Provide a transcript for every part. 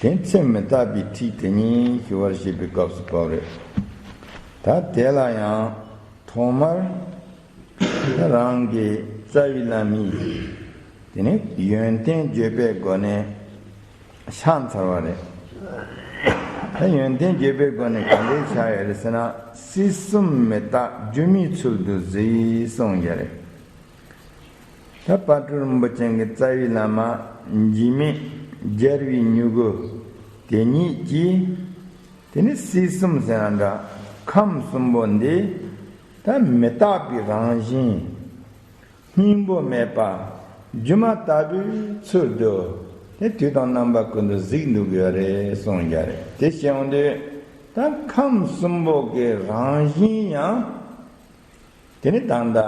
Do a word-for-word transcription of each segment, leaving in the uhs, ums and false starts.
དེ་ཚེ་མི་རྟག་པའི་འཁྲིས་དེ་ཉིད་ཞུ་བར་བྱེད་པའི་སྐབས་སུ་བབས་རེད། ད་དེ་ལ་ཡང་ཐོག་མར་རང་གི་རྩ་བའི་བླ་མའི་དེ་ནི་ཡོན་ཏན་བརྗོད་པའི་སྒོ་ནས་ཕྱག་འཚལ་བ་རེད། ད་ཡོན་ཏན་བརྗོད་པའི་སྒོ་ནས་ག་འདྲའི་ཕྱག་ཡོད་རེད་ཟེར་ན། སྲིད་གསུམ་མི་རྟག་སྒྱུ་མའི་ཚུལ་དུ་གཟིགས་གསུངས་ཡོད་རེད། ད་དཔལ་སྤྲུལ་རིན་པོ་ཆེ་གི་རྩ་བའི་བླ་མ་འཇིགས་མེད་རྒྱལ་བའི་མྱུ་གུ་དེ་ཉིད་ཀྱིས། དེ་ནི་སྲིད་གསུམ་ཟེར་ན་འདྲ། ཁམས་གསུམ་པོ་འདི་ད་མི་རྟག་པའི་རང་བཞིན། སྙིང་པོ་མེད་པ་སྒྱུ་མ་ལྟ་བུའི་ཚུལ་དུ་དེ་དུས་དང་རྣམ་པ་ཀུན་ཏུ་གཟིགས་འདུག་ཡོད་རེད་གསུངས་ཡོད་རེད། དེ་བཤད་ཡོང་དུས་ད་ཁམས་གསུམ་པོ་གི་རང་བཞིན་ཡང་དེ་ནི་ད་ལྟ་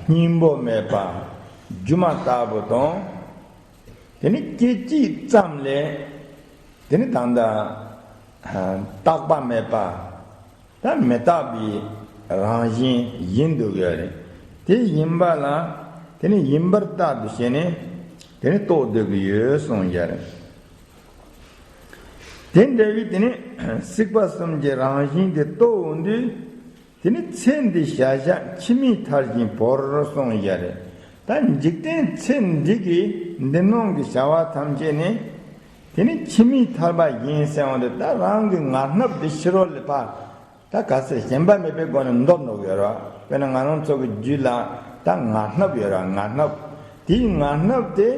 སྙིང་པོ་མེད་པ་སྒྱུ་མ་ལྟ་བུ་དང་། དེ་ནི་སྐད་ཅིག་ཙམ་ལས་དེ་ནི་ད་ལྟ་རྟག་པ་མེད་པ། ད་མི་རྟག་པའི་རང་བཞིན་ཡིན་འདུག་ཡོད་རེད། དེ་ཡིན་པ་ལ་དེ་ནི་ཡིན་པར་རྟག་ཏུ་བྱས་ནས་དེ་ནི་རྟོགས་སྡོད་ཀྱི་ཡོད་གསུངས་ཡོད་རེད། དེ་འདྲ་བའི་དེ་ནི་སྲིད་པ་གསུམ་གྱི་རང་བཞིན་དེ་རྟོགས་འོང་དུས། དེ་ནི་ཚེ་འདི་བྱ་བཞག་ཕྱི་མའི་མཐར་ཕྱིན་བོར་གསུངས་ཡོད་རེད། ད་འཇིག་རྟེན་ཚེ་འདི་གི་འདི་སྣང་གི་བྱ་བ་ཐམས་ཅད་ནི། དེ་ནི་ཕྱི་མའི་ཐར་པ་ཡིན་ཟེར་བ་འདི་ད་རང་གི་ངར་སྣབས་འདི་ཕྱི་རོལ་ལ་ཕར་ད་ག་ཚོད་ཞེན་པ་མེད་པའི་སྒོ་ནས་འདོར་འགྲོ་གི་ཡོད་རེད། དཔེར་ན་ང་རང་ཚོ་གི་རྒྱུད་ལ་ད་ངར་སྣབས་ཡོད་རེད། ངར་སྣབས། དེའི་ངར་སྣབས་དེ་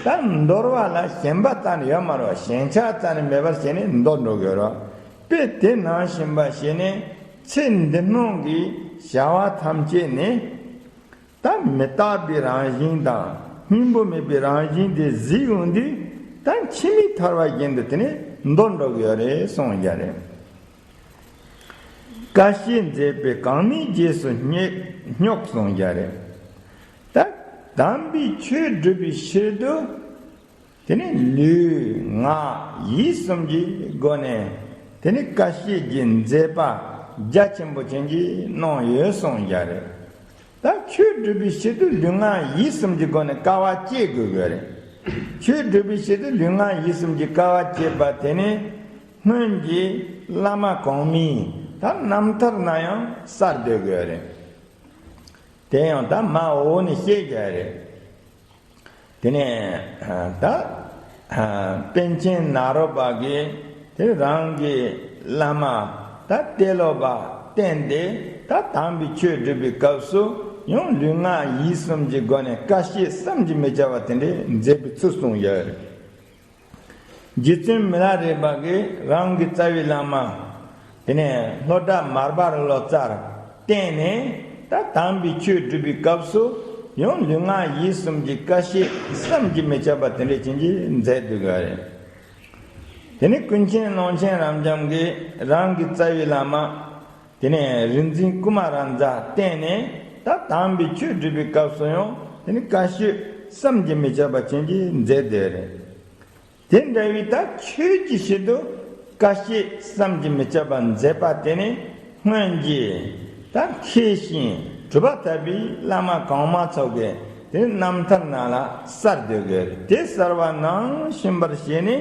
ད་འདོར་བ་ལ་ཞེན་པ་རྩ་ནས་ཡོད་མ་རེད། ཞེན་ཆགས་རྩ་ནས་མེད་པར་བྱས་ནས་འདོར་འགྲོ་གི་ཡོད་རེད། དཔེ་དེ་ནང་བཞིན་པ་བྱས་ནས་ཚེ་འདི་སྣང་གི་བྱ་བ་ཐམས་ཅད་ནི། ད་མི་རྟག་པའི་རང་བཞིན་དང་སྙིང་པོ་མེད་པའི་རང་བཞིན་དེ་གཟིགས་ཡོང་དུས། ད་ཕྱི་མའི་ཐར་པ་བཞིན་དུ་དེ་ནི་འདོར་འགྲོ་གི་ཡོད་རེད་གསུངས་ཡོད་རེད། ཀ་ཤེད་མཛེས་པས་གང་མིའི་རྗེས་སུ་སྙེག་སྙོག་གསུངས་ཡོད་རེད། ད་དམ་པའི་ཆོས་སྒྲུབ་པའི་ཕྱིར་དུ། དེ་ནི་ལུས་ངག་ཡིད་གསུམ་གྱི་སྒོ་ནས་དེ་ནི་ཀ་ཤེད་ཀྱི་མཛེས་པ་རྒྱ་ཆེན་པོ་ཅན་གྱིས་གནང་ཡོད་གསུངས་ཡོད་རེད། ད་ཆོས་སྒྲུབ་པའི་ཆེད་དུ་ལུས་ངག་ཡིད་གསུམ་གྱི་སྒོ་ནས་དཀའ་བ་སྤྱད་དགོས་ཀྱི་རེད། ཆོས་སྒྲུབ་པའི་ཆེད་དུ་ལུས་ངག་ཡིད་གསུམ་གྱི་དཀའ་བ་སྤྱད་པ་དེ་ནི་སྔོན་གྱི་བླ་མ་གོང་མའི་ད་རྣམ་ཐར་ན་ཡང་གསལ་སྡོད་ཀྱི་རེད། དེ་ཡང་ད་མ་འོག་ནས་བཤད་ཀྱི་རེད། དེ་ནས་ད་པཎ་ཆེན་ནཱ་རོ་པ་གིས་དེ་རང་གི་བླ་མ་ད་ཏེ་ལོ་པ་བསྟེན་ཏེ་ད་དམ་པའི་ཆོས་སྒྲུབ་པའི་སྐབས་སུ་ཡང་ལུས་ངག་ཡིད་གསུམ་གྱི་སྒོ་ནས་ཀ་ཤེད་བསམ་གྱིས་མི་ཁྱབ་པ་དེ་འདྲའི་མཛེས་པའི་ཚུལ་གསུངས་ཡོད། རྗེ་བཙུན་མི་ལ་རས་པ་གིས་རང་གི་རྩ་བའི་བླ་མ་དེ་ནས་ལྷོ་བྲག་མར་པ་རི་ལོ་ཙཱར་བསྟེན་ནས་ད་དམ་པའི་ཆོས་སྒྲུབ་པའི་སྐབས་སུ་ཡང་ལུས་ངག་ཡིད་གསུམ་གྱི་ཀ་ཤེད་བསམ་གྱིས་མི་ཁྱབ་པ་དེ་འདྲ་ཅན་གྱིས་མཛད་འདུག་ག་རེད། དེ་ནས་ཀུན་མཁྱེན་ཀློང་ཆེན་རབ་འབྱམས་ཀྱིས་རང་གི་རྩ་བའི་བླ་མ་དེ་ནས་རིག་འཛིན་ཀུ་མ་ར་ཛ་བསྟེན་ནས་ད་དམ་པའི་ཆོས་སྒྲུབ་པའི་སྐབས་སུ་ཡང་དེ་ནས་ཀ་ཤེད་བསམ་གྱིས་མི་ཁྱབ་པ་ཅན་གྱིས་མཛད་དེ་རེད། དེ་འདྲ་བའི་ད་ཆོས་ཀྱི་ཕྱིར་དུ་ཀ་ཤེད་བསམ་གྱིས་མི་ཁྱབ་པ་མཛད་པ་དེ་ནི་སྔོན་གྱི་ད་མཁས་ཤིང་གྲུབ་པ་ཐོབ་པའི་བླ་མ་གོང་མ་ཚོ་གི་དེ་རྣམ་ཐར་ནང་ལ་གསལ་སྡོད་དགོས་རེད། དེ་གསལ་བ་ནང་བཞིན་པར་བྱས་ནས་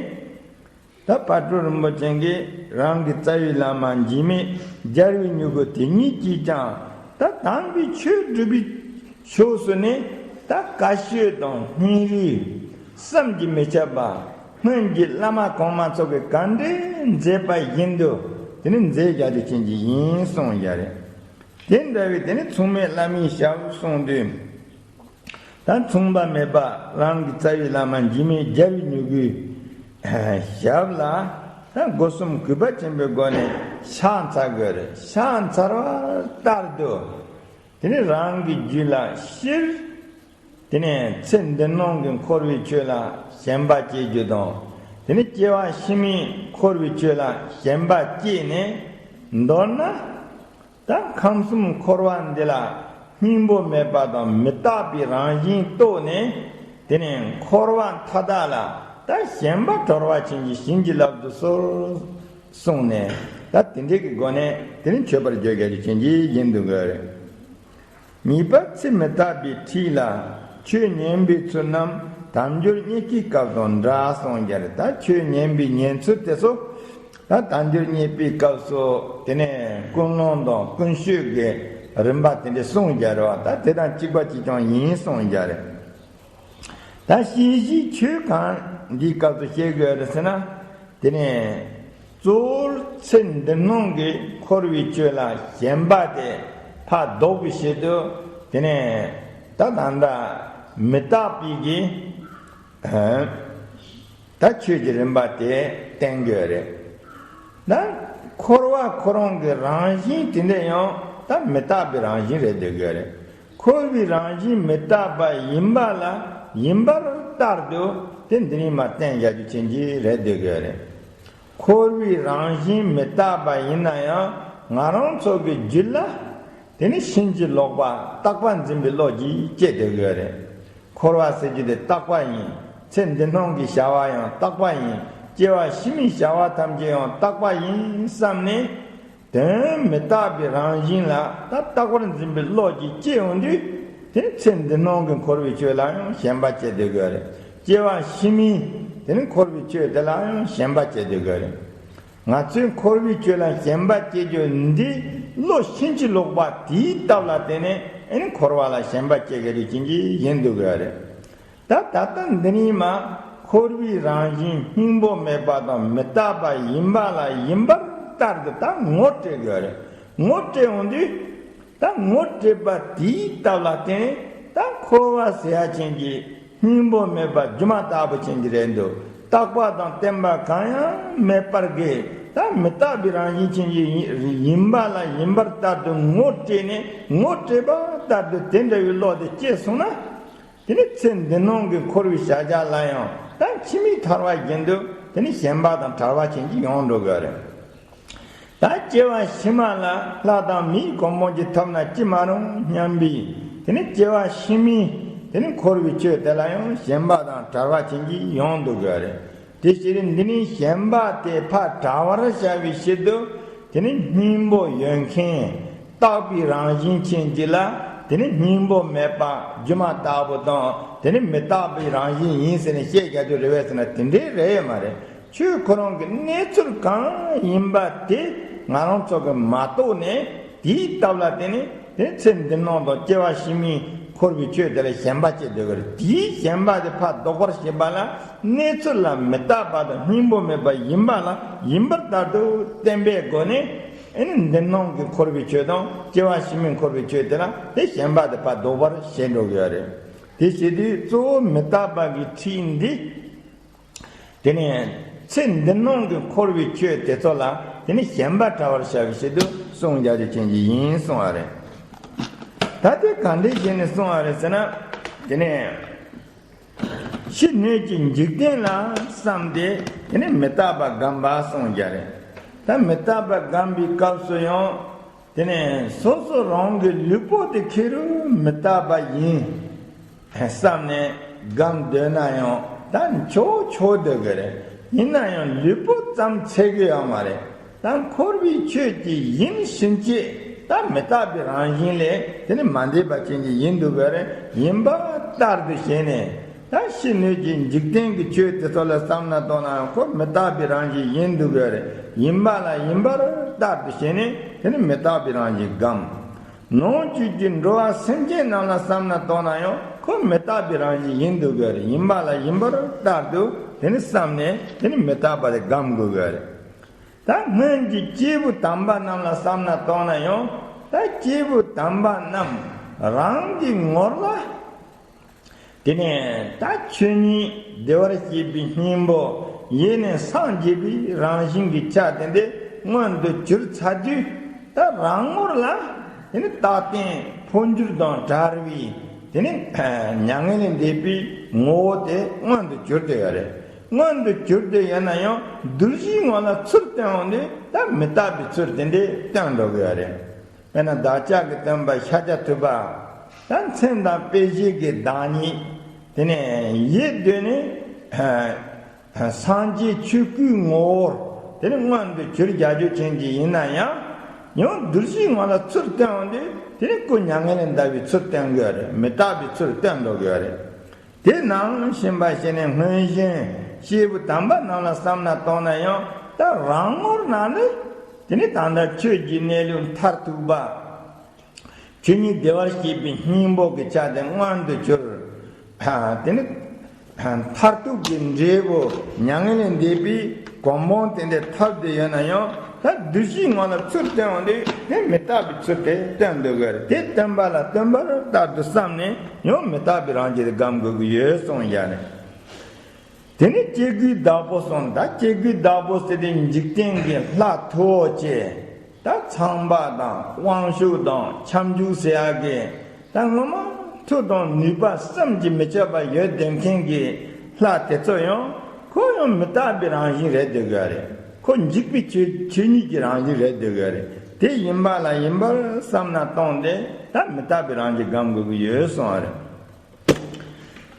ད་དཔལ་སྤྲུལ་རིན་པོ་ཆེ་གིས་རང་གི་རྩ་བའི་བླ་མ་འཇིགས་མེད་རྒྱལ་བའི་མྱུ་གུ་དེ་ཉིད་ཀྱིས་ཀྱང་ད་དམ་པའི་ཆོས་སྒྲུབ་པའི་ཕྱོགས་སུ་ནི་ད་ཀ་ཤེད་དང་སྙིང་རུས་བསམ་གྱིས་མི་ཁྱབ་པ་སྔོན་གྱི་བླ་མ་གོང་མ་ཚོ་གིས་ག་འདྲའི་མཛད་པ་བཞིན་དུ་དེ་ནི་མཛད་རྒྱུ་དེ་ཅན་གྱི་ཡིན་གསུངས་ཡ་རེད། དེ་འདྲ་བའི་དེ་ནི་མཚུངས་མེད་བླ་མའི་ཞབས་གསུངས་དུས། ད་མཚུངས་པ་མེད་པ་རང་གི་རྩ་བའི་བླ་མ་འཇིགས་མེད་རྒྱལ་བའི་མྱུ་གུའི་ཞབས་ལ་ད་སྒོ་གསུམ་གུས་པ་ཆེན་པོའི་སྒོ་ནས་ཕྱག་འཚལ་དགོས་རེད། ཕྱག་འཚལ་བ་ལྟར་དུ་དེ་ནི་རང་གི་རྒྱུད་ལ་སྤྱིར་དེ་ནས་ཚེ་འདི་སྣང་གི་འཁོར་བའི་ཆོས་ལ་ཞེན་པ་སྐྱེ་རྒྱུ་དང་། དེ་ནི་སྐྱེ་བ་ཕྱི་མའི་འཁོར་བའི་ཆོས་ལ་ཞེན་པ་སྐྱེས་ནས་མདོར་ན། ད་ཁམས་གསུམ་འཁོར་བ་འདི་ལ་སྙིང་པོ་མེད་པ་དང་མི་རྟག་པའི་རང་བཞིན་རྟོགས་ནས། དེ་ནས་འཁོར་བ་མཐའ་དག་ལ་ད་ཞེན་པ་གྲོལ་བ་ཅན་གྱི་བྱིན་གྱིས་བརླབ་ཏུ་གསོལ་གསུངས་ནས། ད་དེ་འདྲའི་གི་སྒོ་ནས་དེ་ནས་མཆོད་པར་བརྗོད་དགོས་རྒྱུ་ཅན་གྱི་ཡིན་འདུག་གི་རེད། གཉིས་པ་ཚེ་མི་རྟག་པའི་འཁྲིས་ལ་ཆོས་ཉན་པའི་ཚུལ་རྣམས་ དལ་འབྱོར་རྙེད་དཀའི་སྐབས་དང་འདྲ་གསུངས་རྒྱུ་རེད། ད་ཆོས་ཉན་པའི་ཉན་ཚུལ་དེ་ཚོ། ད་དལ་འབྱོར་རྙེད་པའི་སྐབས་སུ་དེ་ནས་ཀུན་སློང་དང་ཀུན་སྤྱོད་ཀྱི་རིམ་པ་དེ་འདྲ་གསུངས་རྒྱུ་རེད་བ། ད་དེ་དང་གཅིག་པ་གཅིག་རྐྱང་ཡིན་གསུངས་རྒྱུ་རེད། ད་བཤད་གཞིའི་ཆོས་གང་འདིའི་སྐབས་སུ་བཤད་དགོས་རེད་ཟེར་ན། དེ་ནས་གཙོ་བོར་ཚེ་འདི་སྣང་གི་འཁོར་བའི་ཆོས་ལ་ཞེན་པ་དེ་ཕར་ཟློག་པའི་ཆེད་དུ། དེ་ནས་ད་ད་ལྟ་མི་རྟག་པའི་གི། ད་ཆོས་ཀྱི་རིམ་པ་དེ་བསྟན་དགོས་རེད། ད་འཁོར་བ་ཁོ་རང་གི་རང་བཞིན་དེ་འདྲ་ཡང་ད་མི་རྟག་པའི་རང་བཞིན་རེད་སྡོད་དགོས་རེད། འཁོར་བའི་རང་བཞིན་མི་རྟག་པ་ཡིན་པ་ལ་ཡིན་པར་ལྟར་དུ་དེ་འདི་ནས་མར་བསྟན་བཞག་རྒྱུ་ཅན་གྱི་རེད་སྡོད་དགོས་རེད། འཁོར་བའི་རང་བཞིན་མི་རྟག་པ་ཡིན་ན་ཡང་ང་རང་ཚོ་གི་རྒྱུད་ལ། དེ་ནི་ཕྱིན་ཅི་ལོག་པ་རྟག་པ་འཛིན་པའི་བློ་གིས་སྐྱེ་སྡོད་དགོས་རེད། འཁོར་བ་ཟེར་རྒྱུ་དེ་རྟག་པ་ཡིན། ཚེ་འདི་སྣང་གི་བྱ་བ་ཡང་རྟག་པ་ཡིན། སྐྱེ་བ་ཕྱི་མའི་བྱ་བ་ཐམས་ཅད་ཡང་རྟག་པ་ཡིན་བསམ་ནས། དོན་མི་རྟག་པའི་རང་བཞིན་ལ་ད་རྟག་པར་འཛིན་པའི་བློ་གིས་སྐྱེ་ཡོང་དུས། དེ་ཚེ་འདི་སྣང་གི་འཁོར་བའི་ཆོས་ལ་ཡང་ཞེན་པ་སྐྱེ་སྡོད་དགོས་རེད། སྐྱེ་བ་ཕྱི་མའི་དེ་ནི་འཁོར་བའི་ཆོས་དེ་ལ་ཡང་ཞེན་པ་སྐྱེ་སྡོད་དགོས་རེད། ང་ཚོས་འཁོར་བའི་ཆོས་ལ་ཞེན་པ་སྐྱེ་རྒྱུ་འདི་བློ་ཕྱིན་ཅི་ལོག་པ་དེའི་སྟབས་ལ་བརྟེན་ནས་ཨེ་ནི་འཁོར་བ་ལ་ཞེན་པ་སྐྱེ་གི་རེད་ཅན་གྱི་ཡིན་འདུག་གི་རེད། ད་ད་ལྟ་འདི་ནས་མ་འཁོར་བའི་རང་བཞིན་སྙིང་པོ་མེད་པ་དང་མི་རྟག་པ་ཡིན་པ་ལ་ཡིན་པར་ལྟར་དུ་ད་ངོ་སྤྲད་དགོས་རེད། ངོ་སྤྲད་འོང་དུས། ད་ངོ་སྤྲད་པ་དེའི་སྟབས་ལ་བརྟེན་ད་འཁོར་བ་ཟེར་ཡ་ཅན་གྱི་སྙིང་པོ་མེད་པ་སྒྱུ་མ་ལྟ་བུ་ཅན་གྱི་རེད་འདུག་རྟག་པ་དང་བརྟན་པ་གང་ཡང་མེད་པར་གི་ད་མི་རྟག་པའི་རང་བཞིན་ཅན་གྱི་ཡིན་པ་ལ་ཡིན་པར་ལྟར་དུ་ངོ་སྤྲད་ནས་ངོ་སྤྲད་པ་ལྟར་དུ་དེ་འདྲ་བའི་བློ་དེ་སྐྱེས་སོང་ན། དེ་ནི་ཚེ་འདི་སྣང་གི་འཁོར་བའི་བྱ་བྱ་ལ་ཡང་ད་ཕྱི་མའི་ཐར་བ་བཞིན་དུ་དེ་ནི་ཞེན་པ་དང་བྲལ་བ་ཅན་གྱི་ཡོང་འགྲོ་གི་རེད། ད་སྐྱེ་བ་ཕྱི་མ་ལ་ལྷ་དང་མིའི་གོ་འཕང་ཅིག་ཐོབ་ན་ཅི་མ་རུང་སྙམ་པའི་དེ་ནི་སྐྱེ་བ་ཕྱི་མའི་དེ་ནི་འཁོར་བའི་ཆོས་དེ་ལ་ཡང་ཞེན་པ་དང་བྲལ་བ་ཅན་གྱི་ཡོང་འདུག་གི་རེད། དེ་ཕྱིར་འདི་ནི་ཞེན་པ་དེ་ཕར་བྲལ་བར་བྱ་བའི་ཕྱིར་དུ་དེ་ནི་སྙིང་པོ་ཡོད་མཁན་རྟག་པའི་རང་བཞིན་ཅན་གྱི་ལ་དེ་ནི་སྙིང་པོ་མེད་པ་སྒྱུ་མ་ལྟ་བུ་དང་དེ་ནི་མི་རྟག་པའི་རང་བཞིན་ཡིན་ཟེར་ནས་བཤད་རྒྱག་རྒྱུ་རེད་བས་ཟེར་ན་དེ་འདྲའི་རེད་ཡོད་མ་རེད། ཆོས་ཁོ་རང་གི་གནས་ཚུལ་གང་ཡིན་པ་དེ་ང་རང་ཚོ་གི་མ་རྟོགས་ནས་དེའི་སྟབས་ལ་བརྟེན་ནས་དེ་ཚེ་འདི་སྣང་དང་སྐྱེ་བ་ཕྱི་མའི་འཁོར་བའི་ཆོས་དེ་ལ་ཞེན་པ་སྐྱེ་སྡོད་ཀྱི་རེད། དེའི་ཞེན་པ་དེ་ཕར་ཟློག་པར་བྱེད་པ་ལ་གནས་ཚུལ་ལ་མི་རྟག་པ་དང་སྙིང་པོ་མེད་པ་ཡིན་པ་ལ་ཡིན་པར་ལྟར་དུ་བསྟན་པའི་སྒོ་ནས་ཨེ་ནི་འདི་སྣང་གི་འཁོར་བའི་ཆོས་དང་སྐྱེ་བ་ཕྱི་མའི་འཁོར་བའི་ཆོས་དེ་ལ་དེ་ཞེན་པ་དེ་ཕར་ཟློག་པར་བྱེད་འགྲོ་གི་ཡོད་རེད། དེ་བྱེད་དུས་གཙོ་བོ་མི་རྟག་པ་གི་ཁྲིད་འདི། དེ་ནས་ཚེ་འདི་སྣང་གི་འཁོར་བའི་ཆོས་དེ་ཚོ་ལ་དེ་ནས་ཞེན་པ་བྲལ་བར་བྱ་བའི་ཕྱིར་དུ་གསུངས་རྒྱག་རྒྱུ་ཅན་གྱི་ཡིན་གསུངས་པ་རེད། ད་དེ་ག་འདྲས་བྱས་ནས་གསུངས་པ་རེད་ཟེར་ན། དེ་ནས་ཕྱི་སྣོད་ཀྱི་འཇིག་རྟེན་ལ་བསམས་ཏེ་དེ་ནས་མི་རྟག་པ་བསྒོམ་པ་གསུངས་རྒྱག་རེད། ད་མི་རྟག་པ་བསྒོམ་པའི་སྐབས་སུ་ཡང་། དེ་ནས་སོ་སོ་རང་གི་ལུས་པོ་དེ་ཁེ་རུ་མི་རྟག་པ་ཡིན་བསམ་ནས་སྒོམ་སྡོད་ན་ཡང་ད་ཆོག་ཆོག་སྡོད་གི་རེད། ཡིན་ན་ཡང་ལུས་པོ་ཙམ་ཚད་གི་ཡོད་མ་རེད། ད་འཁོར་བའི་ཆོས་ཀྱི་ཡིན་ཕྱིན་ཆད་ད་མི་རྟག་པའི་རང་བཞིན་ལས་དེ་ནི་མ་འདས་པ་ཅན་གྱི་ཡིན་འདུག་གི་རེད། ཡིན་པ་ལྟར་དུ་བྱས་ནས། ད་ཕྱི་སྣོད་ཀྱི་འཇིག་རྟེན་གྱི་ཆོས་དེ་ཚོ་ལ་བསམ་ན་གཏོང་ན་ཁོ་མི་རྟག་པའི་རང་བཞིན་ཡིན་འདུག་གི་རེད། ཡིན་པ་ལ་ཡིན་པར་ལྟར་དུ་བྱས་ནས་དེ་ནི་མི་རྟག་པའི་རང་བཞིན་བསྒོམ། ནང་བཅུད་ཀྱི་འགྲོ་བ་སེམས་ཅན་རྣམས་ལ་བསམ་ན་གཏོང་ན་ཡང་ཁོ་མི་རྟག་པའི་རང་བཞིན་ཡིན་འདུག་གི་རེད། ཡིན་པ་ལ་ཡིན་པར་ལྟར་དུ་དེ་ནི་བསམ་ནས་དེ་ནི་མི་རྟག་པ་དེ་བསྒོམ་དགོས་གི་རེད། ད་སྔོན་གྱི་སྐྱེས་བུ་དམ་པ་རྣམས་ལ་བསམ་ན་གཏོང་ན་ཡང་ད་སྐྱེས་བུ་དམ་པ་རྣམས་རང་གི་ངོར་ལ། དེ་ནས་ད་ཆོས་ཉིད་བདེ་བར་གཤེགས་པའི་སྙིང་པོ་ཡེ་ནས་སངས་རྒྱས་པའི་རང་བཞིན་གྱི་ཆ་དེ་འདི་མངོན་དུ་གྱུར་ཚར་དུས་ད་རང་ངོར་ལ་དེ་ནི་རྟག་བརྟན་འཕོ་འགྱུར་དང་བྲལ་བའི་དེ་ནི་མྱ་ངན་ལས་འདས་པའི་ངོ་བོ་དེ་མངོན་དུ་གྱུར་ཏེ་ཡོད་རེད། མངོན་དུ་གྱུར་ཏེ་ཡོད་ན་ཡང་གདུལ་བྱའི་ངོ་ལ་ཚུར་བསྟན་འོང་དུས་ད་མི་རྟག་པའི་ཚུལ་དེ་འདྲས་བསྟན་འགྲོ་གི་ཡོད་རེད། དཔེར་ན་བདག་ཅག་གི་སྟོན་པ་ཤཱཀྱ་ཐུབ་པ། ད་མཚན་དང་དཔེ་བྱད་ཀྱི་བདག་ཉིད། དེ་ནས་ཡེ་གདོད་ནས་སངས་རྒྱས་ཆོས་སྐུའི་ངོ་བོར་དེ་ནས་མངོན་དུ་གྱུར་རྒྱ་རྒྱུ་ཅན་གྱི་ཡིན་ན་ཡང་། ཡང་གདུལ་བྱའི་ངོ་ལ་ཚུར་བསྟན་འོང་དུས་དེ་ནས་སྐུ་མྱ་ངན་ལས་འདའ་བའི་ཚུལ་བསྟན་གྱི་ཡོད་རེད། མི་རྟག་པའི་ཚུལ་བསྟན་འགྲོ་གི་ཡོད་རེད། དེ་ནང་བཞིན་པ་ཞིག་ནས་སྔོན་བཞིན་སྐྱེས་བུ་དམ་པ་རྣམས་ལ་བསམ་ན་གཏོང་ན་ཡང་ད་རང་ངོར་ན་ནི་དེ་ནི་ད་ལྟ་ཆོས་ཀྱི་གནས་ལུགས་མཐར་ཐུག་པ། ཆོས་ཉིད་བདེ་བར་གཤེགས་པའི་སྙིང་པོ་གི་ཆ་དེ་མངོན་དུ་གྱུར། དེ་ནི་མཐར་ཐུག་གི་འབྲས་བུ་མྱ་ངན་ལས་འདས་པའི་གོ་འཕང་དེ་འདྲ་ཐོབ་བསྡད་ཡོད་ན་ཡང་ད་བདུད་བཞིའི་ངོ་ལ་ཚུར་བསྟན་འོང་དུས་དེ་མི་རྟག་པའི་ཚུལ་དེ་སྟོན་འདུག་གི་རེད། དེ་སྟོན་པ་ལ་སྟོན་པར་ལྟར་དུ་བསམ་ནས་ཡང་མི་རྟག་པའི་རང་བཞིན་དེ་སྒོམ་དགོས་ཀྱི་ཡོད་གསུངས་ཡ་རེད། དེ་ནས་སྐྱེ་དགུའི་བདག་པོ་གསུངས། ད་སྐྱེ་དགུའི་བདག་པོ་ཟེར་དེ་འཇིག་རྟེན་གྱི་ལྷ་མཐུ་བོ་ཆེ། ད་ཚངས་པ་དང་དབང་ཕྱུག་དང་ཁྱབ་འཇུག་ཟེར་ཡག་གི་ད་ངོ་མ་མཐུ་དང་ནུས་པ་བསམ་གྱིས་མི་ཁྱབ་པ་ཡོད་བསྡད་མཁན་གྱི་ལྷ་དེ་ཚོ་ཡང་ཁོ་ཡང་མི་རྟག་པའི་རང་བཞིན་རེད་འདོད་གི་རེད། ཁོ་འཇིག་པའི་ཆོས་ཆོས་ཉིད་ཀྱི་རང་བཞིན་རེད་འདོད་གི་རེད། དེ་ཡིན་པ་ལ་ཡིན་པར་བསམ་ན་གཏོང་སྟེ་ད་མི་རྟག་པའི་རང་བཞིན་སྒོམ་དགོས་ཀྱི་ཡོད་གསུངས་པ་རེད།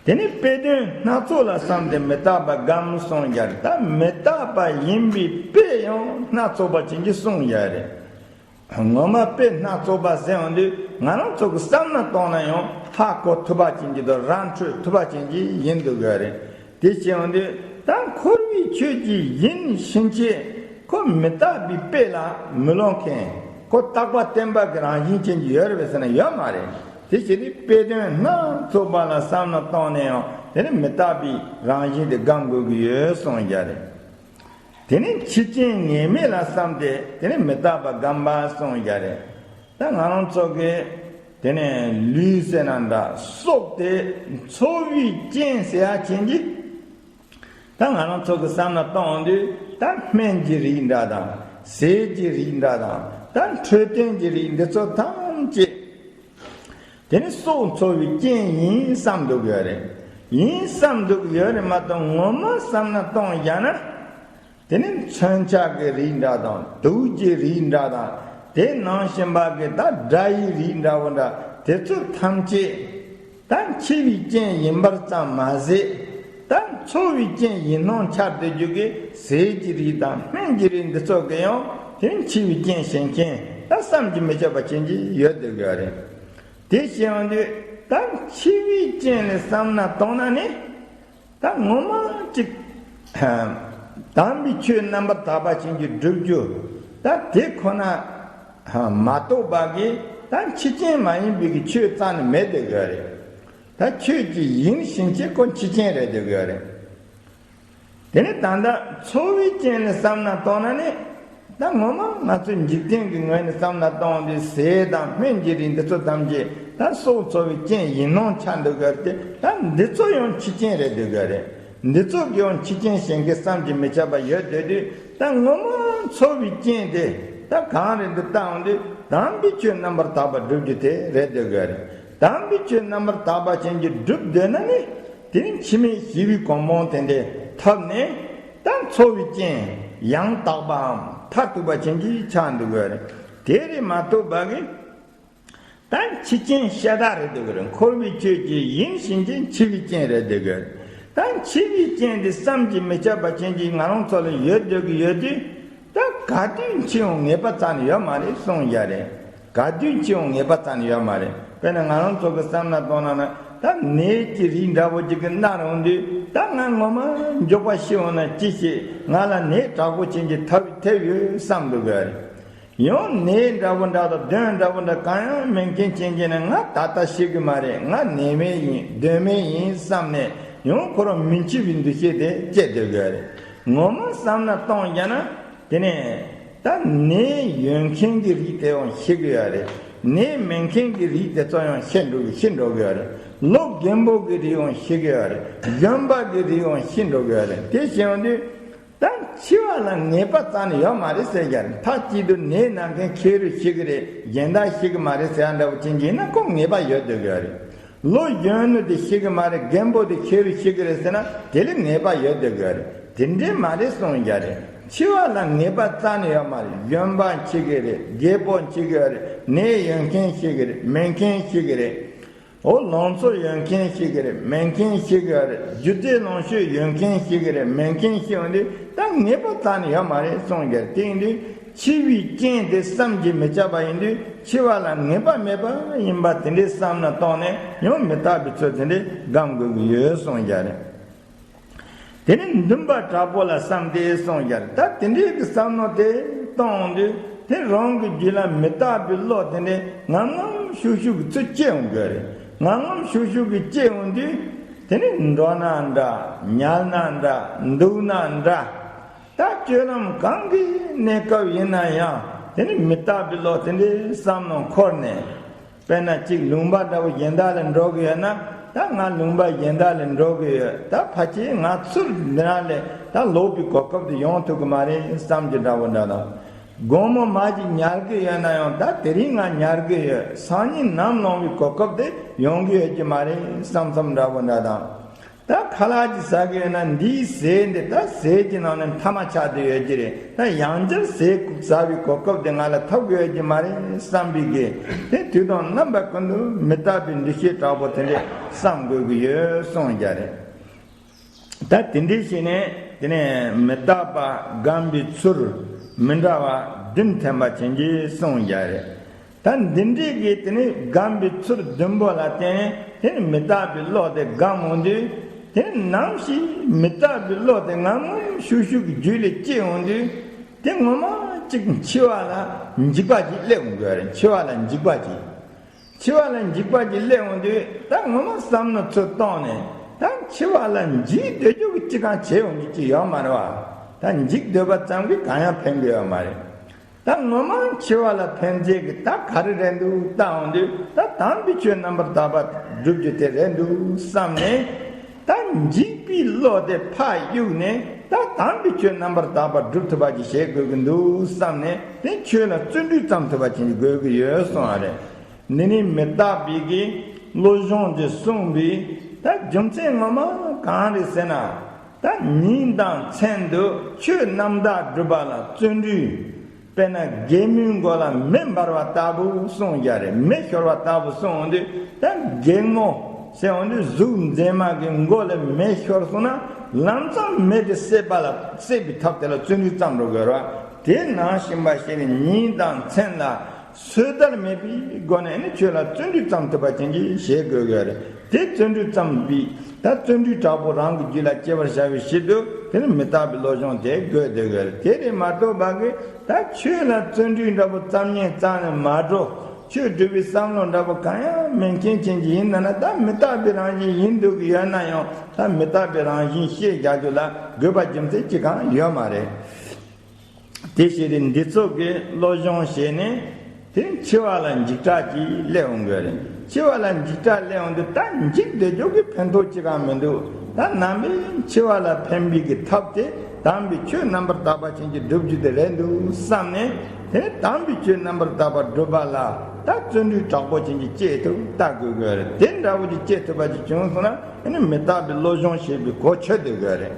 དེ་ནས་དཔེ་དོན་སྣ་ཚོགས་ལ་བསམ་སྟེ་མི་རྟག་པ་སྒོམ་གསུངས་ཡ་རེད། ད་མི་རྟག་པ་ཡིན་པའི་དཔེ་ཡང་སྣ་ཚོགས་པ་ཅན་གྱིས་གསུངས་ཡ་རེད། ངོ་མ་དཔེ་སྣ་ཚོགས་པ་ཟེར་འོང་དུས་ང་རང་ཚོ་གི་བསམ་ན་གཏོང་ན་ཡང་ཧ་གོ་ཐུབ་པ་ཅན་གྱི་དང་ར་འཕྲོད་ཐུབ་པ་ཅན་གྱི་ཡིན་འདུག་གི་རེད། དེ་བྱས་འོང་དུས་ད་འཁོར་བའི་ཆོས་ཀྱི་ཡིན་ཕྱིན་ཆད་ཁོ་མི་རྟག་པའི་དཔེ་ལ་མི་སློང་མཁན་ཁོ་རྟག་པ་བརྟན་པ་གི་རང་བཞིན་ཅན་གྱི་ཡོད་རེད་པས་ཟེར་ན་ཡོད་མ་རེད། དེ་བྱས་ཏེ་དཔེ་དོན་སྣ་ཚོགས་པ་ལ་བསམ་ན་གཏོང་ནས་ཡང་དེ་ནི་མི་རྟག་པའི་རང་བཞིན་དེ་སྒོམ་དགོས་ཀྱི་ཡོད་གསུངས་ཡ་རེད། དེ་ནི་འཆི་རྐྱེན་ངེས་མེད་ལ་བསམ་སྟེ་དེ་ནི་མི་རྟག་པ་སྒོམ་པ་གསུངས་ཡ་རེད། ད་ང་རང་ཚོ་གི་དེ་ནི་ལུས་ཟེར་ན་འདྲ་སྲོག་དེ་འཚོ་བའི་རྐྱེན་ཟེར་ཡ་ཅན་གྱི་ད་ང་རང་ཚོ་གི་བསམ་ན་གཏོང་དུས་ད་སྨན་གྱི་རིགས་འདྲ་དང་ཟས་ཀྱི་རིགས་འདྲ་དང་ད་འཕྲོད་བསྟེན་གྱི་རིགས་འདི་ཚོ་ཐམས་ཅད་དེ་ནི་སྲོག་འཚོ་བའི་རྐྱེན་ཡིན་བསམ་འདུག་ཡོད་རེད། ཡིན་བསམ་འདུག་ཡོད་རེད་མ་གཏོགས་ངོ་མ་བསམ་ན་གཏོང་བཞག་ན། དེ་ནི་མཚོན་ཆ་གི་རིགས་འདྲ་དང་དུག་གི་རིགས་འདྲ་དང་དེ་ནང་བཞིན་པ་གི་ད་དགྲ་ཡི་རིགས་འདྲ་བོ་འདྲ་དེ་ཚོ་ཐམས་ཅད་ད་འཆི་བའི་རྐྱེན་ཡིན་པར་ཙམ་མ་ཟད་ད་འཚོ་བའི་རྐྱེན་ཡིན་སྣང་འཆར་སྡོད་རྒྱུ་གི་ཟས་ཀྱི་རིགས་དང་སྨན་གྱི་རིགས་འདི་ཚོ་གི་ཡང་དེ་ནི་འཆི་བའི་རྐྱེན་བྱེད་མཁན་ད་བསམ་གྱིས་མི་ཁྱབ་པ་ཅན་གྱི་ཡོད་འདུག་ཡོད་རེད། དེ་བྱས་ཡོང་དུས་ད་འཆི་བའི་རྐྱེན་ལ་བསམ་ན་གཏོང་ན་ནི། ད་ངོ་མ་གཅིག་དམ་པའི་ཆོས་རྣམ་པར་དག་པ་ཅན་གྱི་སྒྲུབ་རྒྱུ་ད་དེ་ཁོ་ན་མ་གཏོགས་པ་གི་ད་འཆི་རྐྱེན་མ་ཡིན་པའི་གི་ཆོས་རྩ་ནས་མེད་དེ་དགོས་རེད། ད་ཆོས་ཀྱི་ཡིན་ཕྱིན་ཆད་ཁོ་འཆི་རྐྱེན་རེད་དེ་དགོས་རེད། དེ་ནི་ད་ལྟ་འཚོ་བའི་རྐྱེན་ལ་བསམ་ན་གཏོང་ན་ནི། ད་ངོ་མ་ང་ཚོའི་འཇིག་རྟེན་གྱི་ངོས་ནས་བསམ་ན་གཏོང་དུས་ཟས་དང་སྨན་གྱི་རིགས་འདི་ཚོ་ཐམས་ཅད་ད་སྲོག་འཚོ་བའི་རྐྱེན་ཡིན་སྣང་ཆགས་འདུག་གར་ཏེ་ད་འདི་ཚོ་ཡང་འཆི་རྐྱེན་རེད་འདུག་ག་རེད། འདི་ཚོ་གི་ཡང་འཆི་རྐྱེན་གཞན་གྱི་བསམ་གྱིས་མི་ཁྱབ་པ་ཡོད་དེ་དུས་ད་ངོ་མ་འཚོ་བའི་རྐྱེན་དེ་ད་གང་རེད་འདི་ལྟ་འོང་དུས་དམ་པའི་ཆོས་རྣམ་པར་དག་པ་སྒྲུབ་རྒྱུ་དེ་རེད་འདུག་ག་རེད། དམ་པའི་ཆོས་རྣམ་པར་དག་པ་ཅན་གྱི་སྒྲུབ་འདོད་ན་ནི་དེ་ནི་འཆི་མེད་ཞི་བའི་གོ་འཕང་དེ་འདྲ་ཐོབ་ནས། ད་འཚོ་བའི་རྐྱེན་ཡང་དག་པའམ་མཐར་ཐུག་པ་ཅན་གྱི་ཆགས་འདུག་གི་རེད། དེ་རེད་མ་གཏོགས་པ་གི་ད་འཆི་རྐྱེན་ཤ་སྟག་རེད་འདུག་གི་རེད། འཁོར་བའི་ཆོས་ཀྱི་ཡིན་ཕྱིན་ཆད་འཆི་བའི་རྐྱེན་རེད་འདུག་གི་རེད། ད་འཆི་བའི་རྐྱེན་དེ་བསམ་གྱིས་མི་ཁྱབ་པ་ཅན་གྱི་ང་རང་ཚོ་ལ་ཡོད་འདུག་གི་ཡོད་དུས། ད་ག་དུས་འཆི་ཡང་ངེས་པ་རྩ་ནས་ཡོད་མ་རེད་གསུངས་ཡ་རེད། ག་དུས་འཆི་ཡང་ངེས་པ་རྩ་ནས་ཡོད་མ་རེད། དཔེར་ན་ང་རང་ཚོ་གི་བསམ་ན་གཏོང་ན་ན་ད་ནད་ཀྱི་རིགས་འདྲ་བོ་ཅིག་གི་མནར་འོང་དུས་ད་ང་ངོ་མ་མགྱོགས་པ་ཤི་འོང་ན་ཅི་ཤེས། ང་ལ་ནད་དྲག་པོ་ཅན་གྱི་ཐབས་ཐེབས་ཡོད་བསམ་འདུག་གི་རེད། ཡང་ནད་འདྲ་བོ་འདྲ་དང་གདོན་འདྲ་བོ་འདྲ་གང་ཡང་མེད་མཁན་ཅན་གྱི་ནི་ང་ད་ལྟ་ཤི་གི་མ་རེད། ང་ནད་མེད་ཡིན་གདོན་མེད་ཡིན་བསམ་ནས་ཡང་ཁོ་རང་མི་འཆི་བའི་འདུ་ཤེས་དེ་སྐྱེ་སྡོད་གི་རེད། ངོ་མ་བསམ་ན་གཏོང་རྒྱུ་ན། དེ་ནས་ད་ནད་ཡོད་མཁན་གྱི་རིགས་དེ་ཡང་ཤི་གི་ཡོད་རེད། ནད་མེད་མཁན་གྱི་རིགས་དེ་ཚོ་ཡང་ཤི་འགྲོ་གི་ཤི་འགྲོ་གི་ཡོད་རེད། ལོ་རྒན་པོ་གི་རིགས་ཡང་ཤི་གི་ཡོད་རེད། གཞོན་པ་གི་རིགས་ཡང་ཤི་འགྲོ་གི་ཡོད་རེད། དེ་བྱས་ཡོང་དུས་ད་འཆི་བ་ལ་ངེས་པ་རྩ་ནས་ཡོད་མ་རེད་ཟེར་ཡ་རེད། མཐའ་གཅིག་ཏུ་ནད་ན་མཁན་ཁེར་རོ་ཤི་གི་རེད། གཞན་དག་ཤི་གི་མ་རེད་ཟེར་ཡ་འདྲ་བོ་ཅན་གྱི་ཡིན་ན་ཁོ་ངེས་པ་ཡོད་སྡོད་གི་ཡོད་རེད། ལོ་གཞོན་ནུ་དེ་ཤི་གི་མ་རེད། རྒན་པོ་དེ་ཤི་རུ་ཤི་གི་རེད་ཟེར་ན་དེ་ལ་ངེས་པ་ཡོད་དེ་གི་རེད། དེ་འདྲས་མ་རེད་གསུངས་ཡ་རེད། འཆི་བ་ལ་ངེས་པ་རྩ་ནས་ཡོད་མ་རེད། གཞོན་པ་འཆི་གི་རེད། རྒད་པོ་འཆི་གི་རེད། ནད་ཡོད་མཁན་ཤི་གི་རེད། མེད་མཁན་ཤི་གི་རེད། འོ་ལང་ཚོ་ཡོད་མཁན་ཤི་གི་རེད། མེད་མཁན་ཤི་གི་རེད། རྒྱུ་འབྲས་ལོངས་སྤྱོད་ཡོད་མཁན་ཤི་གི་རེད། མེད་མཁན་ཤི་འོང་དུས་ད་ངེས་པ་རྩ་ནས་ཡོད་མ་རེད་གསུངས་ཡ་རེད། དེ་ཡིན་དུས། འཆི་བའི་རྐྱེན་དེ་བསམ་གྱིས་མི་ཁྱབ་པ་ཡིན་དུས། འཆི་བ་ལ་ངེས་པ་མེད་པ་ཡིན་པ་དེ་འདྲའི་བསམ་བློ་བཏང་ནས་ཡང་མི་རྟག་པའི་ཚུལ་དེ་འདྲའི་སྒོམ་དགོས་ཀྱི་ཡོད་གསུངས་ཀྱི་རེད། དེ་ནས་འདུན་པ་དྲག་པོ་ལ་བསམ་སྟེ་གསུངས་ཀྱི་རེད། ད་དེ་འདྲའི་གི་བསམ་བློ་དེ་བཏང་དུས། དེ་རང་གི་རྒྱུད་ལ་མི་རྟག་པའི་བློ་དེ་འདྲའི་ངམ་ངམ་ཤུགས་ཤུགས་ཀྱིས་ཚུར་སྐྱེ་འོང་གི་རེད། ངམ་ངམ་ཤུགས་ཤུགས་ཀྱིས་སྐྱེ་འོང་དུས། དེ་ནས་འགྲོ་ན་འདྲ། ཉལ་ན་འདྲ། འདུག་ན་འདྲ། ད་སྤྱོད་ལམ་གང་གི་གནས་སྐབས་ཡིན་ན་ཡང་། དེ་ནི་མི་རྟག་པའི་བློ་དེ་འདྲའི་བསམ་མནོ་འཁོར་ནས། དཔེར་ན་གཅིག་ལུང་པ་འདྲ་བོ་གཞན་དག་ལ་འགྲོ་གི་ཡོད་ན། ད་ང་ལུང་པ་གཞན་དག་ལ་འགྲོ་གི་ཡོད། ད་ཕལ་ཆེར་ང་ཚུར་འདི་ན་ལས་ད་ལོག་པའི་གོ་སྐབས་དེ་ཡོང་ཐུབ་ཀྱི་མ་རེད་བསམ་གྱི་འདྲ་བོ་འདྲ་དང་། དགོང་མོ་མ་ཅིག་ཉལ་གི་ཡོད་ན་ཡང་། ད་དེ་རིང་ང་ཉལ་གི་ཡོད། སང་ཉིན་ནམ་ལངས་པའི་གོ་སྐབས་དེ་ཡོང་གི་ཡོད་ཀྱི་མ་རེད་བསམ་བསམ་འདྲ་བོ་འདྲ་དང་། ད་ཁ་ལག་ཅིག་ཟ་གི་ཡོད་ན། འདིའི་ཟས་འདི་ད་ཟས་ཀྱི་ནང་ནས་མཐའ་མ་ཆགས་བསྡད་ཡོད་ཀྱི་རེད། ད་ཡང་བསྐྱར་ཟས་ཟ་བའི་གོ་སྐབས་དེ་ང་ལ་ཐོབ་གི་ཡོད་ཀྱི་མ་རེད་བསམ་པའི་གི། དེ་དུས་དང་རྣམ་པ་ཀུན་ཏུ་མི་རྟག་པའི་འདུ་ཤེས་དྲག་པོ་དེ་འདྲས་བསམ་དགོས་ཀྱི་ཡོད་གསུངས་ཀྱི་རེད། ད་དེ་འདྲས་བྱས་ནས། དེ་ནས་མི་རྟག་པ་སྒོམ་པའི་ཚུལ་མི་འདྲ་བ་བདུན་ཐོན་པ་ཅན་གྱིས་གསུངས་ཀྱི་རེད། ད་འདི་འདྲས་ཀྱི་དེ་ནས་སྒོམ་པའི་ཚུལ་བདུན་པོ་ལ་བརྟེན་ནས། དེ་ནས་མི་རྟག་པའི་བློ་དེ་སྒོམ་འོང་དུས། དེ་ནས་ནམ་ཞིག་མི་རྟག་པའི་བློ་དེ་ངམ་ངམ་ཤུགས་ཤུགས་ཀྱི་རྒྱུད་ལ་སྐྱེ་འོང་དུས། དེ་ངོ་མ་གཅིག་འཆི་བ་ལ་འཇིགས་པ་ཅིག་སླེབས་འོང་གི་རེད། འཆི་བ་ལ་འཇིགས་པ་ཅིག་འཆི་བ་ལ་འཇིགས་པ་ཅིག་སླེབས་འོང་དུས། ད་ངོ་མ་བསམ་བློ་ཚུར་བཏང་ནས། ད་འཆི་བ་ལ་འཇིགས་སྡོད་རྒྱུ་གི་ཅི་གང་བྱེད་འོང་རྒྱུ་ཅིག་ཡོད་མ་རེད་བ། ད་འཇིགས་སྡོད་པ་ཙམ་གྱིས་གང་ཡང་ཕན་གྱི་ཡོད་མ་རེད། ད་ངོ་མ་འཆི་བ་ལ་ཕན་ཆེད་ཀྱི་ད་ག་རེ་རེད་འདུག་བལྟ་འོང་དུས། ད་དམ་པའི་ཆོས་རྣམ་པར་དག་པ་སྒྲུབ་རྒྱུ་དེ་རེད་འདུག་བསམ་ནས། ད་འཇིགས་པའི་བློ་དེ་ཕར་གཡུགས་ནས། ད་དམ་པའི་ཆོས་རྣམ་པར་དག་པ་སྒྲུབ་ཐུབ་པ་ཅིག་བྱེད་དགོས་ཀྱི་འདུག་བསམ་ནས། དེ་ཆོས་ལ་བརྩོན་འགྲུས་བརྩམས་ཐུབ་པ་ཅིག་དགོས་ཀྱི་ཡོད་གསུངས་པ་རེད། འདི་ནི་མི་རྟག་པའི་གི་བློ་སྦྱོང་དེ་གསུངས་པའི་ད་རྒྱུ་མཚན་ངོ་མ་གང་རེད་ཟེར་ན། ད་ཉིན་དང་མཚན་དུ་ཆོས་རྣམ་དག་སྒྲུབ་པ་ལ་བརྩོན་འགྲུས། དཔེར་ན་སྒེག་མོའི་མགོ་ལ་མེ་འབར་བ་ལྟ་བུ་གསུངས་ཀྱི་རེད། མེ་ཤོར་བ་ལྟ་བུ་གསུངས་འོང་དུས། ད་སྒེག་མོ་ཟེར་འོང་དུས་གཟུགས་མཛེས་མ་གི་མགོ་ལ་མེ་ཤོར་སོང་ན། ལམ་སང་མེ་དེ་བསད་པ་ལ། བསད་པའི་ཐབས་དེ་ལ་བརྩོན་འགྲུས་བརྩམས་འགྲོ་དགོས་རེད་བ། དེ་ནང་བཞིན་པ་བྱས་ནས་ཉིན་དང་མཚན་ལ་སོས་དལ་མེད་པའི་སྒོ་ནས་ནི་ཆོས་ལ་བརྩོན་འགྲུས་བརྩམས་ཐུབ་པ་ཅན་གྱིས་བྱེད་དགོས་ཀྱི་རེད། དེ་བརྩོན་འགྲུས་བརྩམས་པའི་ད་བརྩོན་འགྲུས་དྲག་པོ་རང་གི་རྒྱུད་ལ་སྐྱེ་བར་བྱ་བའི་ཕྱིར་དུ། དེ་ནི་མི་རྟག་པའི་བློ་སྦྱོང་དེ་དགོས་བསྡད་ཀྱི་རེད། དེ་རེད་མ་གཏོགས་པ་གི་ད་ཆོས་ལ་བརྩོན་འགྲུས་འདྲ་པོ་བརྩམས་ཉན་ཙམ་ནས་མ་འགྲོ། ཆོས་སྒྲུབ་པའི་བསམ་བློ་འདྲ་པོ་གང་ཡང་མེད་མཁན་ཅན་གྱི་ཡིན་ན་ན། ད་མི་རྟག་པའི་རང་བཞིན་ཡིན་འདུག་གི་ཡོད་ན་ཡང་། ད་མི་རྟག་པའི་རང་བཞིན་ཤེས་རྒྱག་རྒྱུ་ལ་དགོས་པ་རྒྱུ་མཚན་ཅི་གང་ཡོད་མ་རེད། དེ་ཕྱིར་འདི་ཚོ་གི་བློ་སྦྱོང་བྱས་ནས། དེ་འཆི་བ་ལ་འཇིགས་སྐྲག་ཅིག་སླེབས་འོང་གི་རེད། འཆི་བ་ལ་འཇིགས་སྐྲག་སླེབས་འོང་དུས། ད་འཇིགས་སྡོད་རྒྱུ་གི་ཕན་ཐོགས་ཅི་གང་མི་འདུག་ད་ནམ་པའི་འཆི་བ་ལ་ཕན་པའི་གི་ཐབས་དེ་དམ་པའི་ཆོས་རྣམ་པར་དག་པ་ཅན་གྱིས་སྒྲུབ་རྒྱུ་དེ་རེད་འདུག་བསམ་ནས། དེ་ནས་དམ་པའི་ཆོས་རྣམ་པར་དག་པ་སྒྲུབ་པ་ལ་ད་བརྩོན་འགྲུས་དྲག་པོ་ཅན་གྱིས་བྱེད་ཐུབ་ལྟ་དགོས་དགོས་རེད། དེ་འདྲ་བོ་ཅིག་བྱེད་ཐུབ་པ་ཅིག་བྱུང་སོང་ན། ཨ་ནི་མི་རྟག་པའི་བློ་སྦྱོང་བྱེད་པའི་གོ་ཆོད་བསྡད་དགོས་རེད།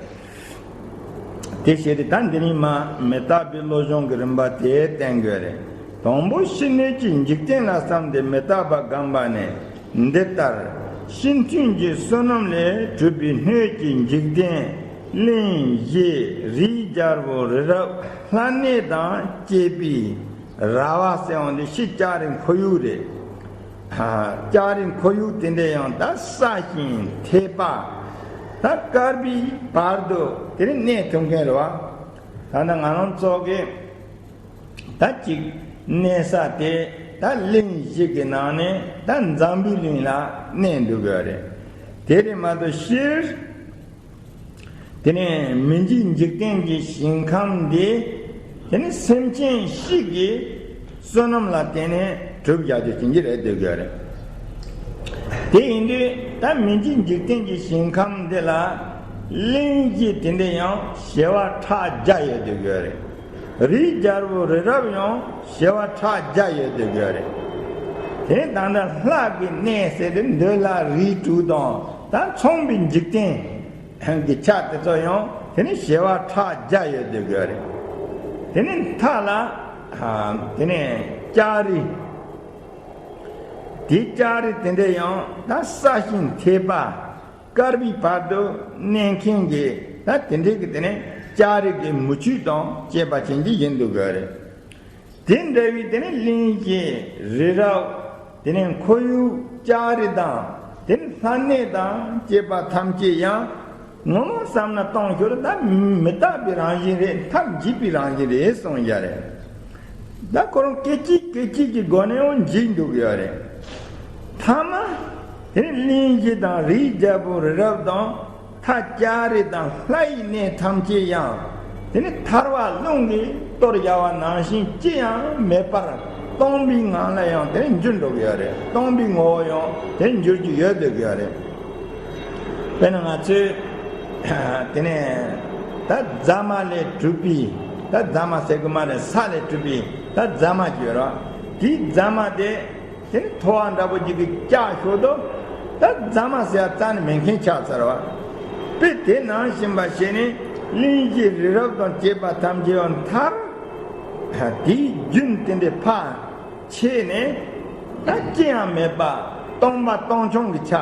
དེ་བྱས་ཏེ་ད་འདི་ནས་མ་མི་རྟག་པའི་བློ་སྦྱོང་གི་རིམ་པ་དེ་བསྟན་དགོས་རེད། དང་པོ་ཕྱི་སྣོད་ཀྱི་འཇིག་རྟེན་ལ་བསམས་ཏེ་མི་རྟག་པ་བསྒོམ་པ་ནས། འདི་ལྟར་ཕྱི་མཐུན་གྱི་བསོད་ནམས་ལས་གྲུབ་པའི་སྣོད་ཀྱི་འཇིག་རྟེན། གླིང་བཞི་རིའི་རྒྱལ་པོ་རི་རབ་ལྷ་གནས་དང་བཅས་པའི་ར་བ་ཟེར་བ་འདི་ཕྱི་ལྕགས་རི་ཁོར་ཡུག་རེད། ལྕགས་རི་ཁོར་ཡུག་དེ་འདྲ་ཡང་ད་སྲ་ཞིང་འཐས་པ། ད་དཀར་པོའི་བར་དུ་དེ་ནི་གནས་ཐུབ་མཁན་རེད་བ། ད་ནི་ང་རང་ཚོ་གི་ད་ཅིག་གནས་ས་དེ་ད་གླིང་བཞི་གི་ནང་ནས་ད་འཛམ་བུའི་གླིང་ལ་གནས་འདུག་གི་རེད། དེ་རེད་མ་གཏོགས་སྤྱིར། དེ་ནས་མི་མཇེད་འཇིག་རྟེན་གྱི་ཞིང་ཁམས་འདི། དེ་ནི་སེམས་ཅན་ཞིག་གི་བསོད་ནམས་ལ་བརྟེན་ནས་གྲུབ་བཞག་རྒྱུ་ཅན་གྱི་རེད་འདོད་ཀྱི་རེད། དེ་ཡིན་དུས་ད་མི་མཇེད་འཇིག་རྟེན་གྱི་ཞིང་ཁམས་འདི་ལ། གླིང་བཞི་དེ་འདྲ་ཡང་བྱེ་བ་ཕྲག་བརྒྱ་ཡོད་འདོད་ཀྱི་རེད། རིའི་རྒྱལ་པོ་རི་རབ་ཡང་བྱེ་བ་ཕྲག་བརྒྱ་ཡོད་འདོད་ཀྱི་རེད། དེ་ད་ལྟ་ལྷ་གི་གནས་ཟེར་ཏེ་འདོད་ལྷ་རིགས་དྲུག་དང་ད་མཚུངས་པའི་འཇིག་རྟེན་གྱི་ཆ་དེ་ཚོ་ཡང་དེ་ནི་བྱེ་བ་ཕྲག་བརྒྱ་ཡོད་འདོད་ཀྱི་རེད། དེ་ནི་མཐའ་ལ་དེ་ནི་ལྕགས་རི། དེ་ལྕགས་རི་དེ་འདྲ་ཡང་ད་སྲ་ཞིང་འཐས་པ། དཀར་པོའི་བར་དུ་གནས་མཁན་གྱི་ད་དེ་འདྲའི་གི་དེ་ནས་ལྕགས་རི་གི་མུ་ཁྱུད་དང་བཅས་པ་ཅན་གྱི་ཡིན་འདུག་གི་རེད། དེ་འདྲ་བའི་དེ་ནི་གླིང་བཞི་རི་རབ། དེ་ནི་ཁོར་ཡུག་ལྕགས་རི་དང་། དེ་ནི་ས་གནས་དང་བཅས་པ་ཐམས་ཅད་ཡང་། ངོ་མ་བསམ་ན་གཏོང་ཞོར་ད་མི་རྟག་པའི་རང་བཞིན་རེད། མཐར་འཇིག་པའི་རང་བཞིན་རེད་གསུངས་ཡ་རེད། ད་ཁོ་རང་སྐད་ཅིག་སྐད་ཅིག་གི་སྒོ་ནས་འོང་འཇིག་འདུག་ཡོད་རེད། ཐ་མ། དེ་ནི་གླིང་བཞི་དང་རིའི་རྒྱལ་པོ་རི་རབ་དང་། མཐའ་ལྕགས་རི་དང་ལྷ་ཡི་གནས་ཐམས་ཅད་ཡང་། དེ་ནི་ཐར་བ་རླུང་གིས་གཏོར་བཞག་པ་ནང་བཞིན་ཅི་ཡང་མེད་པར་སྟོང་པའི་ངང་ལ་ཡང་དེ་ནི་འགྱུར་འགྲོ་གི་ཡོད་རེད། སྟོང་པའི་ངོ་བོ་ཡང་དེ་འགྱུར་གྱི་ཡོད་འདོད་ཀྱི་ཡོད་རེད། དཔེར་ན་ང་ཚོས་དེ་ནས་ད་རྫ་མ་ལས་གྲུབ་པའི། ད་རྫ་མ་ཟེར་གི་མ་རེད། ས་ལས་གྲུབ་པའི་ད་རྫ་མ་ཅིག་ཡོད་རེད། དེའི་རྫ་མ་དེ་དེ་ནི་ཐོ་བ་འདྲ་པོ་ཅིག་གིས་བཀྱགས་ཞོར་དུ་ད་རྫ་མ་ཟེར་བ་རྩ་ནས་མེད་མཁན་ཆགས་ཚར་བ། དཔེ་དེ་ནང་བཞིན་པ་བྱས་ནས་གླིང་བཞི་རི་རབ་དང་བཅས་པ་ཐམས་ཅད་མཐར། དེའི་རྒྱུན་དེ་འདྲའི་ཕར་ཆད་ནས་ད་ཅི་ཡང་མེད་པ་སྟོང་པ་སྟོང་བྱུང་གི་ཆ་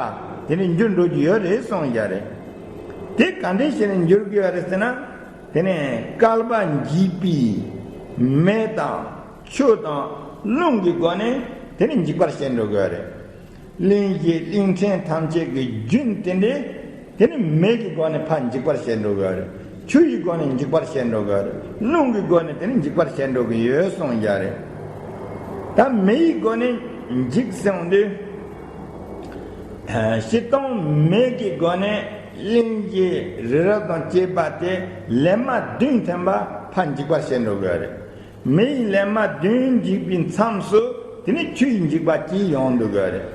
དེ་ནི་འགྱུར་འགྲོ་གི་ཡོད་རེད་གསུངས་ཡ་རེད། དེ་ག་འདྲས་བྱས་ནས་འགྱུར་གི་ཡོད་རེད་ཟེར་ན། དེ་ནས་བསྐལ་པ་འཇིག་པའི་མེ་དང་ཆུ་དང་རླུང་གི་སྒོ་ནས་དེ་ནི་འཇིག་པར་བྱེད་འགྲོ་གི་ཡོད་རེད། གླིང་བཞི་གླིང་ཕྲན་ཐམས་ཅད་ཀྱི་རྒྱུན་དེ་འདྲས་དེ་ནི་མེ་གི་སྒོ་ནས་ཕར་འཇིག་པར་བྱེད་འགྲོ་གི་ཡོད་རེད། ཆུ་ཡི་སྒོ་ནས་འཇིག་པར་བྱེད་འགྲོ་གི་ཡོད་རེད། རླུང་གི་སྒོ་ནས་དེ་ནི་འཇིག་པར་བྱེད་འགྲོ་གི་ཡོད་གསུངས་ཡ་རེད། ད་མེ་ཡི་སྒོ་ནས་འཇིག་ཟེར་འོང་དུས། སྤྱིར་བཏང་མེ་གི་སྒོ་ནས་གླིང་བཞི་རི་རབ་དང་བཅས་པ་དེ་ལེབ་མ་བདུན་ཐོན་པ་ཕར་འཇིག་པར་བྱེད་འགྲོ་གི་ཡོད་རེད། མེ་ཡི་ལེབ་མ་བདུན་འཇིག་པའི་མཚམས་སུ་དེ་ནི་ཆུ་ཡི་འཇིག་པ་གཅིག་ཡོང་འདུག་གི་རེད།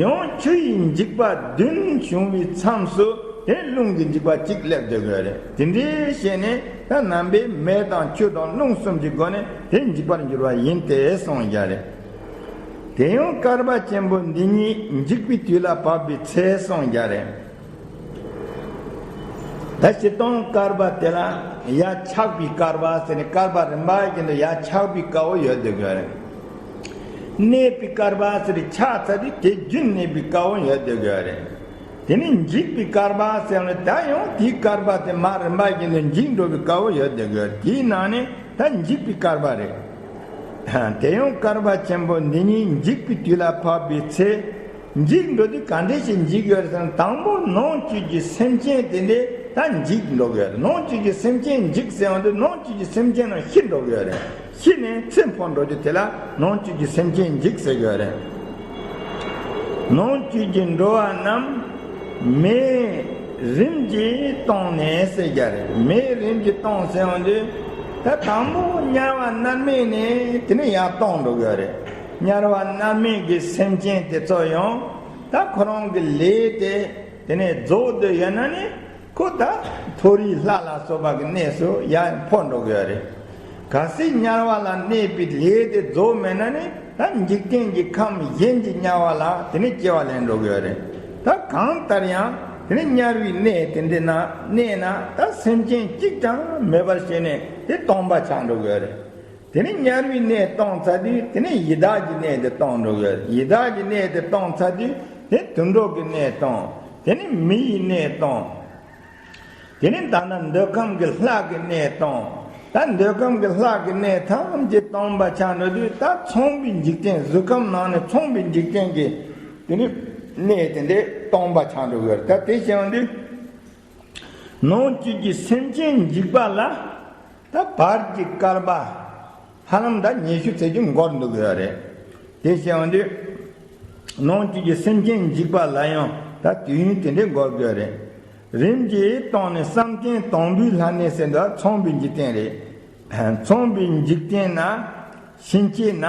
ཡང་ཆུ་ཡི་འཇིག་པ་བདུན་བྱུང་བའི་མཚམས་སུ་དེ་རླུང་གི་འཇིག་པ་གཅིག་སླེབས་འདུག་གི་རེད། དེ་འདྲའི་བྱས་ནས་ད་རྣམ་པའི་མེ་དང་ཆུ་དང་རླུང་གསུམ་གྱི་སྒོ་ནས་དེ་འཇིག་པར་འགྱུར་བ་ཡིན་ཏེ་གསུངས་ཡ་རེད། དེ་ཡང་བསྐལ་པ་ཆེན་པོ་འདི་ཉིད་འཇིག་པའི་དུས་ལ་བབ་པའི་ཚེ་གསུངས་ཡ་རེད། ད་སྤྱིར་བཏང་བསྐལ་པ་དེ་ལ་ཡར་ཆགས་པའི་བསྐལ་པ་ཟེར་ནས་བསྐལ་པ་རིམ་པ་བཞིན་དུ་ཡར་ཆགས་པའི་སྐབས་ཡོད་འདུག་གི་རེད། གནས་པའི་བསྐལ་པ་ཟེར་ཆགས་ཚར་དུས་དེ་རྒྱུན་གནས་པའི་སྐབས་ཡོད་འདུག་གི་རེད། དེ་ནས་འཇིག་པའི་བསྐལ་པ་ཟེར་ནས་ད་ཡང་དེའི་བསྐལ་པ་དེ་མར་རིམ་པ་བཞིན་དུ་འཇིག་འགྲོ་བའི་སྐབས་ཡོད་འདུག་གི་རེད། དེའི་ནང་ནས་ད་འཇིག་པའི་བསྐལ་པ་རེད། དེ་ཡང་བསྐལ་པ་ཆེན་པོ་འདི་ཉིད་འཇིག་པའི་དུས་ལ་བབ་པའི་ཚེ། འཇིག་འགྲོ་དུས་ག་འདྲས་ཞིག་འཇིག་ཡོད་རེད་ཟེར་ན། དང་པོ་ནང་བཅུད་ཀྱི་སེམས་ཅན་དེ་འདྲས་ད་འཇིག་འགྲོ་གི་ཡོད་རེད། ནང་བཅུད་ཀྱི་སེམས་ཅན་འཇིག་ཟེར་བ་འདི་ནང་བཅུད་ཀྱི་སེམས་ཅན་རྣམས་ཤི་འགྲོ་གི་ཡོད་རེད། ཤི་ནས་ཚེ་འཕོ་འགྲོ་རྒྱུ་དེ་ལ་ནང་བཅུད་ཀྱི་སེམས་ཅན་འཇིག་ཟེར་གི་ཡོད་རེད། ནང་བཅུད་ཀྱི་འགྲོ་བ་རྣམས་མེ་རིམ་གྱིས་གཏོང་ནས་ཟེར་གི་རེད། མེ་རིམ་གྱིས་གཏོང་ཟེར་བ་འདི་ད་དང་པོ་དམྱལ་བ་མནར་མེད་ནས་དེ་ནས་ཡར་གཏོང་འགྲོ་གི་ཡོད་རེད། དམྱལ་བ་མནར་མེད་ཀྱི་སེམས་ཅན་དེ་ཚོ་ཡང་ད་ཁོ་རང་གི་ལས་དེ་དེ་ནས་རྫོགས་བསྡད་ཡོད་ན་ནི། ཁོ་ད་མཐོ་རིས་ལྷ་ལ་སོགས་པ་གི་གནས་སུ་ཡར་འཕོ་འགྲོ་གི་ཡོད་རེད། གལ་སྲིད་དམྱལ་བ་ལ་གནས་པའི་ལས་དེ་རྫོགས་མེད་ན་ནི། ད་འཇིག་རྟེན་གྱི་ཁམས་གཞན་གྱི་དམྱལ་བ་ལ་དེ་ནས་སྐྱེ་བ་ལེན་འགྲོ་གི་ཡོད་རེད། ད་གང་ལྟར་ཡང་དེ་ནས་དམྱལ་བའི་གནས་དེ་འདྲ་ན་གནས་ན་ད་སེམས་ཅན་གཅིག་ཀྱང་མེད་པར་བྱས་ནས་དེ་སྟོང་པ་ཆགས་འགྲོ་གི་ཡོད་རེད། དེ་ནས་དམྱལ་བའི་གནས་སྟོང་ཚར་དུས་དེ་ནས་ཡི་དྭགས་ཀྱི་གནས་དེ་སྟོང་འགྲོ་གི་ཡོད་རེད། ཡི་དྭགས་ཀྱི་གནས་དེ་སྟོང་ཚར་དུས་དེ་དུད་འགྲོ་གི་གནས་སྟོང་། དེ་ནས་མི་ཡི་གནས་སྟོང་། དེ་ནས་ད་ནི་འདོད་ཁམས་ཀྱི་ལྷ་གི་གནས་སྟོང་། ད་འདོད་ཁམས་ཀྱི་ལྷ་གི་གནས་ཐམས་ཅད་སྟོང་པ་ཆགས་འགྲོ་དུས། ད་ཚངས་པའི་འཇིག་རྟེན། གཟུགས་ཁམས་ནང་ནས་ཚངས་པའི་འཇིག་རྟེན་གྱི་དེ་ནི་གནས་དེ་འདྲས་སྟོང་པ་ཆགས་འགྲོ་གི་ཡོད་རེད། ད་དེ་བྱས་པ་འདི་ནང་བཅུད་ཀྱི་སེམས་ཅན་འཇིག་པ་ལ་ད་བར་གྱི་བསྐལ་པ་ཧ་ལམ་ད་ཉི་ཤུ་ཙམ་ཅིག་འགོར་འདུག་གི་ཡོད་རེད། དེ་བྱས་པ་འདི་ནང་བཅུད་ཀྱི་སེམས་ཅན་འཇིག་པ་ལ་ཡང་ད་དུས་ཡུན་དེ་འདྲས་འགོར་གི་ཡོད་རེད། རིམ་གྱིས་གཏོང་ནས་བསམ་གཏན་དང་པོའི་ལྷ་གནས་ཟེར་འདུག་ཚངས་པའི་འཇིག་རྟེན་རེད། ཚངས་པའི་འཇིག་རྟེན་ན་ཕྱིན་ཆད་ན་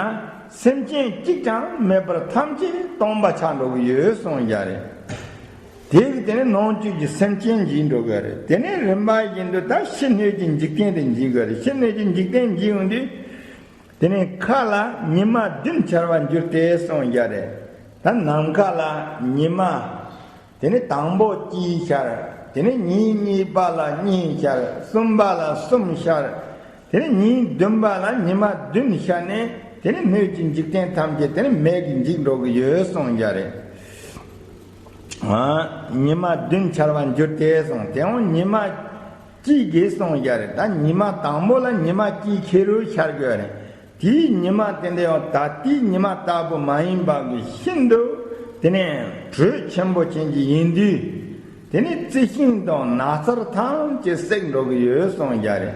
སེམས་ཅན་གཅིག་ཀྱང་མེད་པར་ཐམས་ཅད་སྟོང་པ་ཆགས་འགྲོ་གི་ཡོད་གསུངས་ཡ་རེད། དེ་གི་དེ་ནས་ནང་བཅུད་ཀྱི་སེམས་ཅན་འཇིག་འགྲོ་གི་རེད། དེ་ནས་རིམ་པ་བཞིན་དུ་ད་ཕྱི་སྣོད་ཀྱི་འཇིག་རྟེན་དེ་འཇིག་གི་རེད། ཕྱི་སྣོད་ཀྱི་འཇིག་རྟེན་འཇིག་ཡོང་དུས། དེ་ནས་མཁའ་ལ་ཉི་མ་བདུན་འཆར་བར་འགྱུར་ཏེ་གསུངས་ཡ་རེད། ད་ནམ་མཁའ་ལ་ཉི་མ། དེ་ནས་དང་པོ་གཅིག་ཤར། དེ་ནས་ཉིན་གཉིས་པ་ལ་གཉིས་ཤར། གསུམ་པ་ལ་གསུམ་ཤར། དེ་ནས་ཉིན་བདུན་པ་ལ་ཉི་མ་བདུན་ཤར་ནས། དེ་ནས་སྣོད་ཀྱི་འཇིག་རྟེན་ཐམས་ཅད་དེ་ནས་མེ་གིས་འཇིག་འགྲོ་གི་ཡོད་གསུངས་ཡ་རེད། ཨ། ཉི་མ་བདུན་འཆར་བར་འགྱུར་ཏེ་གསུངས། དེ་ཡང་ཉི་མ་གཅིག་གིས་གསུངས་ཡ་རེད། ད་ཉི་མ་དང་པོ་ལ་ཉི་མ་གཅིག་ཁེ་རུ་ཤར་གི་ཡོད་རེད། དེའི་ཉི་མ་དེ་འདྲ་ཡང་ད་ལྟའི་ཉི་མ་ལྟ་བུ་མ་ཡིན་པ་གི་ཤིན་ཏུ་དེ་ནས་དྲོད་ཆེན་པོ་ཅན་གྱི་ཡིན་དུས། དེ་ནས་རྩི་ཤིང་དང་ནགས་ཚལ་ཐམས་ཅད་བསྲེགས་འགྲོ་གི་ཡོད་གསུངས་ཡ་རེད།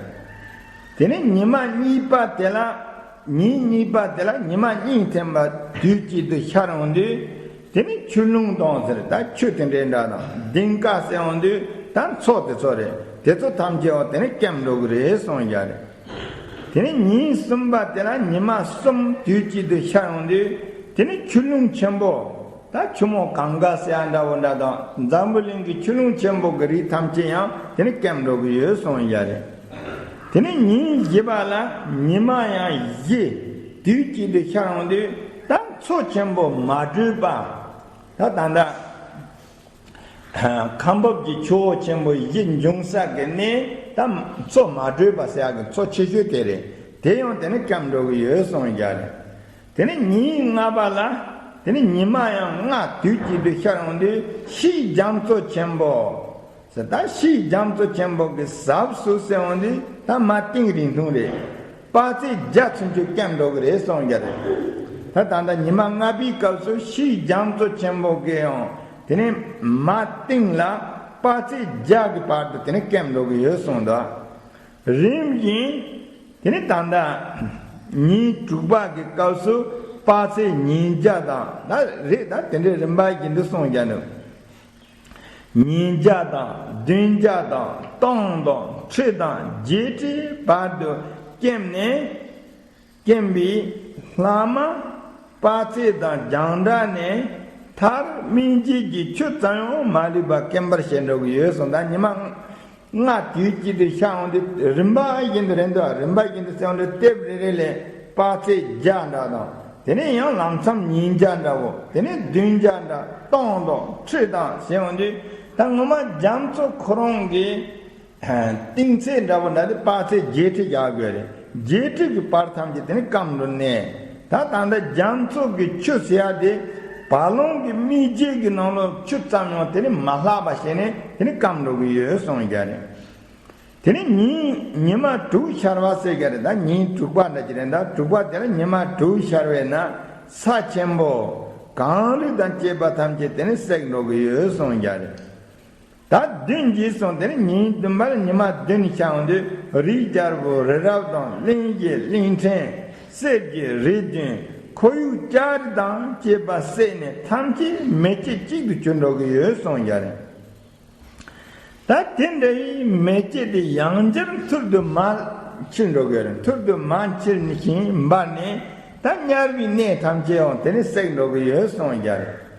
དེ་ནས་ཉི་མ་གཉིས་པ་དེ་ལ། ཉིན་གཉིས་པ་དེ་ལ་ཉི་མ་གཉིས་ཐེམ་པ་དུས་གཅིག་ཏུ་ཤར་འོང་དུས། དེ་ནས་ཆུ་ཀླུང་དང་ཟེར་ད་ཆུ་དེ་འདྲའི་འདྲ་དང་ལྡིང་ཀ་ཟེར་འོང་དུས་ད་མཚོ་དེ་ཚོ་རེད། དེ་ཚོ་ཐམས་ཅད་འོ་དེ་ནས་སྐེམ་འགྲོ་གི་རེད་གསུངས་ཡ་རེད། དེ་ནས་ཉིན་གསུམ་པ་དེ་ལ་ཉི་མ་གསུམ་དུས་གཅིག་ཏུ་ཤར་འོང་དུས། དེ་ནས་ཆུ་ཀླུང་ཆེན་པོ། ད་ཆུ་མོ་གངྒཱ་ཟེར་ཡ་འདྲ་བོ་འདྲ་དང་འཛམ་བུ་གླིང་གི་ཆུ་ཀླུང་ཆེན་པོ་གི་རིགས་ཐམས་ཅད་ཡང་དེ་ནས་སྐེམ་འགྲོ་གི་ཡོད་གསུངས་ཡ་རེད། དེ་ནས་ཉིན་བཞི་པ་ལ་ཉི་མ་ཡང་བཞི་དུས་གཅིག་ཏུ་ཤར་འོང་དུས་ད་མཚོ་ཆེན་པོ་མ་དྲོས་པ། ད་ད་ལྟ་ཁམས་བབས་ཀྱི་ཆུ་བོ་ཆེན་པོ་བཞི་འབྱུང་ས་གི་གནས་ད་མཚོ་མ་དྲོས་པ་ཟེར་ཡ་གི་མཚོ་ཆེ་ཤོས་དེ་རེད། དེ་ཡང་དེ་ནས་སྐེམ་འགྲོ་གི་ཡོད་གསུངས་ཡ་རེད། དེ་ནས་ཉིན་ལྔ་པ་ལ། དེ་ནས་ཉི་མ་ཡང་ལྔ་དུས་གཅིག་ཏུ་ཤར་འོང་དུས་ཕྱིའི་རྒྱ་མཚོ་ཆེན་པོ། ཟེར་ད་ཕྱིའི་རྒྱ་མཚོ་ཆེན་པོ་གི་ཟབས་སུ་ཟེར་འོང་དུས་ད་མ་ཏིང་རིང་ཐུང་རེད། དཔག་ཚད་བརྒྱ་ཚུན་ཆོད་སྐེམ་འགྲོ་གི་རེད་གསུངས་ཡ་རེད། ད་ད་ལྟ་ཉི་མ་ལྔ་པའི་སྐབས་སུ་ཕྱིའི་རྒྱ་མཚོ་ཆེན་པོ་གི་ཡང་དེ་ནས་མ་ཏིང་ལ་དཔག་ཚད་བརྒྱ་གི་བར་དུ་དེ་ནས་སྐེམ་འགྲོ་གི་ཡོད་གསུངས་འདུག་རིམ་བཞིན་དེ་ནས་ད་ལྟ་ཉིན་དྲུག་པ་གི་སྐབས་སུ་དཔག་ཚད་ཉིས་བརྒྱ་དང་ད་རེད། ད་དེ་འདྲའི་རིམ་པ་བཞིན་དུ་གསུངས་ཀྱང་འདུག་ཉིས་བརྒྱ་དང་བདུན་བརྒྱ་དང་སྟོང་དང་ཁྲི་དང་བརྒྱད་ཁྲིའི་བར་དུ་སྐེམ་ནས། སྐེམ་པའི་ལྷག་མ་དཔག་ཚད་དང་རྒྱང་གྲགས་ནས་མཐར་སྨིན་བྱེད་ཀྱི་ཆུ་ཙམ་ཡང་མ་ལུས་པ་སྐེམ་པར་བྱེད་འགྲོ་གི་ཡོད་གསུངས། ད་ཉི་མ་ལྔ་དུས་གཅིག་ཏུ་ཤར་འོང་དུས་རིམ་པ་བཞིན་དུ་རེད་འདུག་རིམ་པ་བཞིན་དུ་ཟེར་འོང་དུས་ལྟེབ་རེ་རེ་ལས་དཔག་ཚད་བརྒྱ་འདྲ་དང་། དེ་ནས་ཡང་ལམ་མཚམས་ཉིས་བརྒྱ་འདྲ་བོ། དེ་ནས་བདུན་བརྒྱ་འདྲ་སྟོང་དང་ཁྲི་དང་ཟེར་འོང་དུས་ད་ངོ་མ་རྒྱ་མཚོ་ཁོ་རང་གི་གཏིང་ཚད་འདྲ་བོ་འདྲ་དེ་དཔག་ཚད་བརྒྱད་ཁྲི་རྒྱག་དགོས་རེད། བརྒྱད་ཁྲི་གི་བར་ཐམས་ཅད་དེ་ནས་སྐམ་འགྲོ་ནས། ད་ད་ལྟ་རྒྱ་མཚོ་གི་ཆུ་ཟེར་ཡ་དེ་བ་ལང་གི་སྨིན་བྱེད་ཀྱི་ནང་ལོགས་ཆུ་ཙམ་ཡང་དེ་ནས་མ་ལྷག་པ་བྱས་ནས་དེ་ནས་སྐམ་འགྲོ་གི་ཡོད་གསུངས་ཡ་རེད། དེ་ནས་ཉིན་ཉི་མ་དྲུག་ཤར་བ་ཟེར་གྱི་རེད། ད་ཉིན་དྲུག་པ་འདྲ་ཅིག་རེད། ད་དྲུག་པ་དེ་ལ་ཉི་མ་དྲུག་ཤར་བས་ན་ས་ཆེན་པོ་གངས་རི་དང་བཅས་པ་ཐམས་ཅད་དེ་ནས་བསྲེགས་འགྲོ་གི་ཡོད་གསུངས་ཡ་རེད། ད་བདུན་གྱིས་གསུངས། དེ་ནས་ཉིན་བདུན་པར་ཉི་མ་བདུན་ཤར་འོང་དུས་རི་རྒྱལ་པོ་རི་རབ་དང་གླིང་བཞི་གླིང་ཕྲན་གསེར་གྱི་རི་བདུན་ཁོར་ཡུག་ལྕགས་རི་དང་བཅས་པ་བསྲེགས་ནས་ཐམས་ཅད་མེ་ལྕེ་གཅིག་ཏུ་གྱུར་འགྲོ་གི་ཡོད་གསུངས་ཡ་རེད། ད་དེ་འདྲ་བའི་མེ་ལྕེ་དེ་ཡང་བསྐྱར་ཐུར་དུ་མར་འཁྱིལ་འགྲོ་གི་རེད། ཐུར་དུ་མར་འཁྱིལ་ཞིང་འབར་ནས་ད་དམྱལ་བའི་གནས་ཐམས་ཅད་ཡང་དེ་ནས་བསྲེགས་འགྲོ་གི་ཡོད་གསུངས་ཡ་རེད།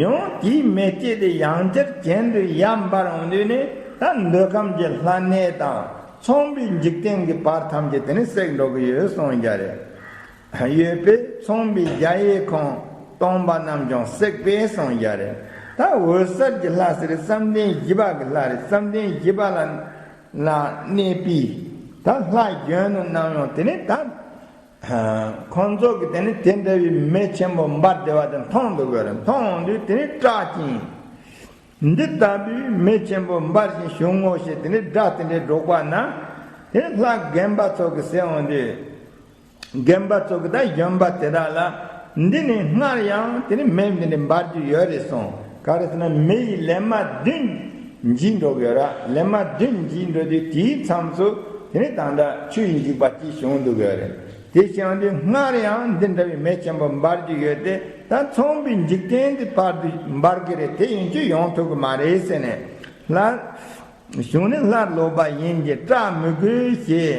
ཡང་དེའི་མེ་ལྕེ་དེ་ཡང་བསྐྱར་གྱེན་དུ་ཡར་འབར་འོང་དུས་ནས་ད་འདོད་ཁམས་ཀྱི་ལྷ་གནས་དང་ཚངས་པའི་འཇིག་རྟེན་གྱི་བར་ཐམས་ཅད་དེ་ནས་བསྲེགས་འགྲོ་གི་ཡོད་གསུངས་ཡ་རེད། ཡོད་པས་ཚངས་པའི་གཞལ་ཡས་ཁང་སྟོང་པ་རྣམས་ཀྱང་བསྲེགས་པས་གསུངས་ཡ་རེད། ད་འོད་གསལ་གྱི་ལྷ་ཟེར་བསམ་གཏན་བཞི་པ་གི་ལྷ་རེད། བསམ་གཏན་བཞི་པ་ལ་ལ་གནས་པའི་ད་ལྷ་གཞོན་ནུ་རྣམས་ཡང་དེ་ནས་ད་ཁོང་ཚོ་གི་དེ་ནས་དེ་འདྲ་བའི་མེ་ཆེན་པོ་འབར་བསྡད་པ་དེ་མཐོང་འདུག་གི་རེད། མཐོང་འོང་དུས་དེ་ནས་སྐྲག་ཅིང་། འདི་ལྟ་བུའི་མེ་ཆེན་པོ་འབར་ཞིང་བྱུང་ངོ་ཞེས་དེ་ནས་སྒྲ་དེ་འདྲའི་སྒྲོག་པ་ན། དེ་ནས་ལྷ་རྒན་པ་ཚོ་གི་ཟེར་འོང་དུས། རྒན་པ་ཚོ་གི་ད་གཞོན་པ་དེ་དག་ལ་འདི་ནས་སྔར་ཡང་དེ་ནས་མེ་འདི་འདྲའི་འབར་རྒྱུ་ཡོད་རེད་གསུངས། ག་རེ་ཟེར་ན་མེ་ཡི་ལན་མ་བདུན་འཇིག་འགྲོ་གི་ཡོད་ར། ལན་མ་བདུན་འཇིག་འགྲོ་དུས་དེའི་མཚམས་སུ་དེ་ནས་ད་ལྟ་ཆུ་ཡི་འཇིགས་པ་གཅིག་བྱུང་འདུག་གི་ཡོད་རེད། དེ་བྱས་འོང་དུས་སྔར་ཡང་འདི་འདྲ་བའི་མེ་ཆེན་པོ་འབར་རྒྱུ་ཡོད་དེ། ད་ཚངས་པའི་འཇིག་རྟེན་གྱི་བར་དུ་འབར་གྱི་རེད། དེ་ཡིན་དུས་ཡོང་ཐུབ་ཀྱི་མ་རེད་ཟེར་ནས་ལྷ་གཞུང་ནས་སླར་ལོག་པ་ཡིན་གྱི་སྐྲག་མི་དགོས་ཞེས་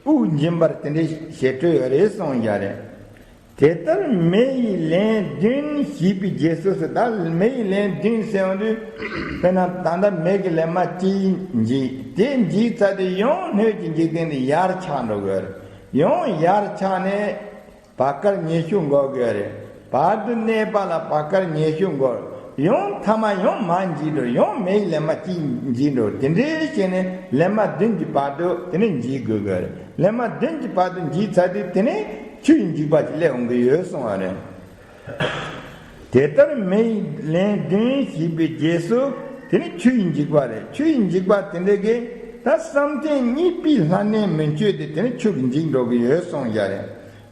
དབུགས་འབྱིན་པར་དེ་འདྲའི་ཞལ་སྤྲོད་ཡོད་རེད་གསུངས་ཡ་རེད། དེ་ལྟར་མེ་ཡི་ལན་བདུན་བྱས་པའི་རྗེས་སུ་ཟེར། ད་མེ་ཡི་ལན་བདུན་ཟེར་ཡོང་དུས་དཔེར་ན་ད་ལྟ་མེ་གི་ལན་མ་གཅིག་འཇིག་དེ་འཇིག་ཚར་དུས་ཡང་སྣོད་ཀྱི་འཇིག་རྟེན་དེ་ཡར་ཆགས་འགྲོ་གི་ཡོད་རེད། ཡང་ཡར་ཆགས་ནས་བར་སྐར་ཉི་ཤུ་འགོར་དགོས་རེད། བར་དུ་གནས་པ་ལ་བར་སྐར་ཉི་ཤུ་འགོར། ཡང་མཐའ་མ་ཡང་མར་འཇིག་འགྲོ། ཡང་མེའི་ལན་མ་གཅིག་འཇིག་འགྲོ། དེ་འདྲའི་བྱས་ནས་ལན་མ་བདུན་གྱི་བར་དུ་དེ་ནས་འཇིག་དགོས་དགོས་རེད། ལན་མ་བདུན་གྱི་བར་དུ་འཇིག་ཚར་དུས་དེ་ནས་ཆུ་ཡི་འཇིགས་པ་ཅིག་སླེབས་འོང་གི་ཡོད་གསུང་བ་རེད། དེ་ལྟར་མེ་ཡི་ལན་བདུན་བྱས་པའི་རྗེས་སུ་དེ་ནི་ཆུ་ཡི་འཇིགས་པ་རེད། ཆུ་ཡི་འཇིགས་པ་དེ་འདྲ་གིས་ད་བསམ་གཏན་གཉིས་པའི་ལྷ་གནས་མི་འཆོས་ཏེ་དེ་ནི་ཆུ་གིས་འཇིག་འགྲོ་གི་ཡོད་གསུངས་བཞག་རེད།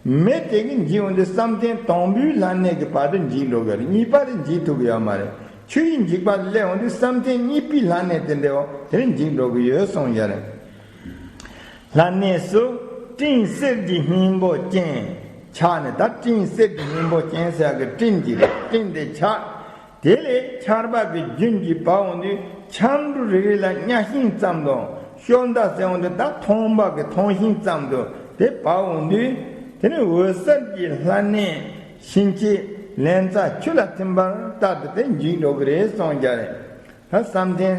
མེ་དེ་གིས་འཇིག་འོང་དུས་བསམ་གཏན་དང་པོའི་ལྷ་གནས་ཀྱི་བར་དུ་འཇིག་འགྲོ་གི་རེད། གཉིས་པ་དེ་འཇིག་ཐུབ་ཀྱི་ཡོད་མ་རེད། ཆུ་ཡི་འཇིགས་པ་སླེབས་འོང་དུས་བསམ་གཏན་གཉིས་པའི་ལྷ་གནས་དེ་འདྲའོ་དེ་ནི་འཇིག་འགྲོ་གི་ཡོད་གསུངས་ཡོད་རེད། ལྷ་གནས་སུ་སྤྲིན་གསེར་གྱི་སྙིང་པོ་ཅན། ཆགས་ནས་ད་སྤྲིན་གསེར་གྱི་སྙིང་པོ་ཅན་ཟེར་ཡག་གི་སྤྲིན་གྱི་རེད། སྤྲིན་དེ་ཆགས། དེ་ལས་ཆར་པ་གི་རྒྱུན་གྱིས་བབས་འོང་དུས་ཆབ་འབྲུ་རེ་རེ་ལ་གཉའ་ཤིང་ཙམ་དང་། ཤོ་མདའ་ཟེར་འོང་དུས་ད་ཐང་པ་གི་ཐང་ཤིང་ཙམ་དུ་དེ་བབས་འོང་དུས། དེ་ནི་འོད་གསལ་གྱི་ལྷ་གནས་ཕྱིན་ཆད་ལན་ཚྭ་ཆུ་ལ་ཐིམ་པ་ལྟར་དུ་དེ་འཇིག་འགྲོ་གི་རེད་གསུངས་ཀྱང་རེད། ད་བསམ་གཏན་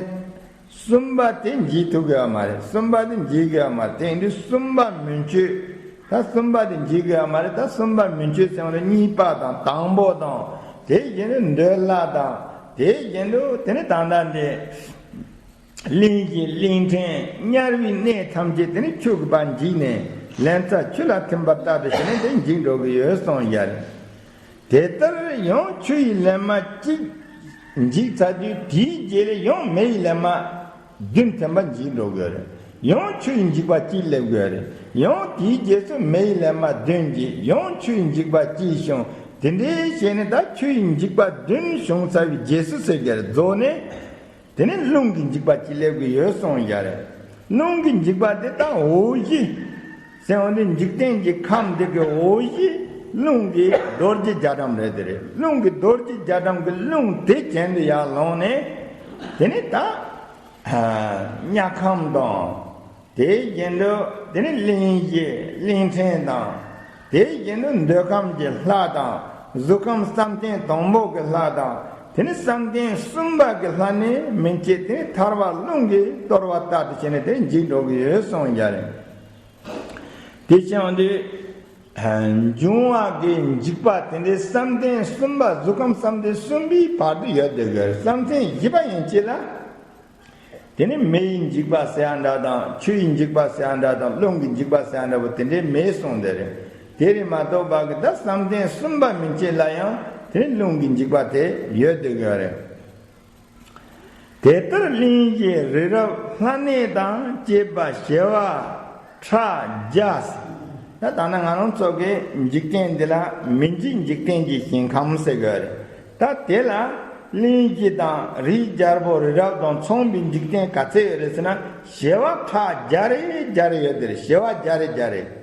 གསུམ་པ་དེ་འཇིག་ཐུབ་ཀྱི་ཡོད་མ་རེད། གསུམ་པ་དེ་འཇིག་གི་ཡོད་མ་རེད། དེ་ཡིན་དུས་གསུམ་པ་མུན་ཆད། ད་གསུམ་པ་དེ་འཇིག་གི་ཡོད་མ་རེད། ད་གསུམ་པ་མུན་ཆད་ཟེར་བ་ལ་གཉིས་པ་དང་དང་པོ་དང་། དེ་བཞིན་དུ་འདོད་ལྷ་དང་། དེ་བཞིན་དུ་དེ་ནི་ད་ལྟ་འདི་གླིང་བཞི་གླིང་ཕྲན་དམྱལ་བའི་གནས་ཐམས་ཅད་དེ་ནི་ཆུ་གི་བར་འཇིག་ནས་ལན་ཚྭ་ཆུ་ལ་ཐིམ་པ་ལྟར་དུ་བྱས་ནས་དེ་འཇིག་འགྲོ་གི་ཡོད་གསུངས་ཡ་རེད། དེ་ལྟར་ཡང་ཆུ་ཡི་ལན་མ་གཅིག་འཇིག་ཚར་དུས་དེའི་རྗེས་ལ་ཡང་མེ་ཡི་ལན་མ་བདུན་ཐེམ་པ་འཇིག་འགྲོ་དགོས་རེད། ཡང་ཆུ་ཡི་འཇིགས་པ་གཅིག་སླེབས་དགོས་རེད། ཡང་དེའི་རྗེས་སུ་མེ་ཡི་ལན་མ་བདུན་འཇིག་ཡང་ཆུ་ཡི་འཇིགས་པ་གཅིག་བྱུང་། དེ་འདྲའི་བྱས་ནས་ད་ཆུ་ཡི་འཇིགས་པ་བདུན་བྱུང་ཚར་བའི་རྗེས་སུ་ཟེར་དགོས་རེད། རྫོགས་ནས། དེ་ནས་རླུང་གི་འཇིགས་པ་གཅིག་སླེབས་ཀྱི་ཡོད་གསུངས་ཡ་རེད། རླུང་གི་འཇིགས་པ་དེ་ད་འོག་གཞི་ཟེར་བ་འདི་འཇིག་རྟེན་གྱི་ཁམས་འདི་གི་འོག་གཞི་རླུང་གི་རྡོ་རྗེ་རྒྱ་གྲམ་རེད། དེ་རེད། རླུང་གི་རྡོ་རྗེ་རྒྱ་གྲམ་གྱི་རླུང་དེ་གྱེན་དུ་ཡར་ལངས་ནས། དེ་ནས་ད་དམྱལ་ཁམས་དང་། དེའི་རྗེས་སུ་དེ་ནི་གླིང་བཞི་གླིང་ཕྲན་དང་། དེའི་རྗེས་སུ་འདོད་ཁམས་ཀྱི་ལྷ་དང་། གཟུགས་ཁམས་བསམ་གཏན་དང་པོ་གི་ལྷ་དང་། དེ་ནི་བསམ་གཏན་གསུམ་པ་གི་ལྷ་ནི་མན་ཆད་དེ་ནི་ཐར་པ་རླུང་གིས་གཏོར་བ་ལྟར་དུ་བྱས་ནས་དེ་འཇིག་འགྲོ་གི་ཡོད་གསུངས་ཡ་རེད། དེ་བྱས་འོང་དུས་འབྱུང་བ་གི་འཇིགས་པ་དེ་འདྲའི་བསམ་གཏན་གསུམ་པ་གཟུགས་ཁམས་བསམ་གཏན་གསུམ་པའི་བར་དུ་ཡོད་དེ་གི་བསམ་གཏན་བཞི་པ་ཡན་ཆད་ལ། དེ་ནི་མེ་ཡི་འཇིགས་པ་ཟེར་ཡ་འདྲ་དང་། ཆུ་ཡི་འཇིགས་པ་ཟེར་ཡ་འདྲ་དང་། རླུང་གི་འཇིགས་པ་ཟེར་ཡ་འདྲ་པོ་དེ་འདྲའི་མེད་གསུངས་དེ་རེད། དེ་རེད་མ་གཏོགས་པ་གི་ད་བསམ་གཏན་གསུམ་པ་མན་ཆད་ལ་ཡང་དེ་ནི་རླུང་གི་འཇིགས་པ་དེ་ཡོད་དེ་གི་རེད། དེ་ལྟར་གླིང་བཞི་རི་རབ་ལྷ་གནས་དང་བཅས་པ་བྱེ་བ་ཕྲག་བརྒྱ། ད་ད་ནི་ང་རང་ཚོ་གི་འཇིག་རྟེན་འདི་ལ་མི་འཇིགས་འཇིག་རྟེན་གྱི་ཞིང་ཁམས་ཟེར་གི་རེད། ད་དེ་ལ་གླིང་བཞི་དང་རིའི་རྒྱལ་པོ་རི་རབ་དང་མཚུངས་པའི་འཇིག་རྟེན་ག་ཚད་ཡོད་རེད་ཟེར་ན། བྱེ་བ་ཕྲག་བརྒྱ་རེ་བརྒྱ་རེ་ཡོད་དེ་རེད། བྱེ་བ་བརྒྱ་རེ་བརྒྱ་རེ།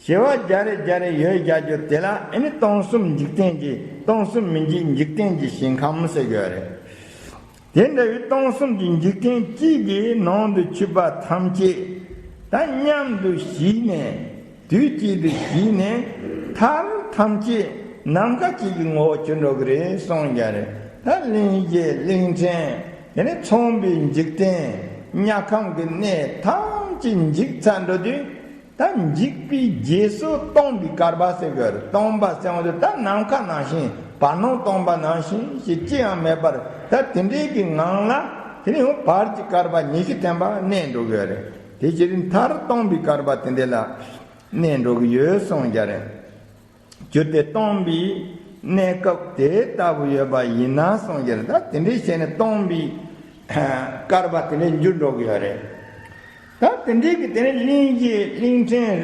བྱེ་བ་བརྒྱ་རེ་བརྒྱ་རེ་ཡོད་བཞག་རྒྱུ་དེ་ལ་ཨེ་ནི་སྟོང་གསུམ་འཇིག་རྟེན་གྱི་སྟོང་གསུམ་མི་འཇིགས་འཇིག་རྟེན་གྱི་ཞིང་ཁམས་ཟེར་གི་རེད། དེ་འདྲ་བའི་སྟོང་གསུམ་གྱི་འཇིག་རྟེན་གཅིག་གི་ནང་དུ་ཆུད་པ་ཐམས་ཅད་ད་མཉམ་དུ་ཞུགས་ནས། དུས་གཅིག་ཏུ་ཞུགས་ནས་མཐར་ཐམས་ཅད་ནམ་མཁའ་གཅིག་གི་ངོ་བོ་གྱུར་འགྲོ་གི་རེད་གསུངས་ཀྱང་རེད། ད་གླིང་བཞི་གླིང་ཕྲན་དེ་ནས་མཚུངས་པའི་འཇིག་རྟེན་དམྱལ་ཁམས་ཀྱི་གནས་ཐམས་ཅད་འཇིག་ཚར་འགྲོ་དུས། ད་འཇིག་པའི་རྗེས་སུ་སྟོང་པའི་བསྐལ་པ་ཟེར་གི་རེད། སྟོང་པ་ཟེར་བ་དེ་ད་ནམ་མཁའ་ནང་བཞིན། བར་སྣང་སྟོང་པ་ནང་བཞིན་ཞིག་ཅི་ཡང་མེད་པར། ད་དེ་འདྲའི་གི་ངང་ལ་དེ་ནས་ཡང་བར་གྱི་བསྐལ་པ་ཉི་ཤུ་ཐམ་པ་གནས་འགྲོ་གི་རེད། དེ་ཕྱིར་མཐར་སྟོང་པའི་བསྐལ་པ་དེ་འདྲ་ལ་གནས་འགྲོ་གི་ཡོད་གསུངས་ཀྱང་རེད། རྒྱུ་དེ་སྟོང་པའི་གནས་སྐབས་དེ་ལྟ་བུ་ཡོད་པ་ཡིན་ན་གསུངས་ཀྱང་རེད། ད་དེ་འདྲའི་བྱས་ནས་སྟོང་པའི་བསྐལ་པ་དེ་ནས་འགྱུར་འགྲོ་གི་ཡོད་རེད། ད་དེ་འདྲའི་གི་དེ་ནས་གླིང་བཞི་གླིང་ཕྲན་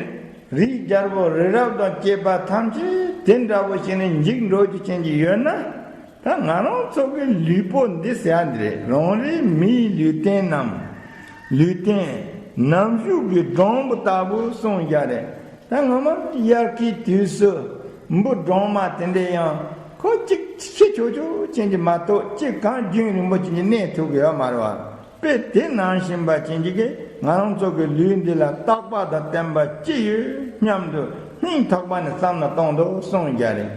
རིའི་རྒྱལ་པོ་རི་རབ་དང་བཅས་པ་ཐམས་ཅད་དེ་འདྲ་པོ་བྱས་ནས་འཇིག་འགྲོ་རྒྱུ་ཅན་གྱི་ཡོད་ན། ད་ང་རང་ཚོ་གི་ལུས་པོ་འདི་ཟེར་ཡ་འདི་རེད། རང་རེའི་མིའི་ལུས་རྟེན་ནམ། ལུས་རྟེན་ནམ་ཞུགས་ཀྱི་སྒྲོམ་བུ་ལྟ་བུ་གསུངས་ཀྱང་རེད། ད་སྔོན་མ་དབྱར་ཁའི་དུས་སུ་འབུ་སྦྲང་མ་དེ་འདྲས་ཡང་ཁོ་གཅིག་ཤི་ཆོག་ཆོག་ཅན་གྱི་མ་གཏོགས་གཅིག་གང་རྒྱུན་རིང་པོ་ཅན་གྱི་གནས་ཐུབ་ཀྱི་ཡོད་མ་རེད་བ། དཔེ་དེ་ནང་བཞིན་པ་ཅན་གྱི་གི་ང་རང་ཚོ་གི་ལུས་འདི་ལ་རྟག་པ་དང་བརྟན་པ་ཅི་ཡོད་སྙམ་དུ་སྙིང་ཐག་པ་ནས་བསམ་བློ་གཏོང་དོ་གསུངས་ཀྱང་རེད།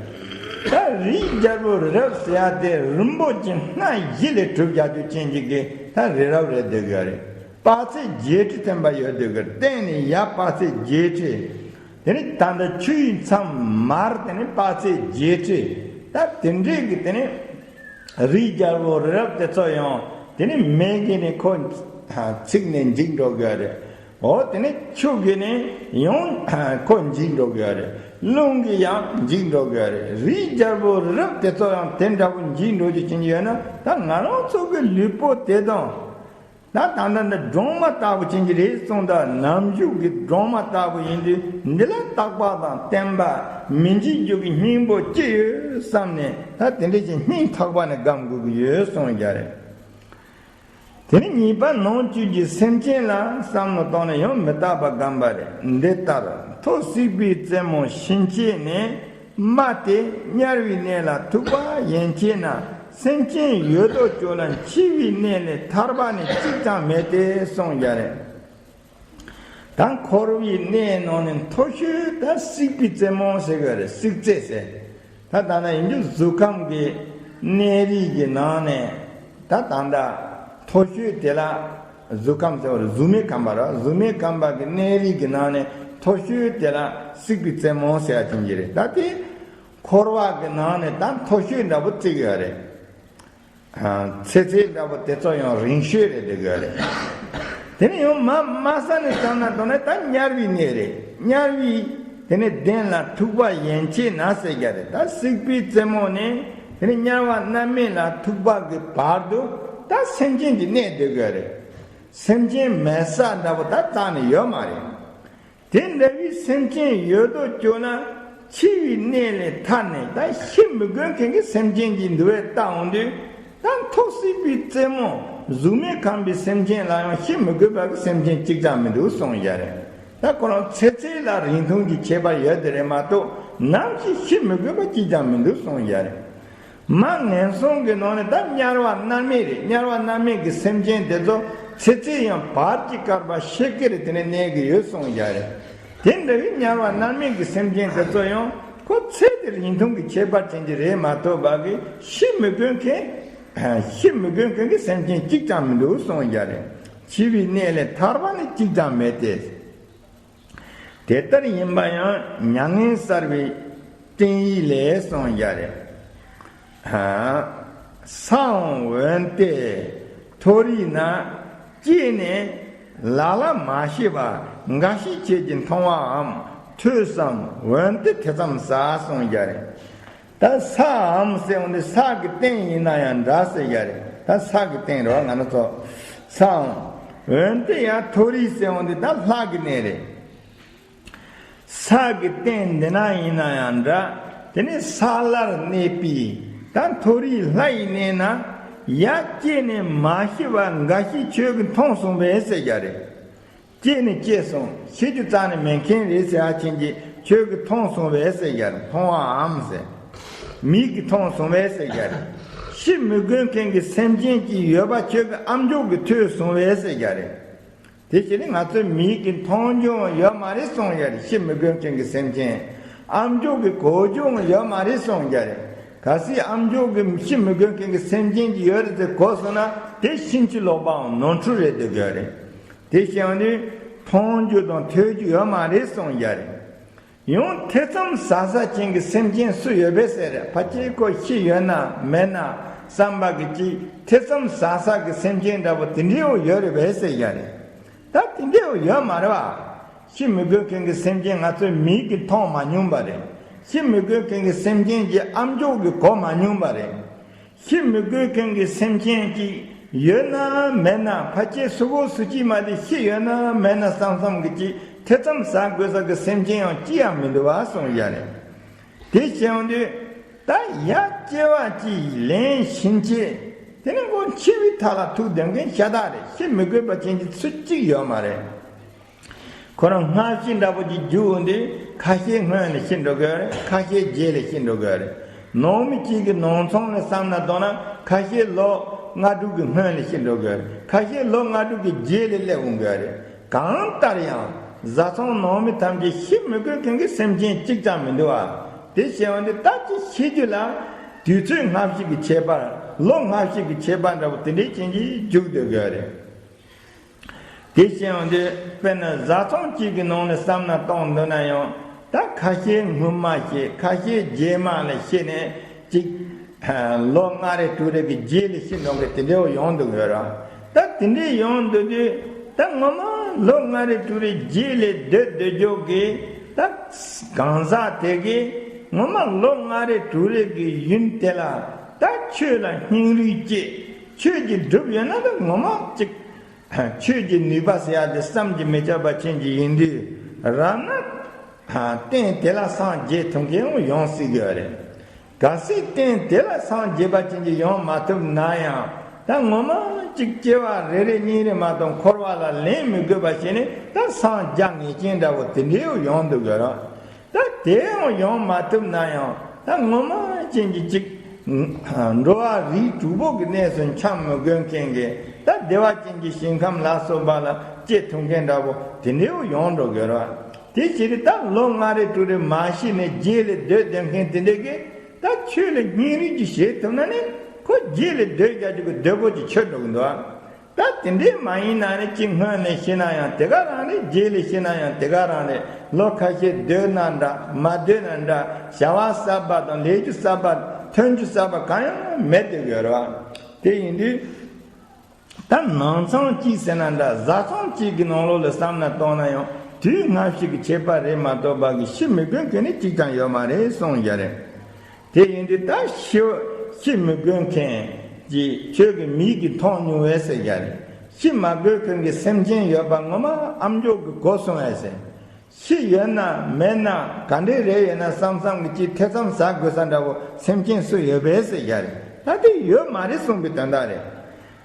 ད་རིའི་རྒྱལ་པོ་རི་རབ་ཟེར་ཡ་དེ་རིན་པོ་ཆེ་སྣ་བཞི་ལས་གྲུབ་རྒྱག་རྒྱུ་ཅན་གྱི་གི་ད་རི་རབ་རེད་འདོད་ཀྱི་ཡོད་རེད། དཔག་ཚད་བརྒྱད་ཁྲི་ཐམ་པ་ཡོད་འདུག་གི། སྟེང་ནས་ཡར་དཔག་ཚད་བརྒྱད་ཁྲི། དེ་ནས་ད་ལྟ་ཆུ་ཡི་མཚམས་མར་དེ་ནས་དཔག་ཚད་བརྒྱད་ཁྲི། ད་དེ་འདྲས་ཀྱི་དེ་ནས་རིའི་རྒྱལ་པོ་རི་རབ་དེ་ཚོ་ཡང་དེ་ནས་མེ་གིས་ནི་ཁོ་ཚིག་ནས་འཇིག་འགྲོ་གི་རེད། འོ་དེ་ནས་ཆུ་གིས་ནི་ཡང་ཁོ་འཇིག་འགྲོ་གི་རེད། རླུང་གིས་ཡང་འཇིག་འགྲོ་གི་རེད། རིའི་རྒྱལ་པོ་རི་རབ་དེ་ཚོ་ཡང་དེ་འདྲ་པོ་འཇིག་འགྲོ་རྒྱུ་ཅན་ཡོད་ན། ད་ང་རང་ཚོ་གི་ལུས་པོ་དེ་དང་། ད་ད་ལྟ་འདི་སྒྲོན་མ་ལྟ་བུ་ཅན་གྱི་རེད་གསུངས། ད་ནམ་ཞུགས་ཀྱི་སྒྲོན་མ་ལྟ་བུ་ཡིན་དུས་འདི་ལ་རྟག་པ་དང་བརྟན་པ་མི་འཇིགས་རྒྱུ་གི་སྙིང་པོ་ཅི་ཡོད་བསམ་ནས། ད་དེ་འདྲ་ཅིག་སྙིང་ཐག་པ་ནས་སྒོམ་དགོས་ཀྱི་ཡོད་གསུངས་རྒྱུ་རེད། དེ་ནས་གཉིས་པ་ནང་བཅུད་ཀྱི་སེམས་ཅན་ལ་བསམ་བློ་བཏང་ནས་ཡང་མི་རྟག་པ་སྒོམ་པ་རེད། འདི་ལྟར་མཐོ་སྲིད་པའི་རྩེ་མོ་ཕྱིན་ཆད་ནས། རྨ་སྟེ་དམྱལ་བའི་གནས་ལ་ཐུག་པ་ཡན་ཆད་ན། སེམས་ཅན་ཡོད་དོ་ཅོག་ལ་འཆི་བའི་གནས་ལས་ཐར་པ་ནི་གཅིག་ཀྱང་མེད་དེ་གསུངས་རྒྱུ་རེད། ད་འཁོར་བའི་གནས་ནང་ནས་མཐོ་ཤོས་ད་སྲིད་པའི་རྩེ་མོ་ཟེར་གི་རེད། སྲིད་རྩེ་ཟེར། ད་ད་ན་ཡིན་རྒྱུ་གཟུགས་ཁམས་ཀྱི་གནས་རིས་ཀྱི་ནང་ནས་ད་ད་ལྟ་མཐོ་ཤོས་དེ་ལ། གཟུགས་ཁམས་ཟེར་བ་རེད། གཟུགས་མེད་ཁམས་པ་རེད། གཟུགས་མེད་ཁམས་པ་གི་གནས་རིས་ཀྱི་ནང་ནས་མཐོ་ཤོས་དེ་ལ་སྲིད་པའི་རྩེ་མོ་ཟེར་ཡ་ཅན་གྱི་རེད། ད་དེ་འཁོར་བ་གི་ནང་ནས་ད་མཐོ་ཤོས་འདྲ་པོ་བརྩི་གི་ཡོད་རེད། ཨ། ཚེ་ཚད་འདྲ་པོ་དེ་ཚོ་ཡང་རིང་ཤོས་རེད་འདི་གི་རེད། དེ་ནས་ཡང་མ་མ་ས་ནས་བསམ་ན་དོ་ནས་ད་དམྱལ་བའི་གནས་རེད། དམྱལ་བའི་དེ་ནས་གདན་ལ་ཐུག་པ་ཡན་ཆད་ན་ཟེར་རྒྱུ་རེད། ད་སྲིད་པའི་རྩེ་མོ་ནས་དེ་ནས་དམྱལ་བ་མནར་མེད་ལ་ཐུག་པ་གི་བར་དུ་ད་སེམས་ཅན་གྱི་གནས་འདི་གི་རེད། སེམས་ཅན་མེད་ས་འདྲ་པོ་ད་རྩ་ནས་ཡོད་མ་རེད། དེ་འདྲ་བའི་སེམས་ཅན་ཡོད་དོ་ཅོག་ན་འཆི་བའི་གནས་ལས་ཐར་ནས་ད་ཤི་མི་དགོས་མཁན་གྱི་སེམས་ཅན་གྱི་འདུལ་བའི་ལྟ་འོང་དུས། ད་མཐོ་སྲིད་པའི་རྩེ་མོ་གཟུགས་མེད་ཁམས་པའི་སེམས་ཅན་ལ་ཡང་ཤི་མི་དགོས་པ་གི་སེམས་ཅན་གཅིག་ཀྱང་མི་འདུག་གསུངས་ཡ་རེད། ད་ཁོ་རང་ཚེ་ཚད་ལ་རིང་ཐུང་གི་ཁྱད་པར་ཡོད་དེ་རེད་མ་གཏོགས་ནམ་ཞིག་ཤི་མི་དགོས་པ་གཅིག་ཀྱང་མི་འདུག་གསུངས་ཡ་རེད། མ་ངན་སོང་གི་ནང་ནས་ད་དམྱལ་བ་མནར་མེད་རེད། དམྱལ་བ་མནར་མེད་ཀྱི་སེམས་ཅན་དེ་ཚོ་ཚེ་ཚད་ཡང་བར་གྱི་བསྐལ་པ་ཤེལ་ཀེ་རེ་དེ་ནས་གནས་ཀྱི་ཡོད་གསུངས་ཡ་རེད། དེ་འདྲ་བའི་དམྱལ་བ་མནར་མེད་ཀྱི་སེམས་ཅན་དེ་ཚོ་ཡང་ཁོ་ཚེ་དེ་རིང་ཐུང་གི་ཁྱད་པར་ཅན་གྱི་རེད་མ་གཏོགས་པ་གི་ཤི་མི་དགོས་མཁན། ཤི་མི་དགོས་མཁན་གྱི་སེམས་ཅན་གཅིག་ཀྱང་མི་འདུག་གསུངས་ཡ་རེད། འཆི་བའི་གནས་ལས་ཐར་པ་ནི་གཅིག་ཀྱང་མེད་དེ། དེ་ལྟར་ཡིན་པ་ཡང་མྱ་ངན་གསལ་བའི་སྤྲིང་ཡིག་ལས་གསུངས་ཡ་རེད། ཧ། སའང་འོན་ཏེ་མཐོ་རིས་ན། སྐྱེས་ནས་ལ་ལ་མ་ཤི་བ་འགའ་ཞིག་ཁྱེད་ཀྱིས་མཐོང་བའམ་ཐོས་སམ། འོན་ཏེ་ཐེ་ཚོམ་ཟ་གསུངས་ཡ་རེད། ད་སའམ་ཟེར་འོང་དུས་ས་གི་སྟེང་ཡིན་ན་ཡང་འདྲ་ཟེར་ཡ་རེད། ད་ས་གི་སྟེང་རེད་བ། ང་རང་ཚོ་སའམ། འོན་ཏེ་ཡང་མཐོ་རིས་ཟེར་འོང་དུས་ད་ལྷ་གི་གནས་རེད། ས་གི་སྟེང་འདི་ན་ཡིན་ན་ཡང་འདྲ། དེ་ནས་ས་བླར་གནས་པའི་ད་མཐོ་རིས་ལྷ་ཡི་གནས་ན། ཡར་སྐྱེས་ནས་མ་ཤི་བ་འགའ་ཞིག་ཁྱོད་ཀྱིས་མཐོང་སོང་བས་ཟེར་ཡ་རེད། སྐྱེས་ནས་སྐྱེས་སོང་། ཤི་རྒྱུ་རྩ་ནས་མེད་མཁན་རེད་ཟེར་ཡ་ཅན་གྱིས་ཁྱོད་ཀྱིས་མཐོང་སོང་བས་ཟེར་ཡ་རེད། མཐོང་བའམ་ཟེར། མིག་གིས་མཐོང་སོང་བས་ཟེར་ཡ་རེད། ཤི་མི་དགོས་མཁན་གྱི་སེམས་ཅན་གྱི་ཡོད་པ་ཁྱོད་ཀྱི་ཨམ་ཅོག་གིས་ཐོས་སོང་བས་ཟེར་ཡ་རེད། དེ་བྱས་ནས་ང་ཚོའི་མིག་གིས་མཐོང་རྒྱུ་ཡོད་མ་རེད་གསུངས་ཡ་རེད། ཤི་མི་དགོས་མཁན་གྱི་སེམས་ཅན། ཨམ་ཅོག་གིས་གོ་རྒྱུ་ཡོད་མ་རེད་གསུངས་ཡ་རེད། གལ་སྲིད་ཨམ་ཅོག་གིས་ཤི་མི་དགོས་མཁན་གྱི་སེམས་ཅན་གྱི་ཡོད་རེད་ཟེར་གོ་སོང་ན་དེ་ཕྱིན་ཅི་ལོག་པའམ་ནོར་འཁྲུལ་རེད་འདོད་ཀྱི་ཡོད་རེད། དེ་བྱས་ཡོང་དུས་མཐོང་རྒྱུ་དང་ཐོས་རྒྱུ་ཡོད་མ་རེད་གསུངས་ཡ་རེད། ཡང་ཐེ་ཚོམ་ཟ་ས་ཅན་གྱི་སེམས་ཅན་སུ་ཡོད་པས་ཟེར། ཕལ་ཆེར་ཁོ་ཤི་ཡོད་ན་མེད་ན་བསམ་པ་གི་ཅིག་ཐེ་ཚོམ་ཟ་ས་གི་སེམས་ཅན་འདྲ་པོ་དེ་འདྲའི་བོ་ཡོད་རེད་པས་ཟེར་ཡ་རེད། ད་དེ་འདྲའི་བོ་ཡོད་མ་རེད་བ། ཤི་མི་དགོས་མཁན་གྱི་སེམས་ཅན་ང་ཚོའི་མིག་གིས་མཐོང་མ་མྱོང་པ་རེད། ཤི་མི་དགོས་མཁན་གྱི་སེམས་ཅན་གྱི་ཨམ་ཅོག་གིས་གོ་མ་མྱོང་པ་རེད། ཤི་མི་དགོས་མཁན་གྱི་སེམས་ཅན་གཅིག་ཡོད་ན་མེད་ན། ཕལ་ཆེར་སུ་གོ་སུ་གཅིག་མ་དེ་ཤི་ཡོད་ན་མེད་ན་བསམ་བསམ་གི་ཅིག་ཐེ་ཚོམ་ཟ་དགོས་ས་གི་སེམས་ཅན་ཡང་ཅི་ཡང་མི་འདུག་བ་གསུངས་ཡ་རེད། དེ་བྱས་ཡོང་དུས་ད་ཡ་སྐྱེ་བ་གཅིག་ལེན་ཕྱིན་ཆད་དེ་ནས་ཁོ་འཆི་བའི་མཐའ་ལ་ཐུག་སྡོད་མཁན་ཤ་སྟག་རེད། ཤི་མི་དགོས་པ་ཅན་གྱི་སུ་གཅིག་ཡོད་མ་རེད། ཁོ་རང་སྔ་ཕྱི་འདྲ་པོ་ཅིག་རྒྱུག་འོང་དུས་ཁ་ཤས་སྔོན་ལ་ཤི་འགྲོ་གི་ཡོད་རེད། ཁ་ཤས་རྗེས་ལ་ཤི་འགྲོ་གི་ཡོད་རེད། ནང་མི་གཅིག་གི་ནང་ཚང་ལ་བསམ་ན་དོན་ན་ཁ་ཤས་ལོ་ལྔ་དྲུག་གི་སྔོན་ལ་ཤི་འགྲོ་གི་ཡོད་རེད། ཁ་ཤས་ལོ་ལྔ་དྲུག་གི་རྗེས་ལ་སླེབས་འོང་གི་ཡོད་རེད། གང་ལྟར་ཡང་བཟའ་ཚང་ནང་མི་ཐམས་ཅད་ཤི་མི་དགོས་མཁན་གྱི་སེམས་ཅན་གཅིག་ཀྱང་མི་འདུག་ཨ། དེ་བྱས་པ་འདི་ལྟ་ཅི་ཤི་རྒྱུ་ལ་དུས་ཚོད་སྔ་ཕྱི་གི་ཁྱད་པར། ལོ་སྔ་ཕྱི་གི་ཁྱད་པར་འདྲ་པོ་དེ་འདྲའི་རྐྱེན་གྱིས་རྒྱུག་སྡོད་གི་ཡོད་རེད། དེ་བྱས་ཡོང་དུས་དཔེར་ན་བཟའ་ཚང་གཅིག་གི་ནང་ལ་བསམ་ན་གཏོང་འདོད་ན་ཡང་ད་ཁ་ཤས་སྔོན་མ་ཤི། ཁ་ཤས་རྗེས་མ་ལ་ཤི་ནས་གཅིག་ལོ་ལྔ་རེ་དྲུག་རེ་གི་རྗེས་ལ་ཤི་འགྲོ་མཁན་དེ་འདྲའི་ཡོང་འདུག་ཡོད་ར། ད་དེ་འདྲའི་ཡོང་འདུག་དུས་ད་ངོ་མ་ལོ་ལྔ་རེ་དྲུག་རེ་རྗེས་ལ་སྡོད་སྡོད་རྒྱུ་གི་ད་གང་ཟག་དེ་གི་ངོ་མ་ལོ་ལྔ་རེ་དྲུག་རེ་གི་ཡུན་དེ་ལ་ད་ཆོས་ལ་སྙིང་རུས་བསྐྱེད། ཆོས་ཀྱི་སྒྲུབ་ཡོད་ན་ད་ངོ་མ་གཅིག་ཆོས་ཀྱི་ནུས་པ་ཟེར་ཡ་དེ་བསམ་གྱིས་མི་ཁྱབ་པ་ཅན་གྱི་ཡིན་དུས་རབ་ན། རྟེན་དེ་ལ་སངས་རྒྱས་ཐུབ་མཁན་ཡང་ཡོང་སྲིད་ཀྱི་ཡོད་རེད། གལ་སྲིད་རྟེན་དེ་ལ་སངས་རྒྱས་པ་ཅན་གྱི་ཡོང་མ་ཐུབ་ན་ཡང་ད་ངོ་མ་གཅིག་སྐྱེ་བ་རེ་རེ་གཉིས་རེ་མ་གཏོགས་འཁོར་བ་ལ་ལེན་མི་དགོས་པ་བྱས་ནས་ད་སངས་རྒྱ་ངེས་ཅན་འདྲ་བོ་དེ་འདྲའི་ཡོང་འདུག་ཡོད་རེད། ད་དེ་ཡང་ཡོང་མ་ཐུབ་ན་ཡང་ད་ངོ་མ་ཅན་གྱི་གཅིག་འགྲོ་བ་རིགས་དྲུག་པོ་གི་གནས་སུ་འཁྱམས་མི་དགོས་མཁན་གྱི་ད་བདེ་བ་ཅན་གྱི་ཞིང་ཁམས་ལ་སོགས་པ་ལ་སྐྱེ་ཐུབ་མཁན་འདྲ་བོ་དེ་འདྲའི་ཡོང་འགྲོ་དགོས་རེད། དེ་ཕྱིར་ད་ལོ་ལྔ་རེ་དྲུག་རེ་མ་ཤི་ནས་རྗེས་ལ་སྡོད་སྡོད་མཁན་དེ་འདྲས་ཀྱིས་ད་ཆོས་ལ་སྙིང་རུས་ཀྱིས་བྱེད་ཐུབ་ན་ནི་ཁོ་རྗེས་ལ་སྡོད་རྒྱག་རྒྱུ་གི་འདོད་པོ་ཅིག་ཆོད་འགྲོ་གི་འདུག་ད་དེ་འདྲས་མ་ཡིན་ན་ནི་གཅིག་སྔོན་ནས་ཤི་ན་ཡང་དེ་ག་རང་རེད། རྗེས་ལ་ཤི་ན་ཡང་དེ་ག་རང་རེད། ལོ་ཁ་ཤས་སྡོད་ན་འདྲ་མ་སྡོད་ན་འདྲ་བྱ་བ་གསར་པ་དང་ལས་རྒྱུ་གསར་པ་ཐོན་རྒྱུ་གསར་པ་གང་ཡང་མེད་དེ་ཡོད་རེད་བ། དེ་ཡིན་དུས། ད་ནང་ཚང་གཅིག་ཟེར་ན་འདྲ་བཟའ་ཚང་གཅིག་གི་ནང་ལོགས་ལ་བསམ་ན་གཏོང་ན་ཡང་དུས་སྔ་ཕྱི་གི་ཁྱད་པར་རེད་མ་གཏོགས་པ་གི་ཤི་མི་དགོས་མཁན་ནི་གཅིག་ཀྱང་ཡོད་མ་རེད་གསུངས་ཡ་རེད། དེ་ཡིན་དུས་ད་ཤི་ཤི་མི་དགོས་མཁན་གྱི་ཁྱོད་ཀྱི་མིག་གིས་མཐོང་མྱོང་བས་ཟེར་ཡ་རེད། ཤི་མ་དགོས་མཁན་གྱི་སེམས་ཅན་ཡོད་པ་ངོ་མ་ཨ་མཆོག་གི་གོ་སོང་བས་ཟེར། ཤི་ཡོད་ན་མེད་ན་ག་འདྲས་རེད་ཡོད་ན་བསམ་བསམ་གྱི་ཅིག་ཐེ་ཚོམ་ཟ་དགོས་ས་འདྲ་བོ་སེམས་ཅན་སུ་ཡོད་པས་ཟེར་ཡ་རེད། ད་དེ་ཡོད་མ་རེད་གསུངས་པའི་དོན་དག་རེད།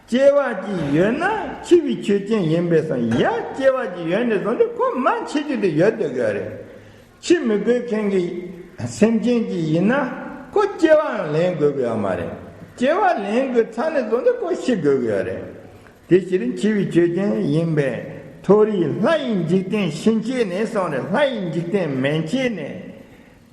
སྐྱེ་བ་གཅིག་ཡོད་ན་འཆི་བའི་ཆོས་ཅན་ཡིན་པས་སོ། ཡ་སྐྱེ་བ་གཅིག་ཡོད་ནས་བཟུང་སྟེ་ཁོ་མ་འཆི་རྒྱུ་དེ་ཡོད་སྡོད་དགོས་རེད། འཆི་མི་དགོས་མཁན་གྱི་སེམས་ཅན་གཅིག་ཡིན་ན་ཁོ་སྐྱེ་བའང་ལེན་དགོས་ཀྱི་ཡོད་མ་རེད། སྐྱེ་བ་ལེན་དགོས་ཚར་ནས་བཟུང་སྟེ་ཁོ་ཤི་དགོས་ཀྱི་ཡོད་རེད། དེ་ཕྱིར་འཆི་བའི་ཆོས་ཅན་ཡིན་པས་མཐོ་རིས་ལྷ་ཡི་འཇིག་རྟེན་ཕྱིན་ཆད་ནས་གསུངས་རེད། ལྷ་ཡི་འཇིག་རྟེན་མན་ཆད་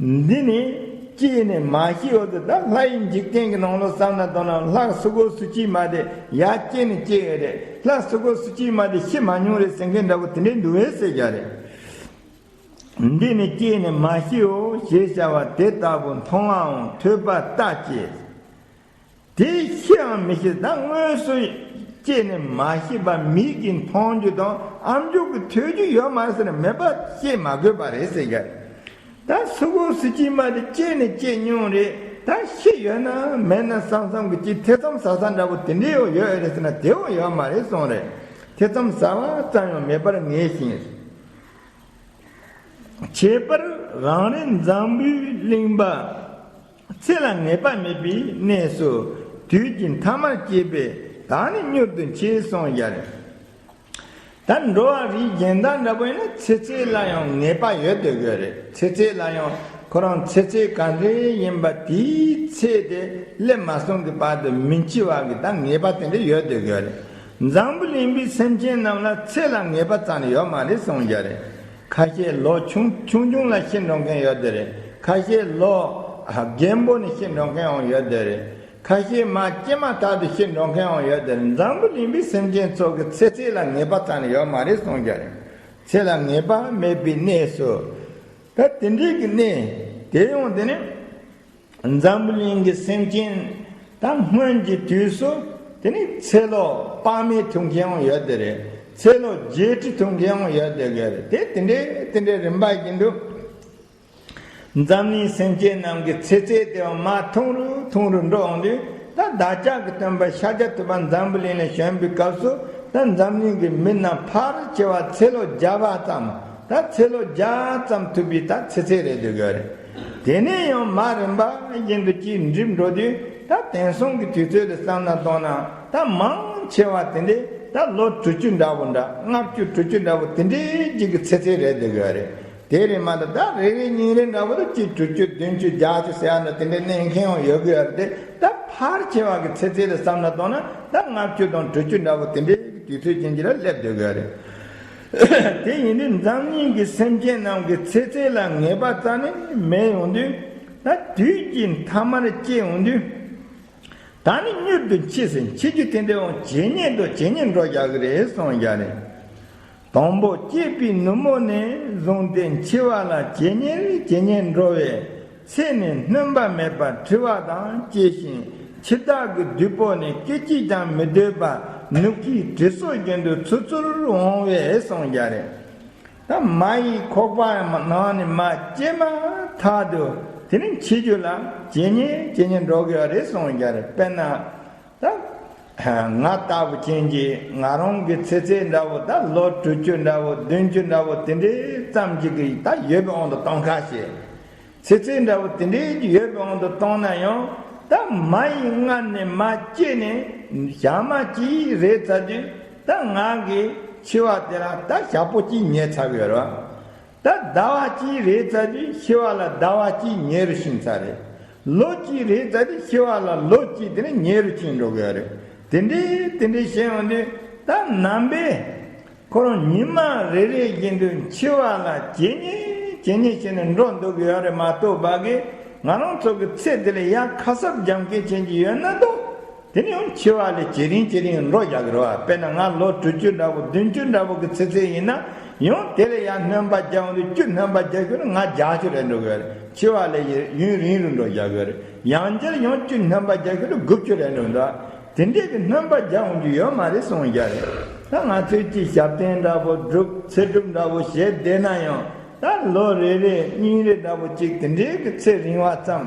ནས། འདི་ནི་སྐྱེས་ནས་མ་ཤི་བར་དུ་ད་ལྷ་ཡི་འཇིག་རྟེན་གྱི་ནང་ལོགས་བསམ་ན་དང་ན་ལྷ་སུ་གོ་སུ་ཅི་མ་དེ་ཡ་སྐྱེས་ནས་སྐྱེས་ཡོད་རེད། ལྷ་སུ་གོ་སུ་ཅི་མ་དེ་ཤི་མ་མྱོང་རེད་ཟེར་མཁན་འདྲ་བོ་དེ་འདྲའི་འདུག་བས་ཟེར་རྒྱ་རེད། འདི་ནི་སྐྱེས་ནས་མ་ཤིའོ་ཞེས་བྱ་བ་དེ་ལྟ་བུ་མཐོང་བའང་ཐོས་པ་ལྟ་ཅེས། དེ་ཤི་འམ་མི་ཤི་ད་དངོས་སུ་སྐྱེས་ནས་མ་ཤི་བ་མིག་གིས་མཐོང་རྒྱུ་དང་ཨ་མཆོག་གིས་ཐོས་རྒྱུ་ཡོད་མ་ཟེར་ན་མེད་པ་སྐྱེས་མ་དགོས་པ་རེད་ཟེར་ག་ད་སུ་གོ་སུ་ཅི་མ་དེ་སྐྱེས་ནས་སྐྱེས་མྱོང་རེད། ད་ཤི་ཡོད་ན་མེད་ན་བསམ་བསམ་གི་ཅི་ཐེ་ཚོམ་ཟ་ས་འདྲ་བོ་དེ་འདྲའི་ཡོད་ཡོད་རེད་ཟེར་ན་དེ་བོ་ཡོད་མ་རེད་གསུངས་རེད། ཐེ་ཚོམ་ཟ་བ་ཙམ་ཡང་མེད་པར་ངེས་ཤིང་། ཁྱད་པར་རང་རེ་འཛམ་བུའི་གླིང་པ་ཚེ་ལ་ངེས་པ་མེད་པའི་གནས་སུ་དུས་ཀྱི་མཐའ་མར་སྐྱེས་པས་ད་ནི་མྱུར་དུ་འཆི་གསུངས་ཡ་རེད། ད་འགྲོ་བ་རིགས་གཞན་དག་འདྲ་པོ་ཡིན་ན་ཚེ་ཚད་ལ་ཡང་ངེས་པ་ཡོད་དེ་དགོས་རེད། ཚེ་ཚད་ལ་ཡང་ཁོ་རང་ཚེ་ཚད་ག་འདྲའི་ཡིན་པ་དེའི་ཚད་དེ་སླེབས་མ་སོང་གི་བར་དུ་མི་འཆི་བ་གི་ད་ངེས་པ་དེ་འདྲ་ཡོད་དེ་དགོས་རེད། འཛམ་བུ་གླིང་པའི་སེམས་ཅན་རྣམས་ལ་ཚེ་ལ་ངེས་པ་རྩ་ནས་ཡོད་མ་རེད་གསུངས་ཡ་རེད། ཁ་ཤས་ལོ་ཆུང་ཆུང་ཆུང་ལ་ཤི་འགྲོ་མཁན་ཡོད་དེ་རེད། ཁ་ཤས་ལོ་རྒན་པོ་ནས་ཤི་འགྲོ་མཁན་ཡང་ཡོད་དེ་རེད། ཁ་ཤས་མ་སྐྱེས་མ་ཐག་ཏུ་ཤི་འགྲོ་མཁན་ཡང་ཡོད་དེ་རེད། འཛམ་བུ་གླིང་པའི་སེམས་ཅན་ཚོ་གི་ཚེ་ཚད་ལ་ངེས་པ་རྩ་ནས་ཡོད་མ་རེད་གསུངས་ཀྱང་རེད། ཚེ་ལ་ངེས་པ་མེད་པའི་གནས་སུ། ད་དེ་འདྲའི་གི་གནས་དེ་ཡང་དེ་ནི་འཛམ་བུ་གླིང་གི་སེམས་ཅན་ད་སྔོན་གྱི་དུས་སུ་དེ་ནི་ཚེ་ལོ་དཔག་མེད་ཐུང་མཁན་ཡང་ཡོད་དེ་རེད། ཚེ་ལོ་བརྒྱད་ཁྲི་ཐུང་མཁན་ཡང་ཡོད་དེ་གི་རེད། དེ་དེ་འདྲའི་དེ་འདྲའི་རིམ་པ་ཡིན་དུས། འཛམ་གླིང་སེམས་ཅན་རྣམས་ཀྱི་ཚེ་ཚད་དེ་མར་ཐུང་རུ་ཐུང་རུ་འགྲོ་འོང་དུས་ད་བདག་ཅག་གི་སྟོན་པ་ཤཱཀྱ་ཐུབ་པ་འཛམ་བུ་གླིང་ལ་བྱོན་པའི་སྐབས་སུ་ད་འཛམ་གླིང་གི་མི་རྣམས་ཕལ་ཆེ་བ་ཚེ་ལོ་བརྒྱ་པ་ཙམ་ད་ཚེ་ལོ་བརྒྱ་ཙམ་ཐུབ་པའི་ད་ཚེ་ཚད་རེད་འདུག་གི་རེད། དེ་ནས་ཡང་མར་རིམ་པ་བཞིན་དུ་ཅིག་འགྲིབ་འགྲོ་དུས་ད་དེང་སང་གི་དུས་ཚོད་དུ་བསམ་ན་གཏོང་ན་ད་མང་ཆེ་བ་དེ་འདྲས་ད་ལོ་དྲུག་ཅུ་འདྲ་བོ་འདྲ་ལྔ་བཅུ་དྲུག་ཅུ་འདྲ་བོ་དེ་འདྲའི་ཅིག་གི་ཚེ་ཚད་རེད་འདུག་གི་རེད། དེ་རེད་མ་གཏོགས་ད་རེ་རེ་གཉིས་རེ་འདྲ་བོ་ད་གཅིག་དྲུག་ཅུ་བདུན་ཅུ་བརྒྱད་ཅུ་ཟེར་ཡ་འདྲ་དེ་འདྲའི་གནས་མཁན་ཡང་ཡོད་གི་ཡོད་རེད་དེ། ད་ཕལ་ཆེ་བ་གི་ཚེ་ཚད་ལ་བསམ་ན་གཏོང་ན་ད་ལྔ་བཅུ་དང་དྲུག་ཅུ་འདྲ་བོ་དེ་འདྲའི་དུས་ཚོད་ཅན་གྱི་ལ་སླེབས་སྡོད་གི་ཡོད་རེད། དེ་ཡིན་དུས་འཛམ་གླིང་གི་སེམས་ཅན་རྣམས་ཀྱི་ཚེ་ཚད་ལ་ངེས་པ་རྩ་ནས་མེད་ཡོང་དུས་ད་དུས་ཀྱི་མཐའ་མར་སྐྱེས་ཡོང་དུས། ད་ནི་མྱུར་དུ་འཆི་ཟིན་འཆི་རྒྱུ་དེ་འདྲའི་འོང་ཇེ་ཉེ་དུ་ཇེ་ཉེ་འགྲོ་རྒྱག་གི་རེད་གསུངས་རྒྱ་རེད། དང་པོ་སྐྱེས་པའི་ནུབ་མོ་ནས་བཟུང་སྟེ་འཆི་བ་ལ་ཇེ་ཉེ་ཇེ་ཉེ་འགྲོ་བས་ཚེ་ནི་སྣོན་པ་མེད་པར་འཕྲི་བ་དང་བཅས་ཤིང་འཆི་བདག་གི་བདུད་པོ་ནི་སྐད་ཅིག་ཀྱང་མི་སྡོད་པར་ནུབ་ཀྱི་དྲི་སོགས་རྒྱུན་དུ་ཚུར་ཚུར་འོང་བས་གསུངས་རྒྱ་རེད། ད་མ་ཡི་ཁོག་པ་ནང་ནས་མ་སྐྱེས་མ་ཐག་ཏུ་དེ་ནི་འཆི་རྒྱུ་ལ་ཇེ་ཉེ་ཇེ་ཉེ་འགྲོ་གི་ཡོད་རེད་གསུངས་ཀྱང་རེད། དཔེར་ན་ད་ ང་ལྟ་བུ་ཅན་གྱི་ང་རང་གི་ཚེ་ཚད་འདྲ་བོ་ད་ལོ་དྲུག་ཅུ་འདྲ་བོ་བདུན་ཅུ་འདྲ་བོ་དེ་འདྲའི་ཙམ་ཅིག་གི་ད་ཡོད་པའི་དབང་དུ་གཏོང་ཁ་ཞེས། ཚེ་ཚད་འདྲ་བོ་དེ་འདྲའི་ཡོད་པའི་དབང་དུ་བཏང་ན་ཡང་ད་མ་ཡི་མངལ་ནས་མ་སྐྱེས་ནས་ཞག་མ་གཅིག་རེད་ཚར་དུས་ད་ང་གི་འཆི་བ་དེ་ལ་ད་ཞག་པོ་གཅིག་ཉལ་ཚར་གི་ཡོད་རེད་བ། ད་ཟླ་བ་གཅིག་རེད་ཚར་དུས་འཆི་བ་ལ་ཟླ་བ་གཅིག་ཉེ་རུ་ཕྱིན་ཚར་རེད། ལོ་གཅིག་རེད་ཚར་དུས་འཆི་བ་ལ་ལོ་གཅིག་དེ་ནི་ཉེ་རུ་ཕྱིན་འགྲོ་གི་ཡོད་རེད། དེ་འདྲའི་དེ་འདྲའི་བཤད་ཡོང་དུས་ད་ནང་པས་ཁོ་རང་ཉི་མ་རེ་རེ་བཞིན་དུ་འཆི་བ་ལ་ཇེ་ཉེ་ཇེ་ཉེ་བྱས་ནས་འགྲོ་འདུག་གི་ཡོད་རེད་མ་གཏོགས་པ་གི་ང་རང་ཚོ་གི་ཚེ་འདི་ལ་ཡང་ཁ་གསབ་རྒྱག་མཁན་ཅན་གྱི་ཡོད་ན་འདུག་དེ་ནི་ཡང་འཆི་བ་ལས་ཇེ་རིང་ཇེ་རིང་འགྲོ་རྒྱག་གི་རེད་བ། དཔེར་ན་ང་ལོ་དྲུག་ཅུ་འདྲ་བོ་བདུན་ཅུ་འདྲ་བོ་གི་ཚེ་ཚད་ཡིན་ན་ཡང་དེ་ལས་ཡང་སྣོན་པ་རྒྱག་འོང་དུས་བཅུ་སྣོན་པ་རྒྱག་ཤོར་ན་ང་བརྒྱད་ཅུ་རེད་འགྲོ་གི་རེད། འཆི་བ་ལས་ཡུན་རིང་རུ་འགྲོ་རྒྱག་གི་རེད། ཡང་བསྐྱར་ཡང་བཅུ་སྣོན་པ་རྒྱག་ཤོར་ན་དགུ་བཅུ་རེད་འགྲོ་འདུག་དེ་འདྲས་ཀྱི་སྣོན་པ་རྒྱག་འོང་རྒྱུ་ཡོད་མ་རེད་གསུངས་རྒྱག་རེད། ད་ང་ཚོས་ཀྱི་ཞབས་བརྟན་འདྲ་བོ་སྒྲུབ་ཚེ་སྒྲུབ་འདྲ་བོ་བྱས་བསྡད་ན་ཡང་ད་ལོ་རེ་རེ་གཉིས་རེ་འདྲ་བོ་གཅིག་དེ་འདྲས་ཀྱི་ཚེ་རིང་བ་ཙམ།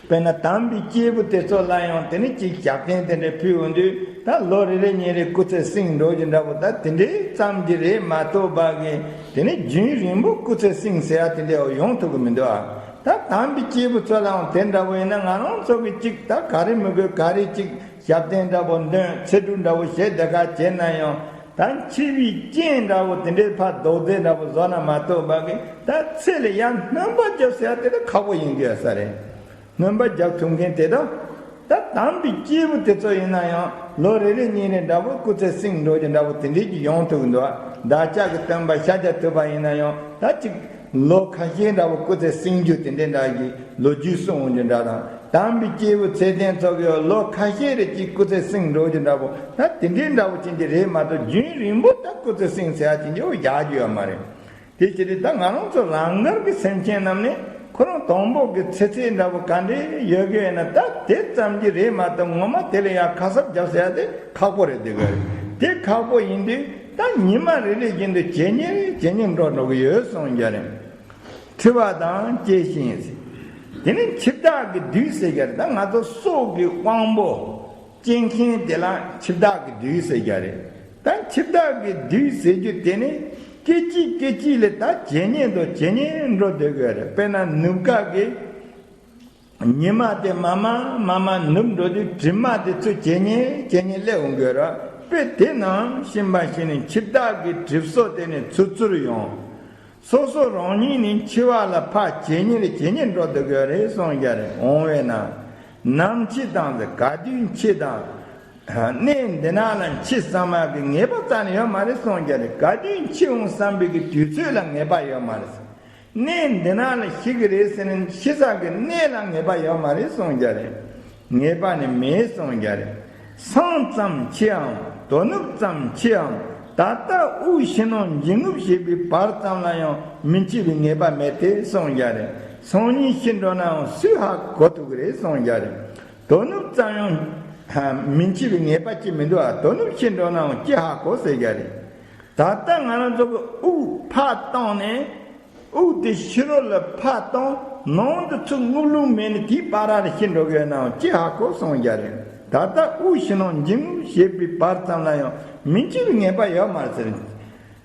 དཔེར་ན་དམ་པའི་སྐྱེས་བུ་དེ་ཚོ་ལ་ཡང་དེ་ནི་གཅིག་ཞབས་བརྟན་དེ་འདྲ་ཕུལ་འོང་དུས་ད་ལོ་རེ་རེ་ཉིན་རེ་སྐུ་ཚེ་སྲིང་འགྲོ་རྒྱུ་འདྲ་བོ་ད་དེ་འདྲའི་ཙམ་གྱི་རེད་མ་གཏོགས་པ་གི་དེ་ནི་རྒྱུན་རིང་པོ་སྐུ་ཚེ་སྲིང་ཟེར་ཡ་དེ་འདྲ་ཡོང་ཐུབ་ཀྱི་མི་འདུག་ཨ། ད་དམ་པའི་སྐྱེས་བུ་ཚོ་ལའང་དེ་འདྲ་བོ་ཡིན་ན་ང་རང་ཚོ་གི་གཅིག་ད་ག་རེ་མི་དགོས་ག་རེ་གཅིག་ཞབས་བརྟན་འདྲ་བོ་འདོན་ཚེ་སྒྲུབ་འདྲ་བོ་བྱས་དེ་ག་བྱས་ན་ཡང་ད་འཆི་བའི་རྐྱེན་འདྲ་བོ་དེ་འདྲའི་ཕར་ལྡོག་རྫས་འདྲ་བོ་བཟོ་ན་མ་གཏོགས་པ་གི་ད་ཚེ་ལ་ཡང་སྣོན་པ་རྒྱག་ཟེར་ཡ་དེ་ད་ཁག་པོ་ཡིན་གྱི་ཡོད་ས་རེད། སྣོན་པ་རྒྱག་ཐུབ་མཁན་དེ་དག་ད་དམ་པའི་སྐྱེས་བུ་དེ་ཚོ་ཡིན་ན་ཡང་ལོ་རེ་རེ་གཉིས་རེ་འདྲ་བོ་སྐུ་ཚེ་སྲིང་འགྲོ་རྒྱུ་འདྲ་བོ་དེ་འདྲས་ཀྱི་ཡོང་ཐུབ་ཀྱི་འདུག་བདག་ཅག་གི་སྟོན་པ་ཤཱཀྱ་ཐུབ་པ་ཡིན་ན་ཡང་ད་ཅིག་ལོ་ཁ་ཤས་འདྲ་བོ་སྐུ་ཚེ་སྲིང་རྒྱུ་དེ་འདྲས་འདྲ་གི་ལོ་རྒྱུས་གསུང་འོང་རྒྱུ་འདྲ་དང་དམ་པའི་སྐྱེས་བུ་ཚེ་བརྟན་ཚོ་གི་ལོ་ཁ་ཤས་རེ་ཅིག་སྐུ་ཚེ་སྲིང་འགྲོ་རྒྱུ་འདྲ་བོ་ད་དེ་འདྲས་འདྲ་བོ་ཅན་གྱི་རེད་མ་གཏོགས་རྒྱུན་རིང་པོ་ད་སྐུ་ཚེ་སྲིང་ཟེར་ཡ་ཅན་གྱི་འོ་རྒྱག་རྒྱུ་ཡོད་མ་རེད། དེ་ཕྱིར་ད་ང་རང་ཚོ་རང་དགར་གྱི་སེམས་ཅན་རྣམས་ནི་ཁོ་རང་དང་པོ་གི་ཚེ་ཚད་འདྲ་བོ་ག་འདྲས་ཡོད་གི་ཡོད་ན་ད་དེ་ཙམ་གྱི་རེད་མ་གཏོགས་ངོ་མ་དེ་ལ་ཡང་ཁ་གསབ་རྒྱག་ཟེར་ཡ་དེ་ཁག་པོ་རེད་འདུག་གི་རེད། དེ་ཁག་པོ་ཡིན་དུས་ད་ཉི་མ་རེ་རེ་བཞིན་དུ་ཇེ་ཉེ་ཇེ་ཉེ་འགྲོ་འགྲོ་གི་ཡོད་གསུངས་རྒྱུ་རེད། འཁྲི་བ་དང་བཅས་ཤིང་། དེ་ནི་འཆི་བདག་གི་བདུད་ཟེར་རྒྱུ་རེད། ད་ང་ཚོ་སྲོག་གི་དབང་པོ། སྐྱེ་མཁན་དེ་ལ་འཆི་བདག་གི་བདུད་ཟེར་རྒྱུ་རེད། ད་འཆི་བདག་གི་བདུད་ཟེར་རྒྱུ་དེ་ནི་སྐད་ཅིག་སྐད་ཅིག་ལ་ད་ཇེ་ཉེ་དང་ཇེ་ཉེ་འགྲོ་སྡོད་ཀྱི་རེད། དཔེར་ན་ནུབ་ཀ་གི་ཉི་མ་དེ་མ་མ་མ་མ་ནུབ་འགྲོ་དུས་གྲིབ་མ་དེ་ཚོ་ཇེ་ཉེ་ཇེ་ཉེ་སླེབས་འོང་གི་རེད། དཔེ་དེ་ནང་བཞིན་པ་ཞིག་ནི་འཆི་བདག་གི་གྲིབ་སོ་དེ་ནི་ཚུར་ཚུར་ཡོང་། སོ་སོ་རང་ཉིད་ནི་འཆི་བ་ལ་ཕར་ཇེ་ཉེ་རུ་ཇེ་ཉེ་འགྲོ་སྡོད་ཀྱི་རེད་གསུངས་ཀྱི་རེད། འོང་བས་ན། ནམ་འཆི་དང་ག་དུས་འཆི་དང་། གནས་འདི་ན་ལ་འཆི་བསམ་པ་གི་ངེས་པ་རྩ་ནས་ཡོད་མ་རེད་གསུངས་ཀྱི་རེད། ག་དུས་འཆི་འོང་བསམ་པའི་གི་དུས་ཚོད་ལ་ངེས་པ་ཡོད་མ་རེད། གནས་འདི་ན་ལ་ཤི་གི་རེད་ཟེར་ནས་ཤི་ས་གི་གནས་ལ་ངེས་པ་ཡོད་མ་རེད་གསུངས་ཀྱི་རེད། ངེས་པ་ནི་མེད་གསུངས་ཀྱི་རེད། སྲང་ཙམ་འཆིའམ་དོ་ནུབ་ཙམ་འཆིའམ་ད་ལྟ་དབུགས་ཕྱི་ནང་འབྱིན་རྔུབ་བྱེད་པའི་བར་ཙམ་ལ་ཡང་མི་འཆི་བའི་ངེས་པ་མེད་དེ་གསུངས་ཀྱི་རེད། སང་ཉིན་ཤི་འགྲོ་ནའང་སུས་ཧ་གོ་ཐུབ་ཀྱི་རེད་གསུངས་ཀྱི་རེད། དོ་ནུབ་ཙམ་ཡང་མི་འཆི་བའི་ངེས་པ་ཅི་མི་འདུག་ཨ། དོ་ནུབ་ཤི་འགྲོ་ནའང་ཅི་ཧ་གོ་ཟེར་ཀྱི་རེད། ད་ལྟ་ང་རང་ཚོ་གི་དབུགས་ཕར་བཏང་ནས། དབུགས་དེ་ཕྱི་རོལ་ལ་ཕར་བཏང་། ནང་དུ་ཚུར་རྔུབ་ལུགས་མེད་ནས་དེའི་བར་ར་ཤི་འགྲོ་གི་ཡོད་ནའང་ཅི་ཧ་གོ་གསུངས་ཀྱི་རེད། ད་ལྟ་དབུགས་ཕྱི་ནང་འབྱིན་རྔུབ་བྱེད་པའི་བར་ཙམ་ལ་ཡང་མི་འཆི་བའི་ངེས་པ་ཡོད་མ་རེད་ཟེར།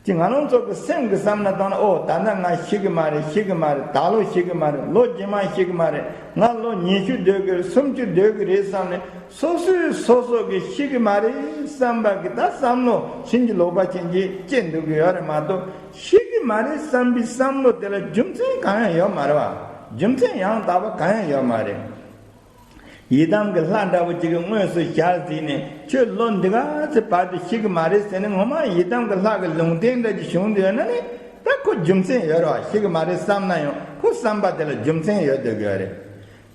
ཅི་ང་རང་ཚོ་གི་སེམས་ཀྱི་བསམ་ན་བཏང་ན་ཨོ་ད་ལྟ་ང་ཤི་གི་མ་རེད་ཤི་གི་མ་རེད། ད་ལོ་ཤི་གི་མ་རེད། ལོ་རྗེས་མ་ཤི་གི་མ་རེད། ང་ལོ་ཉི་ཤུ་སྡོད་གི་རེད། སུམ་ཅུ་སྡོད་གི་རེད་བསམ་ནས་སོ་སོས་སོ་སོ་གི་ཤི་གི་མ་རེད་བསམ་པ་གི་ད་བསམ་བློ་ཕྱིན་ཅི་ལོག་པ་ཅན་གྱི་སྐྱེ་འདུག་གི་ཡོད་རེད་མ་གཏོགས། ཤི་གི་མ་རེད་བསམ་པའི་བསམ་བློ་དེ་ལ་རྒྱུ་མཚན་གང་ཡང་ཡོད་མ་རེད་བ། རྒྱུ་མཚན་ཡང་དག་པ་གང་ཡང་ཡོད་མ་རེད། ཡི་དམ་གྱི་ལྷ་འདྲ་བོ་ཅིག་གི་དངོས་སུ་ཞལ་གཟིགས་ནས་ཁྱོད་ལོ་འདི་ག་ཚོད་བར་དུ་ཤི་གི་མ་རེད་ཟེར་ནས་ངོ་མ་ཡི་དམ་གྱི་ལྷ་གི་ལུང་བསྟན་འདྲ་ཅིག་བྱུང་འདུག་ཡོད་ན་ནི་ད་ཁོ་རྒྱུ་མཚན་ཡོད་རེད་བ། ཤི་གི་མ་རེད་བསམ་ན་ཡང་ཁོ་བསམ་པ་དེ་ལ་རྒྱུ་མཚན་ཡོད་སྡོད་གི་ཡོད་རེད།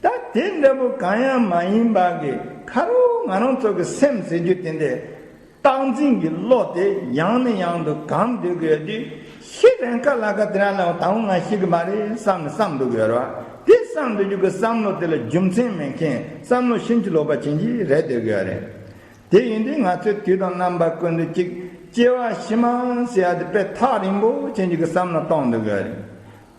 ད་དེ་འདྲ་བོ་གང་ཡང་མ་ཡིན་པ་གི་ཁ་རོག་ང་རང་ཚོ་གི་སེམས་ཟེར་རྒྱུ་དེ་འདྲས། རྟག་འཛིན་གྱི་བློ་དེ་ཡང་ནས་ཡང་དུ་གང་སྡོད་དགོས་དུས་ཤི་རན་ཁ་ལ་ཁ་དེ་རང་ལ་ད་འོང་ང་ཤི་གི་མ་རེད་བསམ་ནས་བསམ་འདུག་ཡོད་རེད་བ། དེ་བསམ་འདུག་རྒྱུ་གི་བསམ་བློ་དེ་ལ་རྒྱུ་མཚན་མེད་མཁན་བསམ་བློ་ཕྱིན་ཅི་ལོག་པ་ཅན་གྱི་རེད་སྡོད་དགོས་རེད། དེ་ཡིན་དུས་ང་ཚོས་དུས་དང་རྣམ་པ་ཀུན་ཏུ་གཅིག་སྐྱེ་བ་ཕྱི་མ་ཟེར་ཡ་དེ་དཔེ་ཐག་རིང་པོ་ཅན་གྱི་བསམ་བློ་གཏོང་འདུག་ཡོད་རེད།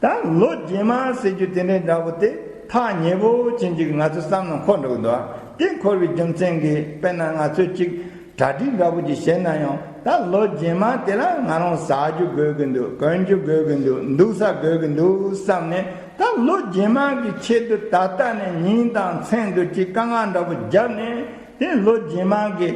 ད་ལོ་རྗེས་མ་ཟེར་རྒྱུ་དེ་འདྲའི་འདྲ་བོ་དེ་ཐག་ཉེ་བོ་ཅན་གྱི་ང་ཚོའི་བསམ་བློ་འཁོར་འགྲོ་གི་འདུག་དེ་འཁོར་བའི་རྒྱུ་མཚན་གྱིས་དཔེར་ན་ང་ཚོས་ཅིག་གྲ་སྒྲིག་འདྲ་པོ་ཅིག་བྱས་ན་ཡང་ད་ལོ་རྗེས་མ་དེ་ལ་ང་རང་ཟ་རྒྱུ་དགོས་ཀྱི་འདུག་གོན་རྒྱུ་དགོས་ཀྱི་འདུག་འདུག་ས་དགོས་ཀྱི་འདུག་བསམ་ནས། ད་ལོ་རྗེས་མ་གི་ཆེད་དུ་ད་ལྟ་ནས་ཉིན་དང་མཚན་དུ་ཅིག་དཀའ་ངལ་འདྲ་པོ་བརྒྱབ་ནས། དེ་ལོ་རྗེས་མ་གི་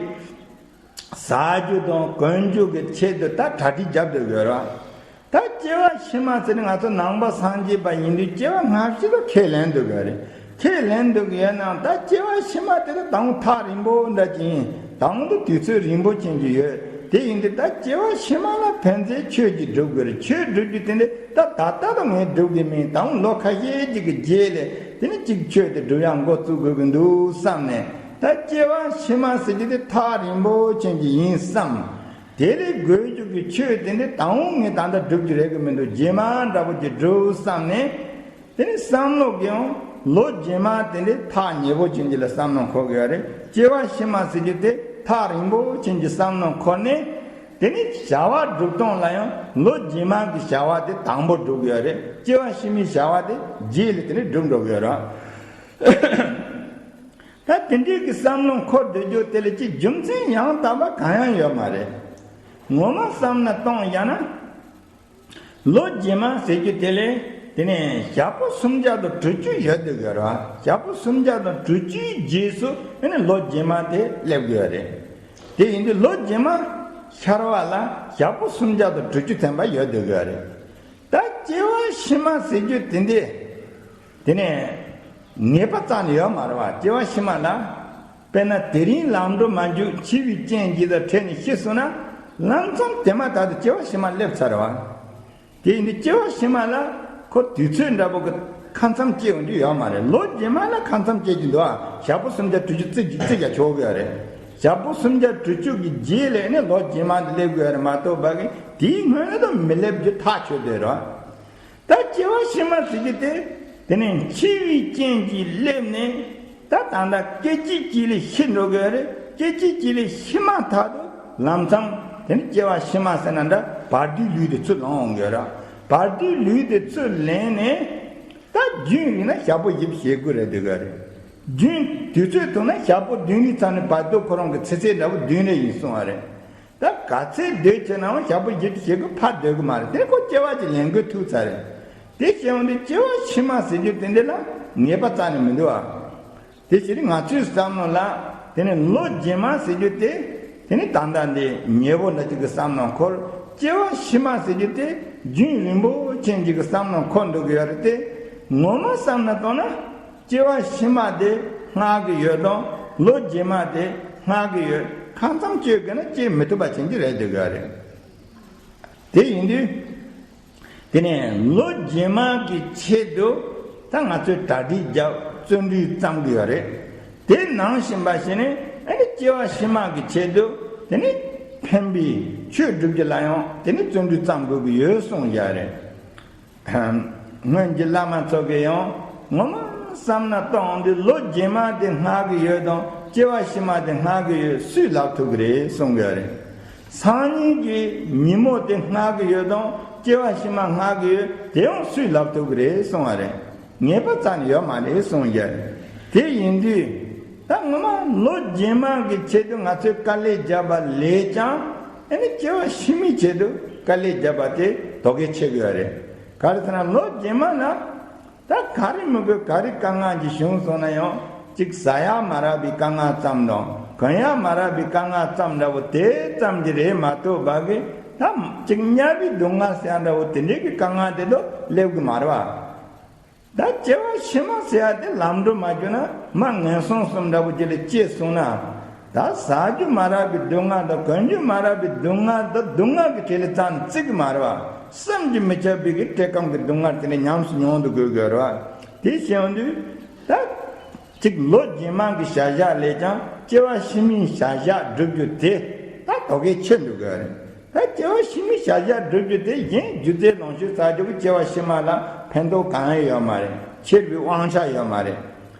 ཟ་རྒྱུ་དང་གོན་རྒྱུ་གི་ཆེད་དུ་ད་གྲ་སྒྲིག་བརྒྱབ་སྡོད་དགོས་ར། ད་སྐྱེ་བ་ཕྱི་མ་ཟེར་ནས་ང་ཚོ་ནང་པ་སངས་རྒྱས་པ་ཡིན་དུས་སྐྱེ་བ་སྔ་ཕྱི་ལ་ཁས་ལེན་སྡོད་དགོས་རེད། ཁས་ལེན་སྡོད་ཀྱི་ཡོད་ནའང་ད་སྐྱེ་བ་ཕྱི་མ་དེ་ལ་དང་ཐག་རིང་པོ་འདྲ་ཅིག་ཡིན། དང་དུ་དུས་ཚོད་རིང་པོ་ཅན་ཅིག་ཡོད། དེ་ཡིན་དུས་ད་སྐྱེ་བ་ཕྱི་མ་ལ་ཕན་ཚུན་ཆོས་ཅིག་སྒྲུབ་དགོས་རེད། ཆོས་སྒྲུབ་རྒྱུ་དེ་འདྲ་ད་ད་ལྟ་ལ་ངས་སྒྲུབ་ཀྱི་མིན། དང་ལོ་ཁ་ཤས་ཅིག་གི་རྗེས་ལ་དེ་ནི་ཅིག་ཆོས་དེ་སྒྲུབ་ཡག་འགོ་བཙུགས་དགོས་ཀྱི་འདུག་བསམ་ནས། ད་སྐྱེ་བ་ཕྱི་མ་ཟེར་རྒྱུ་དེ་ཐག་རིང་པོ་ཅན་ཅིག་ཡིན་བསམ། དེ་ལས་དགོས་རྒྱུ་གི་ཆོས་དེ་འདྲ་དང་པོ་ངས་ད་ལྟ་སྒྲུབ་རྒྱུ་རེད་གི་མི་འདུག་རྗེས་མ་འདྲ་པོ་ཅིག་སྒྲུབ་བསམ་ནས། དེ་ནས་བསམ་བློ་གི་ཡང་ལོ་རྗེས་མ་དེ་འདྲ་ཐག་ཉེ་པོ་ཅན་ཅིག་ལ་བསམ་བློ་འཁོར་གི་ཡོད་རེད། སྐྱེ་བ་ཕྱི་མ་ཟེར་རྒྱུ་དེ་ཐག་རིང་པོ་ཅན་གྱི་བསམ་བློ་འཁོར་ནས། དེ་ནས་བྱ་བ་སྒྲུབ་སྟངས་ལ་ཡང་ལོ་རྗེས་མ་གི་བྱ་བ་དེ་དང་པོ་སྒྲུབ་གི་ཡོད་རེད། སྐྱེ་བ་ཕྱི་མའི་བྱ་བ་དེ་རྗེས་ལ་དེ་ནས་སྒྲུབ་འགྲོ་གི་ཡོད་རེད། ད་དེ་འདྲའི་གི་བསམ་བློ་འཁོར་སྡོད་རྒྱུ་དེ་ལ་ཅིག་རྒྱུ་མཚན་ཡང་དག་པ་གང་ཡང་ཡོད་མ་རེད། ངོ་མ་བསམ་ན་གཏོང་ཡ་ན། ལོ་རྗེས་མ་ཟེར་རྒྱུ་དེ་ལས་དེ་ནས་ཞག་པོ་སུམ་བརྒྱ་དང་དྲུག་ཅུ་ཡོད་འདུག་གི་ར། ཞག་པོ་སུམ་བརྒྱ་དང་དྲུག་ཅུའི་རྗེས་སུ་དེ་ནས་ལོ་རྗེས་མ་དེ་སླེབས་དགོས་རེད། དེ་ཡིན་དུས་ལོ་རྗེས་མ་ཤར་བ་ལ་ཞག་པོ་སུམ་བརྒྱ་དང་དྲུག་ཅུ་ཐམ་པ་ཡོད་འདུག་གི་རེད། ད་སྐྱེ་བ་ཕྱི་མ་ཟེར་རྒྱུ་དེ་འདི། དེ་ནས་ངེས་པ་རྩ་ནས་ཡོད་མ་རེད་བ། སྐྱེ་བ་ཕྱི་མ་ལ། དཔེར་ན་དེ་རིང་ལམ་འགྲོ་མ་འཇུག་འཆི་བའི་རྐྱེན་གྱིས་ལ་ཁྲེལ་ནས་ཤི་སོང་ན། ལམ་སང་དེ་མ་ཐག་ཏུ་སྐྱེ་བ་ཕྱི་མ་སླེབས་ཚར་བ། དེ་ཡིན་དུས་སྐྱེ་བ་ཕྱི་མ་ལ་ཁོ་དུས་ཚོད་འདྲ་པོ་གི་ཁ་མཚམས་སྐྱེལ་ཡོང་རྒྱུ་ཡོད་མ་རེད། ལོ་རྗེས་མ་ལ་ཁ་མཚམས་སྐྱེལ་གྱི་འདུག་ཨ། ཞག་པོ་སུམ་བརྒྱ་དྲུག་ཅུ་རྩིས་ཀྱི་རྩིས་རྒྱག་ཆོག་གི་ཡོད་རེད། ཞག་པོ་སུམ་བརྒྱ་དྲུག་ཅུ་གི་རྗེས་ལ་ནི་ལོ་རྗེས་མ་དེ་སླེབས་དགོས་ཡོད་རེད་མ་གཏོགས་པ་གི་དེའི་སྔོན་ལ་དུ་མི་སླེབས་རྒྱུ་ཐག་ཆོད་བསྡད་རོགས། ད་སྐྱེ་བ་ཕྱི་མ་ཟེར་རྒྱུ་དེ། དེ་ནས་འཆི་བའི་རྐྱེན་གྱིས་སླེབས་ནས། ད་ད་ལྟ་སྐད་ཅིག་གཅིག་ལ་ཤི་འགྲོ་གི་རེད། སྐད་ཅིག་གཅིག་ལ་ཤི་མ་ཐག་ཏུ་ལམ་སང་དེ་ནས་སྐྱེ་བ་ཕྱི་མ་ཟེར་ན་འདྲ་བར་དོའི་ལུས་དེ་ཚུར་ལེན་ཡོང་གི་རེད། བར་དོའི་ལུས་དེ་ཚུར་ལེན་ནས། ད་རྒྱུན་རིང་ན་ཞག་པོ་བཞི་བཅུ་ཞེ་དགུ་རེད་འདུག་གི་རེད། རྒྱུན་དུས་ཚོད་ཐུང་ན་ཞག་པོ་བདུན་རེའི་ཚང་ནས་བར་དོ་ཁོ་རང་གི་ཚེ་ཚད་འདྲ་པོ་བདུན་རེ་ཡིན་གསུང་བ་རེད། ད་ག་ཚད་སྡོད་ཆེ་ནའང་ཞག་པོ་བཞི་བཅུ་ཞེ་དགུ་ཕར་སྡོད་གི་མ་རེད། དེ་ཁོ་སྐྱེ་བ་ཅིག་ལེན་དགོས་ཐུག་ཚར་རེད། དེ་བྱས་ཡོང་དུས་སྐྱེ་བ་ཕྱི་མ་ཟེར་རྒྱུ་དེ་འདི་ལ་ངེས་པ་རྩ་ནས་མི་འདུག་ཨ། དེ་ཕྱིར་ང་ཚོའི་བསམ་བློ་ལ་དེ་ནི་ལོ་རྗེས་མ་ཟེར་རྒྱུ་དེ། དེ་ནི་ད་ལྟ་འདི་ཉེ་བོ་འདྲ་ཅིག་གི་བསམ་བློ་འཁོར། སྐྱེ་བ་ཕྱི་མ་ཟེར་རྒྱུ་དེ་རྒྱུན་རིང་པོ་ཅན་ཅིག་གི་བསམ་བློ་འཁོར་འདུག་གི་ཡོད་རེད་དེ། ངོ་མ་བསམ་ན་གཏོང་ན། སྐྱེ་བ་ཕྱི་མ་དེ་སྔགས་ཀྱི་ཡོད་དང་ལོ་རྗེས་མ་དེ་སྔགས་ཀྱི་ཡོད་ཁ་མཚམས་གཅོད་དགོས་ན་གཅོད་མི་ཐུབ་པ་ཅན་གྱི་རེད་འདུག་ག་རེད། དེ་ཡིན་དུས། དེ་ནས་ལོ་རྗེས་མ་གི་ཆེད་དུ་ད་ང་ཚོས་གྲ་སྒྲིག་རྒྱབ་བརྩོན་འགྲུས་བརྩམ་གི་ཡོད་རེད། དེ་ནང་བཞིན་པ་ཞིག་ནས་ཨ་ནི་སྐྱེ་བ་ཕྱི་མ་གི་ཆེད་དུ་དེ་ནི་ཕན་པའི་ཆོས་སྒྲུབ་རྒྱུ་ལ་ཡང་དེ་ནི་བརྩོན་འགྲུས་བརྩམ་དགོས་ཀྱི་ཡོད་གསུངས་ཡ་རེད། སྔོན་གྱི་བླ་མ་ཚོ་གིས་ཡང་ངོ་མ་བསམ་ན་གཏོང་དུས་ལོ་རྗེས་མ་དེ་སྔགས་ཀྱི་ཡོད་དང་སྐྱེ་བ་ཕྱི་མ་དེ་སྔགས་ཀྱི་ཡོད་སུས་ལབ་ཐུབ་ཀྱི་རེད་གསུང་གི་རེད། སང་ཉིན་གྱི་ཉིན་མོ་དེ་སྔགས་ཀྱི་ཡོད་དང་སྐྱེ་བ་ཕྱི་མ་སྔགས་ཀྱི་ཡོད་དེ་ཡང་སུས་ལབ་ཐུབ་ཀྱི་རེད་གསུང་བ་རེད། ངེས་པ་རྩ་ནས་ཡོད་མ་རེད་གསུང་གི་རེད། དེ་ཡིན་དུས་ད་ངོ་མ་ལོ་རྗེས་མ་གི་ཆེད་དུ་ང་ཚོས་དཀའ་ལས་བརྒྱབ་པ་ལས་ཀྱང་ཨ་ནི་སྐྱེ་བ་ཕྱི་མའི་ཆེད་དུ་དཀའ་ལས་བརྒྱབ་པ་དེ་དོ་གལ་ཆེ་གི་ཡོད་རེད། ག་རེ་ཟེར་ན་ལོ་རྗེས་མ་ལ། ད་ག་རེ་མི་དགོས་ག་རེ་དཀའ་ངལ་ཅིག་བྱུང་སོང་ན་ཡང་ཅིག་ཟ་ཡག་མ་རག་པའི་དཀའ་ངལ་ཙམ་དང་གོན་ཡག་མ་རག་པའི་དཀའ་ངལ་ཙམ་འདྲ་བོ་དེ་ཙམ་གྱི་རེད་མ་གཏོགས་པ་གི་ད་ཅིག་དམྱལ་བའི་སྡུག་བསྔལ་ཟེར་ཡག་འདྲ་བོ་དེ་འདྲའི་གི་དཀའ་ངལ་དེ་ཚོ་སླེབས་གི་མ་རེད་བ། ད་སྐྱེ་བ་ཕྱི་མ་ཟེར་ཡག་དེ་ལམ་འགྲོ་མ་གྱུར་ན་མ་ངན་སོང་གསུམ་འདྲ་བོ་ཅིག་ལ་སྐྱེས་སོང་ན། ད་ཟ་རྒྱུ་མ་རག་པའི་སྡུག་བསྔལ་དང་གོན་རྒྱུ་མ་རག་པའི་སྡུག་བསྔལ་དང་སྡུག་བསྔལ་གྱི་གྲས་ལ་རྩ་ནས་བརྩི་གི་མ་རེད་བ། བསམ་གྱིས་མི་ཁྱབ་པའི་གི་བཀྲེས་སྐོམ་གྱི་སྡུག་བསྔལ་དེ་ནི་ཉམས་སུ་མྱོང་དུ་དགོས་དགོས་རེད་བ། དེ་བྱས་ཡོང་དུས་ད་ཅིག་ལོ་རྗེས་མ་གི་བྱ་བཞག་ལས་ཀྱང་སྐྱེ་བ་ཕྱི་མའི་བྱ་བཞག་སྒྲུབ་རྒྱུ་དེ་ད་དོ་གལ་ཆེ་འདུག་གི་རེད། ད་སྐྱེ་བ་ཕྱི་མའི་བྱ་བཞག་སྒྲུབ་རྒྱུ་དེ་གཞན་རྒྱུ་རྫས་ལོངས་སྤྱོད་ཟ་རྒྱུ་གི་སྐྱེ་བ་ཕྱི་མ་ལ་ཕན་ཐོགས་གང་ཡང་ཡོད་མ་རེད། ཁྱེར་བའི་དབང་ཆ་ཡོད་མ་རེད།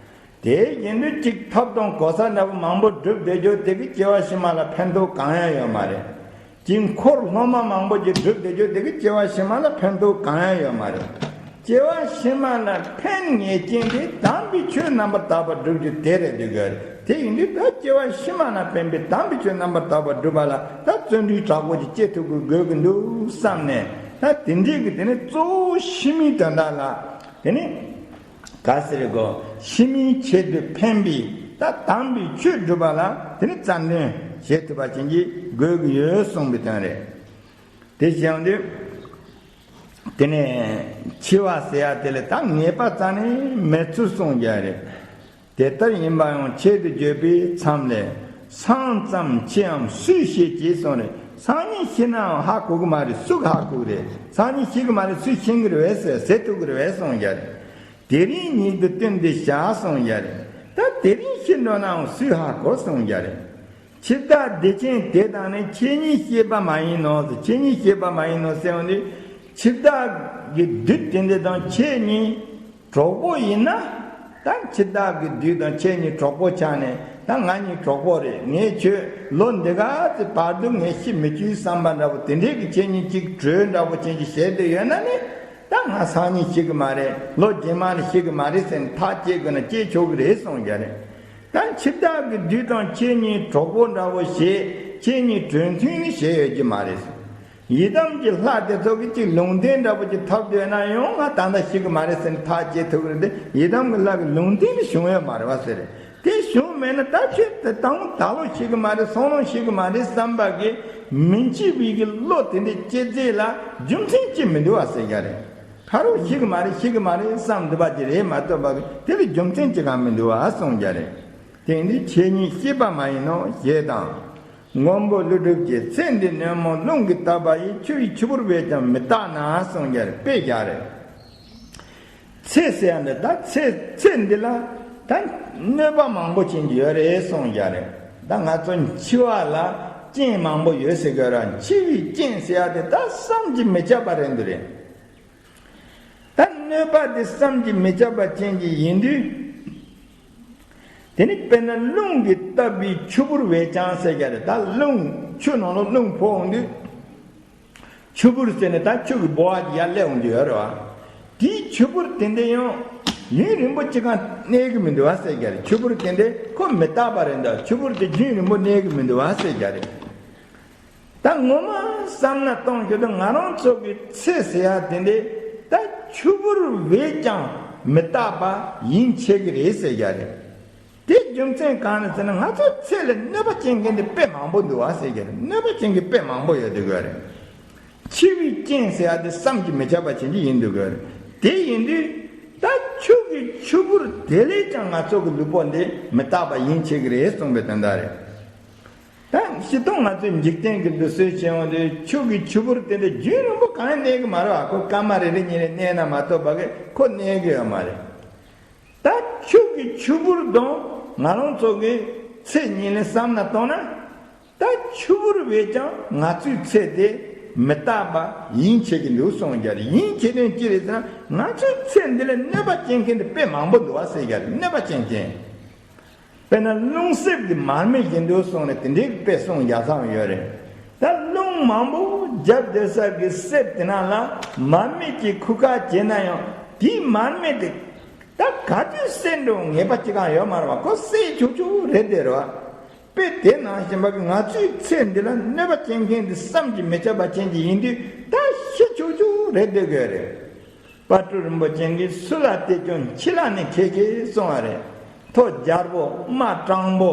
དེ་ཡིན་དུས་གཅིག་ཐབས་དང་གོ་ས་འདྲ་པོ་མང་པོ་བསྒྲུབས་བསྡད་རྒྱུ་དེ་གི་སྐྱེ་བ་ཕྱི་མ་ལ་ཕན་ཐོགས་གང་ཡང་ཡོད་མ་རེད། གཅིག་འཁོར་སློབ་མ་མང་པོ་ཅིག་བསྒྲུབས་བསྡད་རྒྱུ་དེ་གི་སྐྱེ་བ་ཕྱི་མ་ལ་ཕན་ཐོགས་གང་ཡང་ཡོད་མ་རེད། སྐྱེ་བ་ཕྱི་མ་ལ་ཕན་ངེས་ཅན་དེ་དམ་པའི་ཆོས་རྣམ་པར་དག་པ་སྒྲུབ་རྒྱུ་དེ་རེད་འདུག་གི་རེད། དེ་ཡིན་དུས་ད་སྐྱེ་བ་ཕྱི་མ་ལ་ཕན་པའི་དམ་པའི་ཆོས་རྣམ་པར་དག་པ་སྒྲུབ་པ་ལ་ད་བརྩོན་འགྲུས་དྲག་པོ་ཅིག་བྱེད་ཐུབ་དགོས་དགོས་ཀྱི་འདུག་བསམ་ནས། ད་དེ་འདྲའི་གི་དེ་ནི་གཙོ་བོ་ཕྱི་མའི་དོན་དག་ལ་དེ་ནི་ག་ཟེར་དགོས། ཕྱི་མའི་ཆེད་དུ་ཕན་པའི་ད་དམ་པའི་ཆོས་སྒྲུབ་པ་ལ་དེ་ནི་རྩལ་འདོན་བྱེད་ཐུབ་པ་ཅན་གྱི་དགོས་ཀྱི་ཡོད་གསུངས་པའི་དོན་རེད། དེ་བྱས་ཡོང་དུས། དེ་ནས་འཆི་བ་ཟེར་ཡ་དེ་ལ་ད་ངེས་པ་རྩ་ནས་མེད་ཚུལ་གསུངས་ཀྱི་རེད། དེ་ལྟར་ཡིན་པ་ཡང་ཆེད་དུ་བརྗོད་པའི་མཚམས་ལས། སངས་ཙམ་འཆིའམ་སུས་ཤེས་ཀྱིས་གསུངས་རེད། སང་ཉིན་ཤི་ནའང་ཧ་གོ་གི་མ་རེད། སུ་གིས་ཧ་གོ་གི་རེད། སང་ཉིན་ཤི་གི་མ་རེད། སུས་མཁྱེན་གི་རེད་བས་ཟེར། ཟེར་ཐུབ་གི་རེད་བས་གསུངས་ཀྱི་རེད། དེ་རིང་ཉིད་དུ་བསྟུན་ཏེ་བཞག་གསུངས་ཀྱི་རེད། ད་དེ་རིང་ཤི་འགྲོ་ནའང་སུས་ཧ་གོ་གསུངས་ཀྱི་རེད། འཆི་བདག་སྡིག་ཅན་དེ་དང་ནི། ཁྱེད་ཉིད་ཤེས་པ་མ་ཡིན་ནོ། ཁྱེད་ཉིད་ཤེས་པ་མ་ཡིན་ནོ་ཟེར་བ་ནི། འཆི་བདག་གི་བདུད་དེ་འདྲ་དང་ཁྱེད་གཉིས་གྲོགས་པོ་ཡིན་ན། ད་འཆི་བདག་གི་བདུད་དང་ཁྱེད་གཉིས་གྲོགས་པོ་ཆགས་ནས། ད་ང་གཉིས་གྲོགས་པོ་རེད། ངས་ཁྱོད་ལོ་འདི་ག་ཙམ་བར་དུ་ངས་ཤི་མི་བཅུག་བསམ་པ་འདྲ་པོ་དེ་འདྲའི་གི་ཁྱེད་གཉིས་གཅིག་གྲོས་འདྲ་པོ་ཅན་གྱི་བྱས་ཏེ་ཡོད་ན་ནི། ད་ང་སང་ཉིན་ཤི་གི་མ་རེད། ལོ་རྗེས་མ་ནི་ཤི་གི་མ་རེད་ཟེར་ནས་ཐག་བཅད་དགོས་ན་བཅད་ཆོག་གི་རེད་གསུངས་ཀྱི་རེད། ད་འཆི་བདག་གི་བདུད་དང་ཁྱེད་གཉིས་གྲོགས་པོ་འདྲ་བོ་བྱས། ཁྱེད་གཉིས་གྲོས་མཐུན་ནི་བྱས་ཡོད་ཀྱི་མ་རེད། ཡི་དམ་གྱི་ལྷ་དེ་ཚོ་གིས་ཅིག་ལུང་བསྟན་འདྲ་བོ་ཅིག་ཐོབ་འདོད་ན་ཡང་ང་ད་ལྟ་ཤི་གི་མ་རེད་ཟེར་ནས་ཐག་བཅད་ཐུབ་ཀྱི་རེད་དེ། ཡི་དམ་གྱི་ལྷ་གི་ལུང་བསྟན་ནི་བྱུང་ཡོད་མ་རེད་བ་ཟེར། དེ་བྱུང་མེད་ན་ད་ཁྱོད་དེ་ད་རུང་ད་ལོ་ཤི་གི་མ་རེད། སང་ལོ་ཤི་གི་མ་རེད་བསམ་པ་གིས་མི་འཆི་བའི་གི་བློ་དེ་འདྲ་སྐྱེ་རྩིས་ལ་རྒྱུ་མཚན་ཅི་མི་འདུག་བ་ཟེར་གྱི་རེད། ཕ་རོལ་ཤི་གི་མ་རེད། ཤི་གི་མ་རེད་བསམ་འདུག་པ་ཅི་རེད་མ་གཏོགས་པ་གི་དེ་ལ་རྒྱུ་མཚན་ཅི་གང་མི་འདུག་བ་གསུངས་ཀྱི་རེད། དེ་འདི་ཁྱེད་ཉིད་ཤེས་པ་མ་ཡིན་ནོ་ཞེས་དང་། མགོན་པོ་ཀླུ་སྒྲུབ་ཀྱིས་ཚེ་འདི་ནོན་མོངས་རླུང་གིས་བཏབ་པ་ཡི། ཆུ་ཡི་ཆུ་བུར་བས་ཀྱང་མི་རྟག་ན་གསུངས་ཀྱི་རེད། དཔེ་རྒྱག་རེད། ཚེ་ཟེར་ཡ་འདི་ད་ཚེ་ཚེ་འདི་ལ་ད་གནོད་པ་མང་པོ་ཅན་གྱི་ཡོད་རེད་གསུངས་ཀྱི་རེད། ད་ང་ཚོ་འཆི་བ་ལ་རྐྱེན་མང་པོ་ཡོད་ཟེར་གི་ར། འཆི་བའི་རྐྱེན་ཟེར་ཡ་དེ་ད་བསམ་གྱིས་མི་ཁྱབ་པ་རེད་འདུག་རེད། ད་གནོད་པ་དེ་བསམ་གྱིས་མི་ཁྱབ་པ་ཅན་གྱི་ཡིན་དུས། དེ་ནི་དཔེར་ན་རླུང་གིས་བཏབ་པའི་ཆུ་བུར་བས་ཀྱང་ཟེར་གྱི་རེད། ད་རླུང་ཆུ་ནང་ལ་རླུང་ཕོག་འོང་དུས། ཆུ་བུར་ཟེར་ནས་ད་ཆུ་གི་ལྦུ་བ་ཡར་སླེབས་འོང་རྒྱུ་ཡོད་རེད་བ། དེའི་ཆུ་བུར་དེ་འདྲ་ཡང་ཡུན་རིང་པོ་ཅིག་གང་གནས་ཀྱི་མི་འདུག་བ་ཟེར་གྱི་རེད། ཆུ་བུར་དེ་འདྲ་ཁོ་མི་རྟག་པ་རེད་འདུག་ཆུ་བུར་དེ་རྒྱུན་རིང་པོ་གནས་ཀྱི་མི་འདུག་བ་ཟེར་གྱི་རེད། ད་ངོ་མ་བསམ་ན་གཏོང་རྒྱུ་དེ་ང་རང་ཚོ་གི་ཚེ་ཟེར་ཡ་དེ་འདྲ་ད་ཆུ་བུར་བས་ཀྱང་མི་རྟག་པ་ཡིན་ཆེ་གི་རེད་ཟེར་གྱི་རེད། དེའི་རྒྱུ་མཚན་གང་རེད་ཟེར་ན། ང་ཚོའི་ཚེ་ལ་གནོད་པ་བྱེད་མཁན་དེ་དཔེ་མང་པོ་འདུག་བ་ཟེར་གྱི་རེད། གནོད་པ་བྱེད་མཁན་དཔེ་མང་པོ་ཡོད་དེ་གི་རེད། འཆི་བའི་རྐྱེན་ཟེར་ཡ་དེ་བསམ་གྱིས་མི་ཁྱབ་པ་བྱེད་ཀྱི་ཡིན་འདུག་གི་རེད། དེ་ཡིན་དུས་ད་ཆུ་གི་ཆུ་བུར་དེ་ལས་ཀྱང་ང་ཚོ་གི་ལུས་པོ་འདི་མི་རྟག་པ་ཡིན་ཆེ་གི་རེད་གསུངས་པའི་དོན་དག་རེད། ད་སྤྱིར་བཏང་ང་ཚོའི་འཇིག་རྟེན་གྱི་འདུག་སྲོལ་བྱེད་ཡོང་དུས་ཆུ་གི་ཆུ་བུར་དེ་འདྲ་རྒྱུན་རིང་པོ་གང་གནས་གི་མ་རེད་བ། ཁོ་སྐར་མ་རེ་རེ་གཉིས་རེ་གནས་ན་མ་གཏོགས་པ་གི་ཁོ་གནས་གི་ཡོད་མ་རེད། ད་ཆུ་གི་ཆུ་བུར་དང་ང་རང་ཚོ་གི་ཚེ་གཉིས་ལ་བསམ་ན་གཏོང་ན། ད་ཆུ་བུར་བས་ཀྱང་ང་ཚོའི་ཚེ་དེ་མི་རྟག་པ་ཡིན་ཆེ་གི་འདུག་གསུངས་རྒྱུ་རེད། ཡིན་ཆེ་དོན་ཅི་རེད་ཟེར་ན། ང་ཚོའི་ཚེ་འདི་ལ་གནོད་པ་བྱེད་མཁན་དེ་དཔེ་མང་པོ་འདུག་བ་ཟེར་རྒྱུ་རེད། གནོད་པ་བྱེད་མཁན། དཔེར་ན་རླུང་གསེབ་ཀྱི་མར་མེ་བཞིན་དུ་གསུངས་ནས་དེ་འདྲའི་དཔེ་གསུངས་རྒྱག་བསམ་ཡོད་རེད། ད་རླུང་མང་པོ་རྒྱབ་སྡོད་ས་གི་གསེབ་དེ་ནང་ལ་མར་མེ་གཅིག་ཁུག་ཁ་བྱས་ན་ཡང་དེའི་མར་མེ་དེ་ད་ག་དུས་བསད་འགྲོ་ངེས་པ་ཅི་གང་ཡོད་མ་རེད་བ། ཁོ་བསད་ཆོག་ཆོག་རེད་དེ་རེད་བ། དཔེ་དེ་ནང་བཞིན་པ་གི་ང་ཚོའི་ཚེ་འདི་ལ་གནོད་པ་བྱེད་མཁན་དེ་བསམ་གྱིས་མི་ཁྱབ་པ་ཅན་གྱི་ཡིན་དུས་ད་ཤི་ཆོག་ཆོག་རེད་དེ་དགོས་རེད། དཔལ་སྤྲུལ་རིན་པོ་ཆེ་གིས་སུ་ལ་བལྟས་ཀྱང་འཆི་ལ་ནི་ཁེ་ཁེ་གསུང་བ་རེད། ཐོ་རྒྱལ་པོ་དམའ་དྲང་པོ་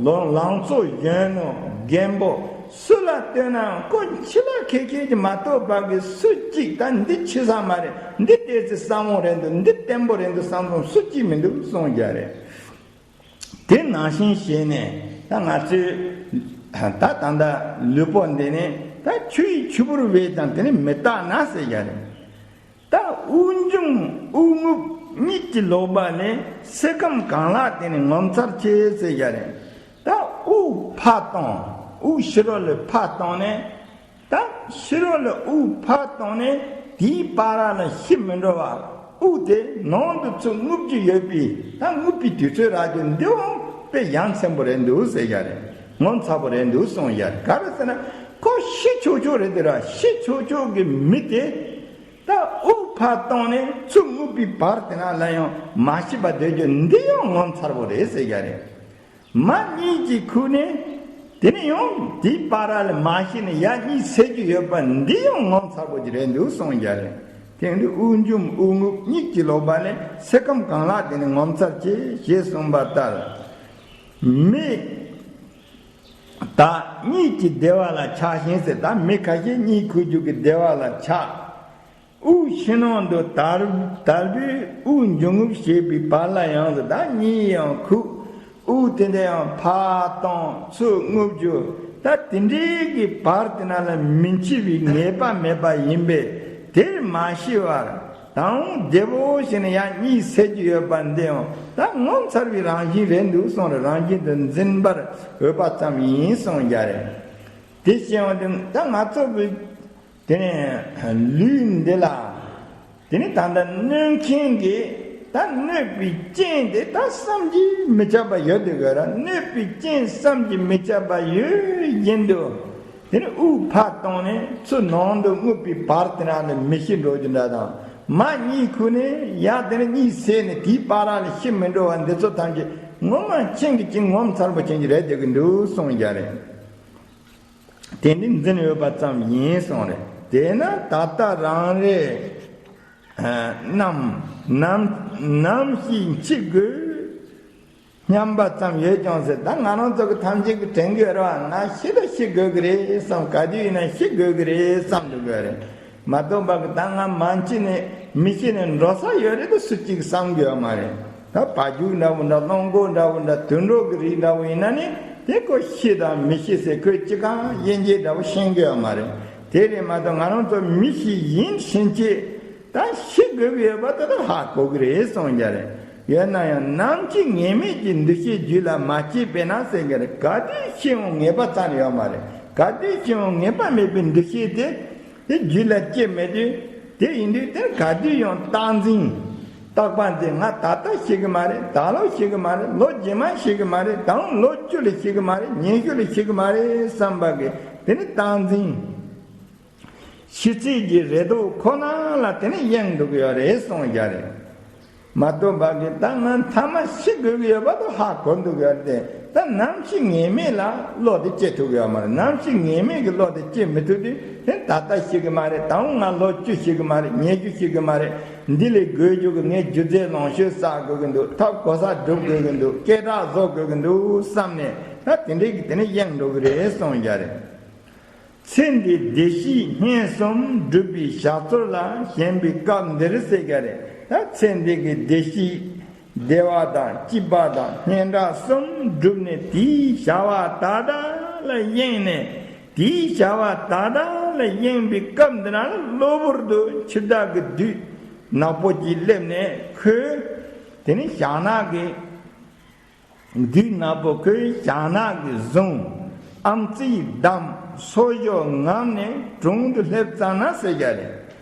ལོ་ལང་ཚོ་གཞོན་ནུ་རྒན་པོ་སུ་ལ་ལྟོས་ནའང་ཁོ་འཆི་ལ་ཁེ་ཁེ་གི་མ་གཏོགས་པ་གི་སུ་གཅིག་ད་འདི་འཆི་ས་མ་རེད། འདི་ཏོག་ཙམ་སྲབ་མོ་རེད་འདུག་འདི་བརྟན་པོ་རེད་འདུག་བསམ་སོང་སུ་གཅིག་མི་འདུག་གསུང་རྒྱུ་རེད། དེ་ནང་བཞིན་བྱས་ནས་ད་ང་ཚོའི་ད་ད་ལྟ་ལུས་པོ་འདི་ནི་ད་ཆུ་ཡི་ཆུ་བུར་བས་ཀྱང་དེ་ནི་མི་རྟག་ན་ཟེར་རྒྱུ་རེད། ད་དབུགས་འབྱུང་དབུགས་རྔུབ་གཉིས་ཀྱི་ལོག་པ་ལས་སེམས་ཁམས་གང་ལགས་དེ་ནི་ངོ་མཚར་ཆེ་ཟེར་རྒྱུ་རེད། ད་དབུགས་ཕར་གཏོང་དབུགས་ཕྱི་རོལ་ལ་ཕར་གཏོང་ནས། ད་ཕྱི་རོལ་ལ་དབུགས་ཕར་གཏོང་ནས་དེའི་བར་ལ་ཤི་མི་འགྲོ་བ། དབུགས་དེ་ནང་དུ་ཚུར་རྔུབ་ཀྱི་ཡོད་པས། ད་རྔུབ་པའི་དུས་ཚོད་རག་རྒྱུ་འདིའང་དཔེ་ཡ་མཚན་པོ་རེད་འདུག་ཟེར་རྒྱུ་རེད། ངོ་མཚར་པོ་རེད་འདུག་གསུང་ཡ་རེད། ག་རེ་ཟེར་ན་ཁོ་ཤི་ཆོག་ཆོག་རེད་དེ་ར། ཤི་ཆོག་ཆོག་གི་མི་དེ་ ད་དབུགས་ཕར་བཏང་ནས་ཚུར་རྔུབ་པའི་བར་དེ་ན་ལ་ཡང་མ་ཤི་བར་སྡོད་རྒྱུ་འདི་ཡང་ངོ་མཚར་པོ་རེད་ཟེར་གྱི་རེད། མ་གཉིས་ཀྱི་ཁུག་ནས་དེ་ནས་ཡང་དེའི་བར་ལ་མ་ཤི་ནས་ཡ་གཉིས་སད་རྒྱུ་ཡོད་པ་འདི་ཡང་ངོ་མཚར་པོ་ཅིག་རེད་འདུག་གསུངས་ཀྱི་རེད། དེ་འདི་དབུགས་འབྱུང་དབུགས་རྔུབ་གཉིས་ཀྱི་ལོག་པ་ལས་སད་ཁམས་གང་ལགས་དེ་ནི་ངོ་མཚར་ཆེ་ཞེས་གསུངས་པ་ལྟར། མི་དག་གཉིས་ཀྱི་བདེ་བ་ལ་ཆགས་ཤིང་ཟེར། ད་མི་ཁ་ཤས་གཉིད་ཁུག་རྒྱུ་གི་བདེ་བ་ལ་ཆགས། དབུགས་ཕྱི་ནང་དུ་དལ་དལ་བུས་དབུགས་འབྱུང་རྔུབ་བྱེད་པའི་བར་ལ་ཡང་ཟེར། ད་གཉིད་ཡང་ཁུག་དབུགས་དེ་འདྲ་ཡང་ཕར་བཏང་ཚུར་རྔུབ་རྒྱུ། ད་དེ་འདྲའི་གི་བར་དེ་ན་ལ་མི་འཆི་བའི་ངེས་པ་མེད་པ་ཡིན་པས། དེར་མ་ཤི་བར་དང་བདེ་བོ་ཞིག་ནས་ཡང་གཉིད་སད་རྒྱུ་ཡོད་པ་འདི་ཡང་ད་ངོ་མཚར་བའི་རང་བཞིན་རེད་འདུག་གསུངས་རེད། རང་བཞིན་དུ་འཛིན་པར་འོས་པ་ཙམ་ཡིན་གསུངས་ཀྱི་རེད། དེ་བྱས་ཡོང་དུས་ད་ང་ཚོ་གི་དེ་ནས་ལུས་འདི་ལ་དེ་ནས་ད་ལྟ་གནོད་མཁན་གྱི་ད་གནོད་པའི་རྐྱེན་དེ་ད་བསམ་གྱིས་མི་ཁྱབ་པ་ཡོད་དེ་དགོས་ར། གནོད་པའི་རྐྱེན་བསམ་གྱིས་མི་ཁྱབ་པ་ཡོད་བཞིན་དུ། དེ་ནས་དབུགས་ཕར་བཏང་ནས་ཚུར་ནང་དུ་རྔུབ་པའི་བར་དེ་ན་ནི་མི་ཤི་འགྲོ་རྒྱུ་འདྲ་དང་། མ་གཉིད་ཁུག་ནས་ཡར་དེ་ནས་གཉིད་སད་ནས་དེའི་བར་ལ་ཤི་མི་འགྲོ་བ་འདི་ཚོ་ཐམས་ཅད་ངོ་མ་ཤིན་ཏུ་ཅིག་ངོ་མཚར་པོ་ཅན་གྱི་རེད་བསྡད་ཀྱི་འདུག་གསུངས་ཀྱི་རེད། དེ་འདི་འཛིན་འོས་པ་ཙམ་ཡིན་གསུངས་རེད། དེས་ན་ད་ལྟ་རང་རེ་ནམ་ནམ་ནམ་ཞིག་འཆི་དགོས་སྙམ་པ་ཙམ་ཡོད་ཀྱང་ཟེར། ད་ང་རང་ཚོ་གི་ཐམས་ཅད་ཀྱི་དྲན་གྱི་ཡོད་རེད་བ། ང་ཤི་ད་ཤི་དགོས་ཀྱི་རེད་བསམ། ག་དུས་ཡིན་ན་ཤི་དགོས་ཀྱི་རེད་བསམ་འདུག་གི་རེད། མ་གཏོགས་པ་གི་ད་ང་མ་འཆི་ནས་མི་ཤི་ནས་འགྲོ་ས་ཡོད་རེད་དུ་སུ་གཅིག་བསམ་གི་ཡོད་མ་རེད། ད་བ་རྒྱུག་འདྲ་བོ་འདྲ། གླང་མགོ་འདྲ་བོ་འདྲ། དུད་འགྲོ་གི་རིགས་འདྲ་བོ་ཡིན་ན་ནི་དེ་ཁོ་ཤི་དང་མི་ཤི་ཟེར་ཁོས་ཅི་གང་དབྱེ་འབྱེད་འདྲ་བོ་ཤེས་གི་ཡོད་མ་རེད། དེ་རེད་མ་གཏོགས་ང་རང་ཚོ་མི་ཞིག་ཡིན་ཕྱིན་ཆད་ད་ཤི་དགོས་ཀྱི་ཡོད་པ་དེ་ད་ཧ་གོ་གི་རེད་གསུངས་ཀྱི་རེད། ཡོད་ན་ཡང་ནམ་འཆི་ངེས་མེད་ཀྱི་འདུ་ཤེས་རྒྱུད་ལ་མ་སྐྱེས་པས་ན་ཟེར་གྱི་རེད། ག་དུས་ཤི་འོང་ངེས་པ་ཙམ་ཡོད་མ་རེད། ག་དུས་ཤི་འོང་ངེས་པ་མེད་པའི་འདུ་ཤེས་དེ་དེ་རྒྱུད་ལ་སྐྱེས་མེད་དུས། དེ་ཡིན་དུས་དེར་ག་དུས་ཡང་རྟག་འཛིན། རྟག་པ་འཛིན། ང་ད་ལྟ་ཤི་གི་མ་རེད། ད་ལོ་ཤི་གི་མ་རེད། ལོ་རྗེས་མ་ཤི་གི་མ་རེད། དང་ལོ་བཅུ་ལ་ཤི་གི་མ་རེད། ཉི་ཤུ་ལ་ཤི་གི་མ་རེད་བསམ་པ་གི་དེ་ནི་རྟག་འཛིན། ཤི་ཚད་ཀྱི་རེ་དོགས་ཁོ་ན་ལ་དེ་ནི་གཡེང་འདུག་ཡོད་རེད་གསུངས་ཀྱི་རེད། མ་གཏོགས་པ་གི་ད་ང་མཐའ་མ་ཤི་དགོས་ཀྱི་ཡོད་པ་དང་ཧ་གོ་འདུག་ཡོད་དེ། ད་ནམ་ཤི་ངེས་མེད་ལ་བློ་དེ་སྐྱེ་ཐུབ་ཀྱི་ཡོད་མ་རེད། ནམ་ཤི་ངེས་མེད་ཀྱི་བློ་དེ་སྐྱེ་མི་ཐུབ་དུས་དེ་ད་ལྟ་ཤི་གི་མ་རེད། དང་ང་ལོ་བཅུ་ཤི་གི་མ་རེད། ཉི་ཤུ་ཤི་གི་མ་རེད། འདི་ལས་དགོས་རྒྱུ་གི་ངས་རྒྱུ་རྫས་ལོངས་སྤྱོད་བསགས་དགོས་ཀྱི་འདུག་ཐབས་གོ་ས་སྒྲུབ་དགོས་ཀྱི་འདུག་སྐད་གྲགས་བཟོ་དགོས་ཀྱི་འདུག་བསམ་ནས་ད་དེ་འདྲའི་གི་དེ་ནས་གཡེང་འགྲོ་གི་རེད་གསུངས་ཀྱི་རེད། ཚེ་འདིའི་བདེ་སྐྱིད་སྙན་གསུམ་སྒྲུབ་པའི་ཞག་ཚོད་ལ་ཞེན་པའི་སྐབས་འདིར་ཟེར་གྱི་རེད། ད་ཚེ་འདི་གི་བདེ་སྐྱིད་བདེ་བ་དང་སྐྱིད་པ་དང་སྙན་གྲགས་གསུམ་བསྒྲུབས་ནས་དེའི་བྱ་བ་དག་དག་ལ་གཡེང་ནས། དེའི་བྱ་བ་དག་དག་ལ་གཡེང་བའི་སྐབས་འདི་ན་གློ་བུར་དུ་འཆི་བདག་གི་བདུད་ནག་པོ་ཅིག་སླེབས་ནས་ཁོས་དེ་ནི་ཞྭ་ནག་གི་བདུད་ནག་པོ་ཁོས་ཞྭ་ནག་གིས་བཟུང་། ཨམ་ཙིག་བསྡམས། སོ་ཞོ་ངམ་ནས་དྲུང་དུ་སླེབས་ཙ་ན་ཟེར་གྱི་རེད།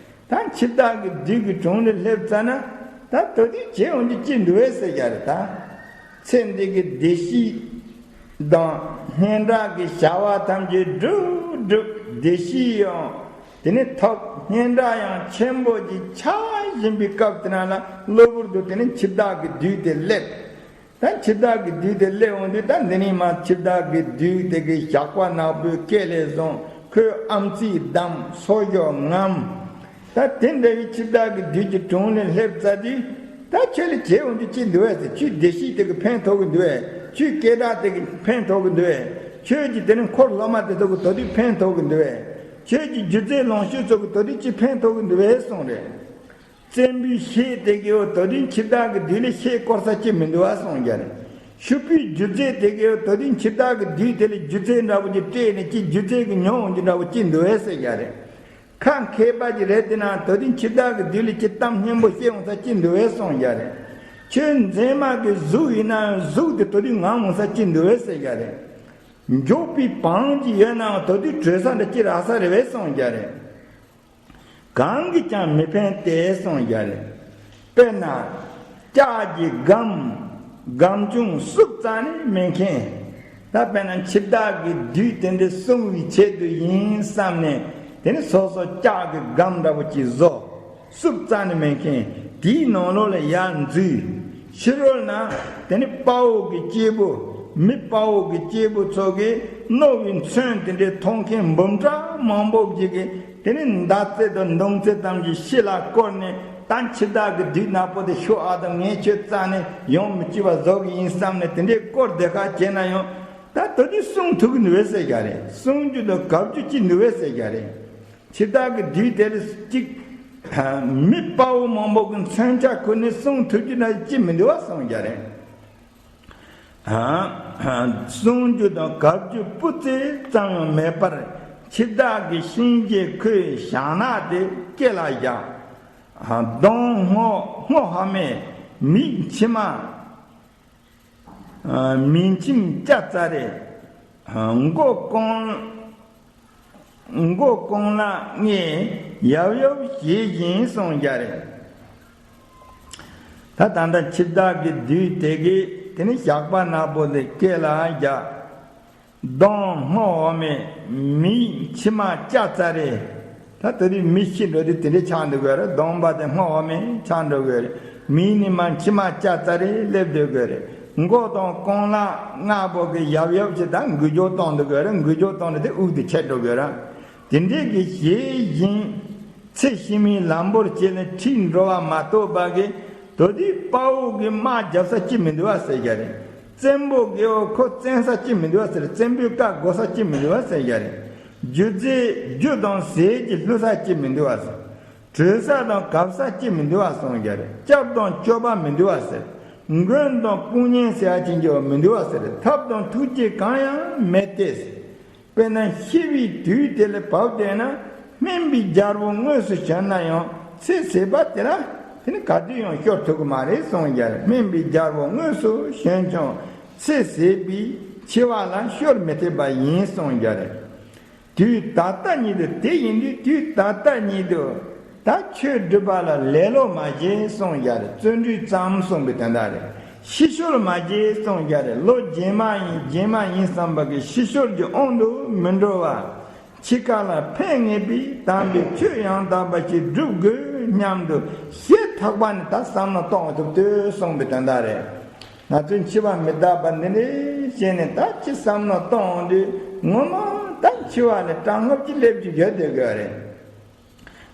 ད་འཆི་བདག་གི་བདུད་ཀྱི་དྲུང་དུ་སླེབས་ཙ་ན་ད་དོ་དུས་བྱེད་འོང་རྒྱུ་ཅི་འདུག་བས་ཟེར་གྱི་རེད། ད་ཚེ་འདི་གི་བདེ་སྐྱིད་དང་སྙན་གྲགས་ཀྱི་བྱ་བ་ཐམས་ཅད་སྒྲུབ་སྒྲུབ་བདེ་སྐྱིད་ཡང་དེ་ནི་ཐོབ། སྙན་གྲགས་ཡང་ཆེན་པོ་ཅིག་ཆགས་བཞིན་པའི་སྐབས་དེ་ན་ལ་གློ་བུར་དུ་དེ་ནི་འཆི་བདག་གི་བདུད་དེ་སླེབས། ད་འཆི་བདག་གི་བདུད་དེ་སླེབས་འོང་དུས་ད་འདི་ནི་མ་འཆི་བདག་གི་བདུད་དེ་གི་ཞགས་པ་ནག་པོའི་སྐེ་ལས་བཟུང་། ཁོས་ཨམ་ཙིག་བསྡམས། སོ་ཞོ་ངམ། ད་དེ་འདྲ་བའི་འཆི་བདག་གི་བདུད་ཀྱི་དྲུང་ནས་སླེབས་ཚར་དུས། ད་ཁྱོད་ལ་བྱེད་འོང་དུས་ཅི་འདུག་བས་ཟེར། ཁྱོད་བདེ་སྐྱིད་དེ་གི་ཕན་ཐོགས་གི་འདུག་བས། ཁྱོད་སྐད་གྲགས་དེ་གི་ཕན་ཐོགས་གི་འདུག་བས། ཁྱོད་ཀྱི་དེ་ནི་འཁོར་སློབ་མ་དེ་ཚོ་གི་དོ་དུས་ཕན་ཐོགས་གི་འདུག་བས། ཁྱོད་ཀྱི་རྒྱུ་རྫས་ལོངས་སྤྱོད་ཚོ་གི་དོ་དུས་ཅི་ཕན་ཐོགས་གི་འདུག་བས་གསུངས་རེད། བཙན་པོའི་གཤེད་དེ་གི་འོ་དོ་དུས་འཆི་བདག་གི་བདུད་ལས་གཤེད་སྐོར་ས་ཅི་མི་འདུག་བ་གསུངས་རྒྱ་རེད། ཕྱུག་པོའི་རྒྱུ་རྫས་དེ་གི་འོ་དོ་དུས་འཆི་བདག་གི་བདུད་དེ་ལས་རྒྱུ་རྫས་འདྲ་བོ་ཅིག་སྤྲད་ནས་ཅི་རྒྱུ་རྫས་གི་ཉོ་འོང་རྒྱུ་འདྲ་བོ་ཅི་འདུག་བས་ཟེར་རྒྱ་རེད། ཁ་མཁས་པ་ཅིག་རེད་དེ་ན་དོ་དུས་འཆི་བདག་གི་བདུད་ལས་ཅི་གཏམ་སྙན་པོ་བཤད་འོང་ས་ཅི་འདུག་བས་གསུངས་རྒྱ་རེད། ཁྱོད་མཛེས་མ་གི་གཟུགས་ཡིན་ན་གཟུགས་དེ་དོ་དུས་ངམ་འོང་ས་ཅི་འདུག་བས་ཟེར་རྒྱ་རེད། མགྱོགས་པའི་བང་ཅིག་ཡོད་ནའང་དོ་དུས་བྲོས་ས་འདྲ་ཅི་རག་ས་རེད་བས་གསུངས་རྒྱ་རེད། གང་གིས་ཀྱང་མི་ཕན་ཏེ་གསུངས་རྒྱ་རེད། དཔེར་ན། ལྕགས་ཀྱི་སྒམ། སྒམ་ཆུང་བསུབ་ཙམ་ནས་མེད་མཁན། ད་དཔེར་ན་འཆི་བདག་གི་བདུད་དེ་འདྲ་སྲུང་བའི་ཆེད་དུ་ཡིན་བསམ་ནས་དེ་ནི་སོ་སོ་ལྕགས་ཀྱི་སྒམ་འདྲ་པོ་ཅིག་བཟོ། བསུབ་རྩ་ནས་མེད་མཁན་དེའི་ནང་ལོགས་ལ་ཡར་འཛུལ། ཕྱི་རོལ་ན་དེ་ནི་དཔའ་བོ་གི་སྐྱེས་བུ། མི་དཔའ་བོ་གི་སྐྱེས་བུ་ཚོ་གིས་རྣོ་བའི་མཚོན་དེ་འདྲའི་མཐོང་མཁན་འབུམ་ཕྲག་མང་པོ་ཞིག་གིས་དེ་ནི་མདའ་རྩེ་དང་མདུང་རྩེ་ཙམ་གྱིས་ཕྱི་ལ་བསྐོར་ནས། ད་འཆི་བདག་གི་བདུད་ནག་པོ་དེ་ཤོག་ཨ་དང་། ངས་ཁྱོད་རྩ་ནས་ཡོང་མི་བཅུག་པ་བཟོ་གི་ཡིན་བསམ་ནས་དེ་འདྲའི་བསྐོར་བསྡད་ཁ་བྱས་ན་ཡང་། ད་དེ་དུས་སྲུང་ཐུབ་ཀྱི་འདུག་བས་ཟེར་གྱི་རེད། སྲུང་རྒྱུ་དང་གབ་རྒྱུ་ཅི་འདུག་བས་ཟེར་གྱི་རེད། འཆི་བདག་གི་བདུད་དེ་ལ་གཅིག་མི་དཔའ་བོ་མང་པོ་གི་མཚོན་ཆ་ཁུར་ནས་སྲུང་ཐུབ་རྒྱུ་ན་ཅི་མི་འདུག་བ་གསུངས་ཀྱི་རེད། སྲུང་རྒྱུ་དང་གབ་རྒྱུ་སྤུ་རྩེ་ཙམ་ཡང་མེད་པར། འཆི་བདག་གི་གཤིན་རྗེ་ཁོའི་ཞྭ་ནག་དེ་སྐེ་ལ་བཞག་གདོང་སྔོ་སྔོ་ཧ་མས། མིག་མཆི་མ། མིག་མཆིམ་སྐྱ་ཙ་རེ། མགོ་ཀོང་མགོ་ཀོང་ལ་སྔས་ཡབ་ཡབ་བྱེད་བཞིན་གསུངས་ཀྱི་རེད། ད་ད་ལྟ་འཆི་བདག་གི་བདུད་དེ་གིས་དེ་ནི་ཞགས་པ་ནག་པོ་དེ་སྐེ་ལ་བཞག་གདོང་སྔོ་འོ་མས། མིག་མཆི་མ་སྐྱ་ཙ་རེ། ད་དེ་དུས་མི་ཤི་འགྲོ་དུས་དེ་འདྲའི་ཆགས་འདུག་གི་རེད། གདོང་པ་དེ་སྔོ་འོ་མས་ཆགས་འགྲོ་གི་རེད། མིག་ནི་མ་མཆི་མ་སྐྱ་ཙ་རེ་སླེབས་འདུག་གི་རེད། མགོ་དང་རྐང་ལག་ནག་པོ་གི་ཡབ་ཡབ་ཅིག་ད་འགུལ་སྐྱོད་གཏོང་འདུག་གི་རེད། འགུལ་སྐྱོད་གཏོང་ནས་དེ་དབུགས་དེ་ཆད་འགྲོ་གི་རེད། དེ་འདྲའི་གི་ཞེས་བཞིན། ཚེ་ཕྱི་མའི་ལམ་བོར་བྱས་ནས་ཁྲིད་འགྲོ་བ་མ་གཏོགས་པ་གི། དེ་དུས་དཔའ་བོ་གི་དམག་རྒྱབ་ས་ཅི་མི་འདུག་བ་ཟེར་གྱི་རེད། བཙན་པོ་རྒད་པོ་ཁོ་བཙན་ས་ཅི་མི་འདུག་བ་ཟེར། བཙན་པོའི་བཀའ་གོ་ས་ཅི་མི་འདུག་བ་ཟེར་གྱི་རེད། རྒྱུ་རྫས་རྒྱུ་དང་ཟས་ཀྱི་བསླུ་ས་ཅི་མི་འདུག་བ་ཟེར། གྲོལ་ས་དང་གབ་ས་ཅི་མི་འདུག་བ་གསུངས་ཀྱི་རེད། སྐྱབས་དང་སྐྱོབ་པ་མི་འདུག་བ་ཟེར། མགོན་དང་དཔུང་གཉེན་ཟེར་ཡ་ཅི་འགྱོ་མི་འདུག་བ་ཟེར། ཐབས་དང་ཐུགས་བསྐྱེད་གང་ཡང་མེད་དེ། དཔེར་ན་ཤི་བའི་དུས་དེ་ལ་བབ་བསྡད་ན། སྨན་པའི་རྒྱལ་པོ་དངོས་སུ་བྱོན་ན་ཡང་ཚེ་ཟད་པ་དེ་ལ་དེ་ནི་ག་དུས་ཡང་ཤོར་ཐུབ་ཀྱི་མ་རེད་གསུངས་ཀྱི་རེད། སྨན་པའི་རྒྱལ་པོ་དངོས་སུ་བྱོན་ཀྱང་ཚེ་ཟད་པའི་འཆི་བ་ལ་ཤོར་མི་ཐུབ་པ་ཡིན་གསུངས་ཀྱི་རེད། དུས་ད་ལྟ་ཉིད་དུ། དེ་ཡིན་དུས་དུས་ད་ལྟ་ཉིད་དུ། ད་ཆོས་སྒྲུབ་པ་ལ་ལེ་ལོ་མ་བྱེད་གསུངས་ཀྱི་རེད། བརྩོན་འགྲུས་ཙམ་གསུངས་པའི་དོན་དག་རེད། ཕྱི་བཤོལ་མ་བྱེད་གསུངས་ཀྱི་རེད། ལོ་རྗེས་མ་ཡིན་རྗེས་མ་ཡིན་བསམ་པ་གི་ཕྱི་བཤོལ་གྱི་དབང་དུ་མི་འགྲོ་བ། འཆི་ཁ་ལ་ཕན་ངེས་པའི་དམ་པའི་ཆོས་ཡང་དག་པ་ཞིག་སྒྲུབ་དགོས་སྙམ་དུ་ཞེ་ཐག་པ་ནས་ད་བསམ་བློ་གཏོང་ཐུབ་ཐུབ་གསུངས་པའི་དོན་དག་རེད། ང་ཚོས་འཆི་བ་མི་རྟག་པ་འདི་འདྲའི་བྱས་ནས་ད་ཅི་བསམ་བློ་གཏོང་དུས་ངོ་མ་ད་འཆི་བ་ལ་སྐྲག་སྣང་ཅིག་སླེབས་ཀྱི་ཡོད་བསྡད་དགོས་རེད།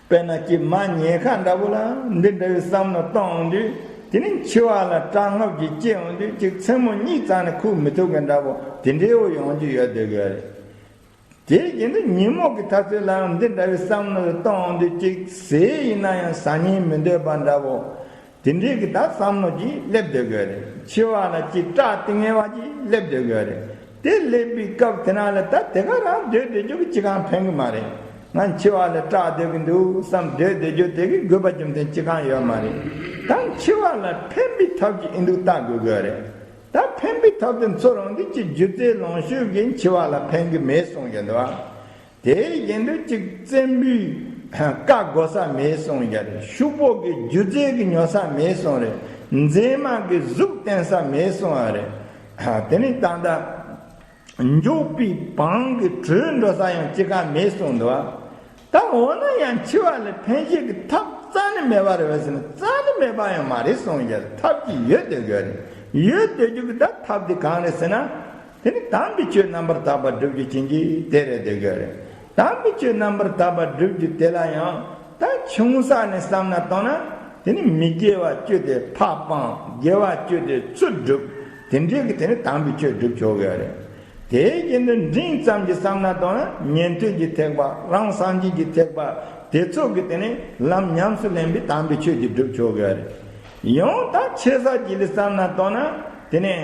དཔེར་ན་ཅིག་མ་ཉལ་ཁ་འདྲ་པོ་ལ་འདི་འདྲ་བའི་བསམ་བློ་གཏོང་དུས། དེ་ནི་འཆི་བ་ལ་སྐྲག་སྣང་ཅིག་སྐྱེ་འོང་དུས་ཅིག་མཚན་མོ་གཉིད་རྩ་ནས་ཁུག་མི་ཐུབ་མཁན་འདྲ་པོ་དེ་འདྲའི་བོ་ཡོང་རྒྱུ་ཡོད་བསྡད་དགོས་རེད། དེ་བཞིན་དུ་ཉིན་མོ་གི་ཐ་ཚོད་ལའང་འདི་འདྲ་བའི་བསམ་བློ་གཏོང་དུས་ཅིག་ཟས་ཡིན་ན་ཡང་ཟ་སྙིང་མི་འདོད་པ་འདྲ་པོ། དེ་འདྲའི་གི་ད་བསམ་བློ་ཅིག་སླེབས་བསྡད་དགོས་རེད། འཆི་བ་ལ་ཅིག་སྐྲག་སྟེ་ངལ་བ་ཅིག་སླེབས་བསྡད་དགོས་རེད། དེ་སླེབས་པའི་སྐབས་དེ་ན་ལ་ད་དེ་ག་རང་སྡོད་བསྡད་རྒྱུ་གི་ཅི་གང་ཕན་གི་མ་རེད། ང་འཆི་བ་ལ་སྐྲག་སྡོད་གི་འདུག་བསམ་སྡོད་བསྡད་རྒྱུ་དེ་གི་དགོས་པ་རྒྱུ་མཚན་ཅི་གང་ཡོད་མ་རེད། ད་འཆི་བ་ལ་ཕན་པའི་ཐབས་ཅིག་ཡིན་འདུག་ལྟ་དགོས་དགོས་རེད། ད་ཕན་པའི་ཐབས་དེ་ཚོ་རང་གི་ཅིག་སྒྱུ་རྩལ་ལོངས་སྤྱོད་ཀྱིས་འཆི་བ་ལ་ཕན་གི་མེད་གསུངས་ཀྱི་འདུག་བ། དེ་བཞིན་དུ་ཅིག་བཙན་པོའི་བཀའ་གོ་ས་མེད་གསུངས་ཀྱི་རེད། ཕྱུག་པོ་གི་སྒྱུ་རྩལ་གྱི་ཉོ་ས་མེད་གསུངས་རེད། མཛེས་མ་གི་གཟུགས་བསྟན་ས་མེད་གསུངས་པ་རེད། དེ་ནི་ད་ལྟ་མགྱོགས་པའི་བང་གི་བྲོས་འགྲོ་ས་ཡང་ཅི་གང་མེད་གསུངས་འདུག་བ། ད་འོ་ན་ཡང་འཆི་བ་ལ་ཕན་བྱེད་ཀྱི་ཐབས་རྩ་ནས་མེད་པ་རེད་བས་ཟེར་ན། རྩ་ནས་མེད་པ་ཡང་མ་རེད་གསུངས་ཀྱི་རེད། ཐབས་ཀྱིས་ཡོད་བསྡད་དགོས་རེད། ཡོད་བསྡད་རྒྱུ་གི་ད་ཐབས་དེ་གང་རེད་ཟེར་ན། དེ་ནི་དམ་པའི་ཆོས་རྣམ་པར་དག་པ་སྒྲུབ་རྒྱུ་བྱིན་གྱིས་དེ་རེད་བསྡད་དགོས་རེད། དམ་པའི་ཆོས་རྣམ་པར་དག་པ་སྒྲུབ་རྒྱུ་དེ་ལ་ཡང་ད་ཆུང་ས་ནས་བསམ་ན་བཏང་ན། དེ་ནི་མི་དགེ་བ་བཅུ་དེ་ཕར་སྤང་། དགེ་བ་བཅུ་དེ་ཚུར་སྒྲུབ། དེ་འདྲའི་གི་དེ་ནི་དམ་པའི་ཆོས་སྒྲུབ་ཆོག་གི་རེད། དེ་བཞིན་དུ་འབྲིང་ཙམ་གྱི་བསམ་ན་བཏང་ན་ཉན་ཐོས་ཀྱི་ཐེག་པ། རང་སངས་རྒྱས་ཀྱི་ཐེག་པ། དེ་ཚོ་གི་དེ་ནི་ལམ་ཉམས་སུ་ལེན་པའི་དམ་པའི་ཆོས་ཀྱི་སྒྲུབ་ཆོག་གི་རེད། ཡང་ད་ཆེ་ས་གཅིག་ལ་བསམ་ན་བཏང་ན་དེ་ནི་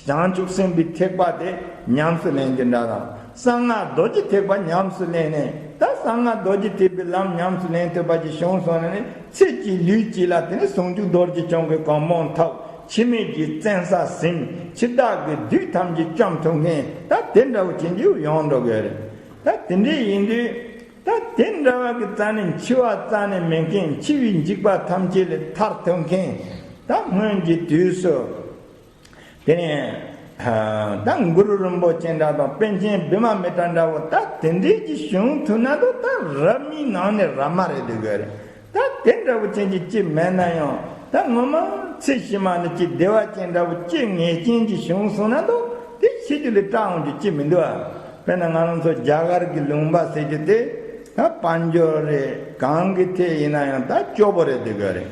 བྱང་ཆུབ་སེམས་དཔའི་ཐེག་པ་དེ་ཉམས་སུ་ལེན་རྒྱུ་འདྲ་དང་། གསང་སྔགས་རྡོ་རྗེ་ཐེག་པ་ཉམས་སུ་ལེན་ནས། ད་གསང་སྔགས་རྡོ་རྗེ་ཐེག་པའི་ལམ་ཉམས་སུ་ལེན་ཐུབ་པ་ཅིག་བྱུང་སོང་ན་ནི། ཚེ་གཅིག་ལུས་གཅིག་ལ་དེ་ནི་ཟུང་འཇུག་རྡོ་རྗེ་འཆང་གི་གོ་འཕང་ཐོབ། འཆི་མེད་ཀྱི་བཙན་ས་ཟིན། འཆི་བདག་གི་བདུད་ཐམས་ཅད་བཅོམ་ཐུབ་མཁན་ད་དེ་འདྲ་བོ་ཅན་ཅིག་ཡོང་འགྲོ་གི་རེད། ད་དེ་འདྲ་ཡིན་དུས། ད་དེ་འདྲ་བ་གི་རྩ་ནས་འཆི་བ་རྩ་ནས་མེད་མཁན། འཆི་བའི་འཇིགས་པ་ཐམས་ཅད་ལས་ཐར་ཐུབ་མཁན། ད་སྔོན་གྱི་དུས་སུ་དེ་ནས་ད་གུ་རུ་རིན་པོ་ཆེ་འདྲ་དང་པཎ་ཆེན་བི་མ་མི་ཏྲ་འདྲ་བོ་ད་དེ་འདྲས་ཀྱི་བྱུང་ཐུབ་ན་ད་ད་རབ་མིའི་ནང་ནས་རབ་མ་རེད་འདུག་གི་རེད། ད་དེ་འདྲ་བོ་ཅན་གྱི་ཅི་མེད་ན་ཡང་ད་ངོ་མ་ཚེ་ཕྱི་མ་ནི་ཅི་བདེ་བ་ཅན་འདྲ་བོ་ཅི་ངེས་ཅན་གྱི་བྱུང་སོང་ན་འདུག་དེ་ཤི་རྒྱུ་ལས་སྐྲག་འོང་རྒྱུ་ཅི་མི་འདུག་ཨ། དཔེར་ན་ང་རང་ཚོ་རྒྱ་གར་གྱི་ལུང་པ་ཟེར་རྒྱུ་དེ་ད་དཔལ་འབྱོར་རེད། གང་གི་ཐད་ཡིན་ན་ཡང་ད་སྐྱོ་པོ་རེད། དེ་ག་རེད།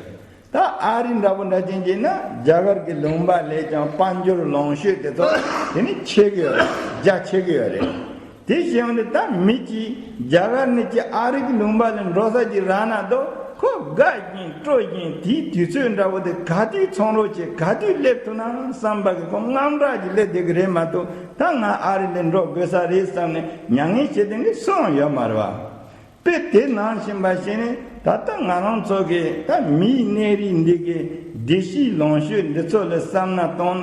ད་ཨ་རི་འདྲ་བོ་འདྲ་ཅན་གྱི་ན་རྒྱ་གར་གྱི་ལུང་པ་ལས་ཀྱང་དཔལ་འབྱོར་ལོངས་སྤྱོད་དེ་ཚོ་དེ་ནི་ཆེ་གི་ཡོད་རེད། རྒྱ་ཆེ་གི་ཡོད་རེད། དེ་བཞིན་དུ་ད་མི་གཅིག་རྒྱ་གར་ནས་ཀྱི་ཨ་རི་གི་ལུང་པ་ལ་འགྲོ་ས་ཅིག་རག་ན་དོ་ཁོ་དགའ་བཞིན་སྤྲོ་བཞིན་དེའི་དུས་ཚོད་འདྲ་བོ་དེ་ག་དུས་ཚོང་རོགས་བྱེད་ག་དུས་སླེབས་ཐུབ་ན་བསམ་པ་གི་ཁོ་དངངས་སྐྲག་ཅིག་སླེབས་བསྡད་གི་རེད་མ་གཏོགས། ད་ང་ཨ་རི་ལ་འགྲོ་དགོས་ས་རེད་བསམ་ནས་མྱ་ངན་བྱེད་དོན་གི་སུའང་ཡོད་མ་རེད་བ། དཔེ་དེ་ནང་བཞིན་པ་ཞིག་ནི་ད་ལྟ་ང་རང་ཚོ་གི་ད་མིའི་གནས་རིགས་འདི་གི་བདེ་སྐྱིད་ལོངས་སྤྱོད་འདི་ཚོ་ལ་བསམ་ན་གཏོང་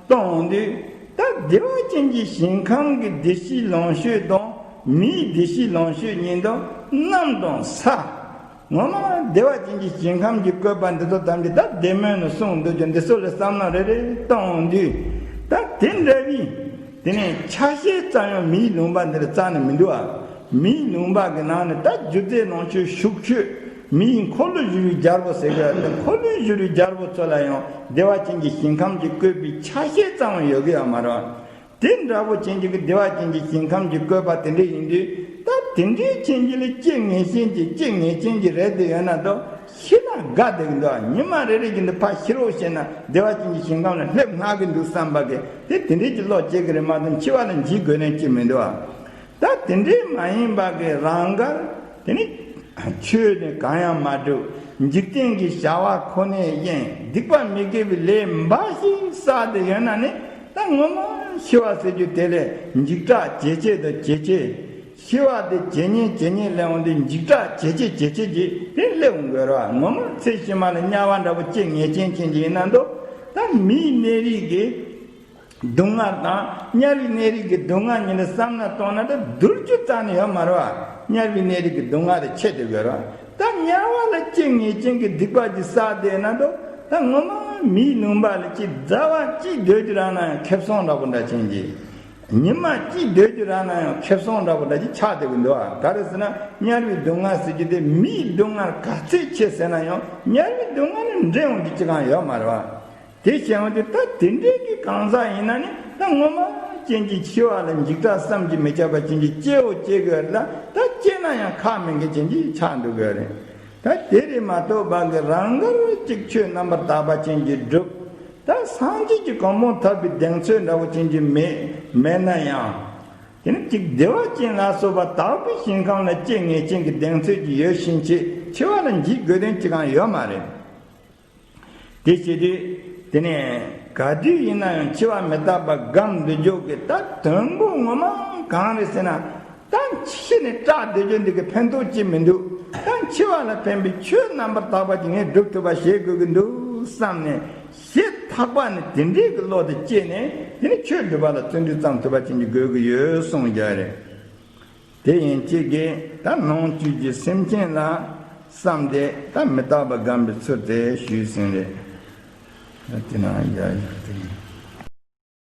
གཏོང་དུས་ད་བདེ་བ་ཅན་གྱི་ཞིང་ཁམས་ཀྱི་བདེ་སྐྱིད་ལོངས་སྤྱོད་དང་མིའི་བདེ་སྐྱིད་ལོངས་སྤྱོད་གཉིས་དང་གནམ་དང་ས། ངོ་མ་བདེ་བ་ཅན་གྱི་ཞིང་ཁམས་ཀྱི་བཀོད་པ་འདི་ཚོ་ཐམས་ཅད་ད་བདེ་སྨོན་ནས་གསུངས་འདུག་ཀྱང་འདི་ཚོ་ལ་བསམ་ན་རེ་རེ་གཏོང་དུས་ད་དེ་འདྲ་བའི། དེ་ནས་ཆ་ཤས་ཙམ་ཡང་མིའི་ལུང་པ་འདིར་རྩ་ནས་མི་འདུག་ཨ། མིའི་ལུང་པ་གི་ནང་ནས་ད་སྒྱུ་རྩལ་ནང་ཆོས་ཤུགས་ཆོས་མིའི་འཁོར་ལོ་བཞུགས་པའི་རྒྱལ་པོ་ཟེར་གི་ཡོད་དེ། འཁོར་ལོ་བཞུགས་པའི་རྒྱལ་པོ་ཚོ་ལ་ཡང་བདེ་བ་ཅན་གྱི་ཞིང་ཁམས་ཀྱི་བཀོད་པའི་ཆ་ཤས་ཙམ་ཡང་ཡོད་གི་ཡོད་མ་རེད། དེ་འདྲ་བོ་ཅན་གྱི་བདེ་བ་ཅན་གྱི་ཞིང་ཁམས་ཀྱི་བཀོད་པ་དེ་འདྲ་ཡིན་དུས་ད་དེ་འདྲའི་ཅན་གྱི་ལ་ཅི་ངེས་ཅན་གྱི་ཅི་ངེས་ཅན་གྱི་རེད་དེ་ཡོད་ན་དོ། ཤི་ན་དགའ་བསྡད་ཀྱི་འདུག་ཉི་མ་རེ་རེ་བཞིན་དུ་ཕར་ཤི་རོགས་བྱས་ན་བདེ་བ་ཅན་གྱི་ཞིང་ཁམས་ལ་སླེབས་སླ་གི་འདུག་བསམ་པ་གི་དེ་དེ་འདྲའི་གི་བློ་སྐྱེ་གི་རེད་མ་གཏོགས་འཆི་བ་ལ་འཇིགས་དགོས་ནས་ཅི་མི་འདུག་ད་དེ་འདྲའི་མ་ཡིན་པ་གི་རང་དགར་དེ་ནི་ཆོས་ནི་གང་ཡང་མ་སྒྲུབ། འཇིག་རྟེན་གྱི་བྱ་བ་ཁོ་ནས་གཡེང་། སྡིག་པ་མི་དགེ་བའི་ལས་འབའ་ཞིག་བསགས་ཏེ་ཡོད་ན་ནི་ད་ངོ་མ་ཤི་བ་ཟེར་རྒྱུ་དེ་ལས་འཇིགས་སྐྲག་ཇེ་ཆེ་དང་ཇེ་ཆེ། ཤི་བ་དེ་ཇེ་ཉེ་ཇེ་ཉེ་སླེབས་འོང་དུས་འཇིགས་སྐྲག་ཇེ་ཆེ་ཇེ་ཆེ་ཅིག་དེ་སླེབས་འོང་དགོས་ར། ངོ་མ་ཚེ་ཕྱི་མ་ལ་དམྱལ་བ་འདྲ་པོ་ཅི་ངེས་ཅན་ཅན་ཅིག་ཡིན་ན་འདུག་ད་མིའི་གནས་རིགས་ཀྱི་སྡུག་བསྔལ་དང་དམྱལ་བའི་གནས་རིགས་ཀྱི་སྡུག་བསྔལ་གཉིས་ལ་བསམ་ན་གཏོང་ན་ད་བསྡུར་རྒྱུ་རྩ་ནས་ཡོད་མ་རེད་བ། དམྱལ་བའི་གནས་རིགས་ཀྱི་སྡུག་བསྔལ་དེ་ཆེ་དེ་དགོས་ར། ད་དམྱལ་བ་ལ་ཅི་ངེས་ཅན་གྱི་སྡིག་པ་ཅིག་བསགས་བསྡད་ན་འདུག་ད་ངོ་མ་མིའི་ལུང་པ་ལ་ཅི་ཟླ་བ་གཅིག་སྡོད་རྒྱུ་རག་ན་ཡང་ཁེ་བཟང་འདྲ་པོ་འདྲ་ཅན་གྱི། ཉི་མ་གཅིག་སྡོད་རྒྱུ་རག་ན་ཡང་ཁེ་བཟང་འདྲ་པོ་འདྲ་ཅིག་ཆགས་བསྡད་ཀྱི་འདུག་ཨ། ག་རེ་ཟེར་ན་དམྱལ་བའི་སྡུག་བསྔལ་ཟེར་རྒྱུ་དེ་མིའི་སྡུག་བསྔལ་ག་ཚད་ཆེ་ཟེར་ན་ཡང་དམྱལ་བའི་སྡུག་བསྔལ་ནི་འདྲེན་འོང་རྒྱུ་ཅི་གང་ཡོད་མ་རེད་བ། དེ་བྱས་འོང་དུས་ད་དེ་འདྲའི་གི་གང་ཟག་ཡིན་ན་ནི་ད་ངོ་མ་ཅན་གྱི་འཆི་བ་ལ་འཇིགས་སྐྲག་བསམ་གྱིས་མི་ཁྱབ་པ་ཅན་གྱི་སྐྱེ་བོ་སྐྱེ་དགོས་ལ་ད་སྐྱེས་ན་ཡང་ཁག་མེད་མཁན་ཅན་གྱི་ཆགས་འགྲོ་དགོས་རེད། ད་དེ་རེད་མ་གཏོགས་བག་གི་རང་དགར་གཅིག་ཆོས་རྣམ་པར་དག་པ་ཅན་གྱི་སྒྲུབ། ད་སངས་རྒྱས་ཀྱི་གོ་འཕང་ཐོབ་པའི་གདེང་ཚོད་འདྲ་བོ་ཅན་གྱི་མེད་མེད་ན་ཡང་། དེ་ནི་གཅིག་བདེ་བ་ཅན་ལ་སོགས་པ་དག་པའི་ཞིང་ཁམས་ལ་སྐྱེ་ངེས་ཅན་གྱི་གདེང་ཚོད་ཀྱི་ཡོད་ཕྱིན་ཆད་འཆི་བ་ལ་འཇིགས་དགོས་དོན་ཅི་གང་ཡོད་མ་རེད། དེ་བྱེད་དུས་དེ་ནས་ག་དུས་ཡིན་ན་ཡང་འཆི་བ་མི་རྟག་པ་སྒོམ་འདི་འཇོག་གི་ད་དོན་པོ་ངོ་མ་གང་རེད་ཟེར་ན། ད་ཤི་ནས་སྐྲག་བསྡད་རྒྱུ་འདི་གི་ཕན་ཐོགས་ཅི་མི་འདུག་ད་འཆི་བ་ལ་ཕན་པའི་ཆོས་རྣམ་པར་དག་པ་ཅིག་ངས་སྒྲུབ་ཐུབ་པ་བྱེད་དགོས་ཀྱི་འདུག་བསམ་ནས་ཞེ་ཐག་པ་ནས་དེ་འདྲའི་གི་བློ་དེ་སྐྱེས་ནས་དེ་ནས་ཆོས་སྒྲུབ་པ་ལ་བརྩོན་འགྲུས་བརྩམ་ཐུབ་པ་ཅན་གྱི་དགོས་ཀྱི་ཡོད་གསུངས་རྒྱུ་རེད། དེ་ཡན་ཆད་ཀྱིས་ད་ནང་བཅུད་ཀྱི་སེམས་ཅན་ལ་བསམ་སྟེ་ད་མི་རྟག་པ་སྒོམ་པའི་ཚུལ་དེ་ཞུས་ཟིན་རེད། དེ་ན་ཡ་ཡ་དེ།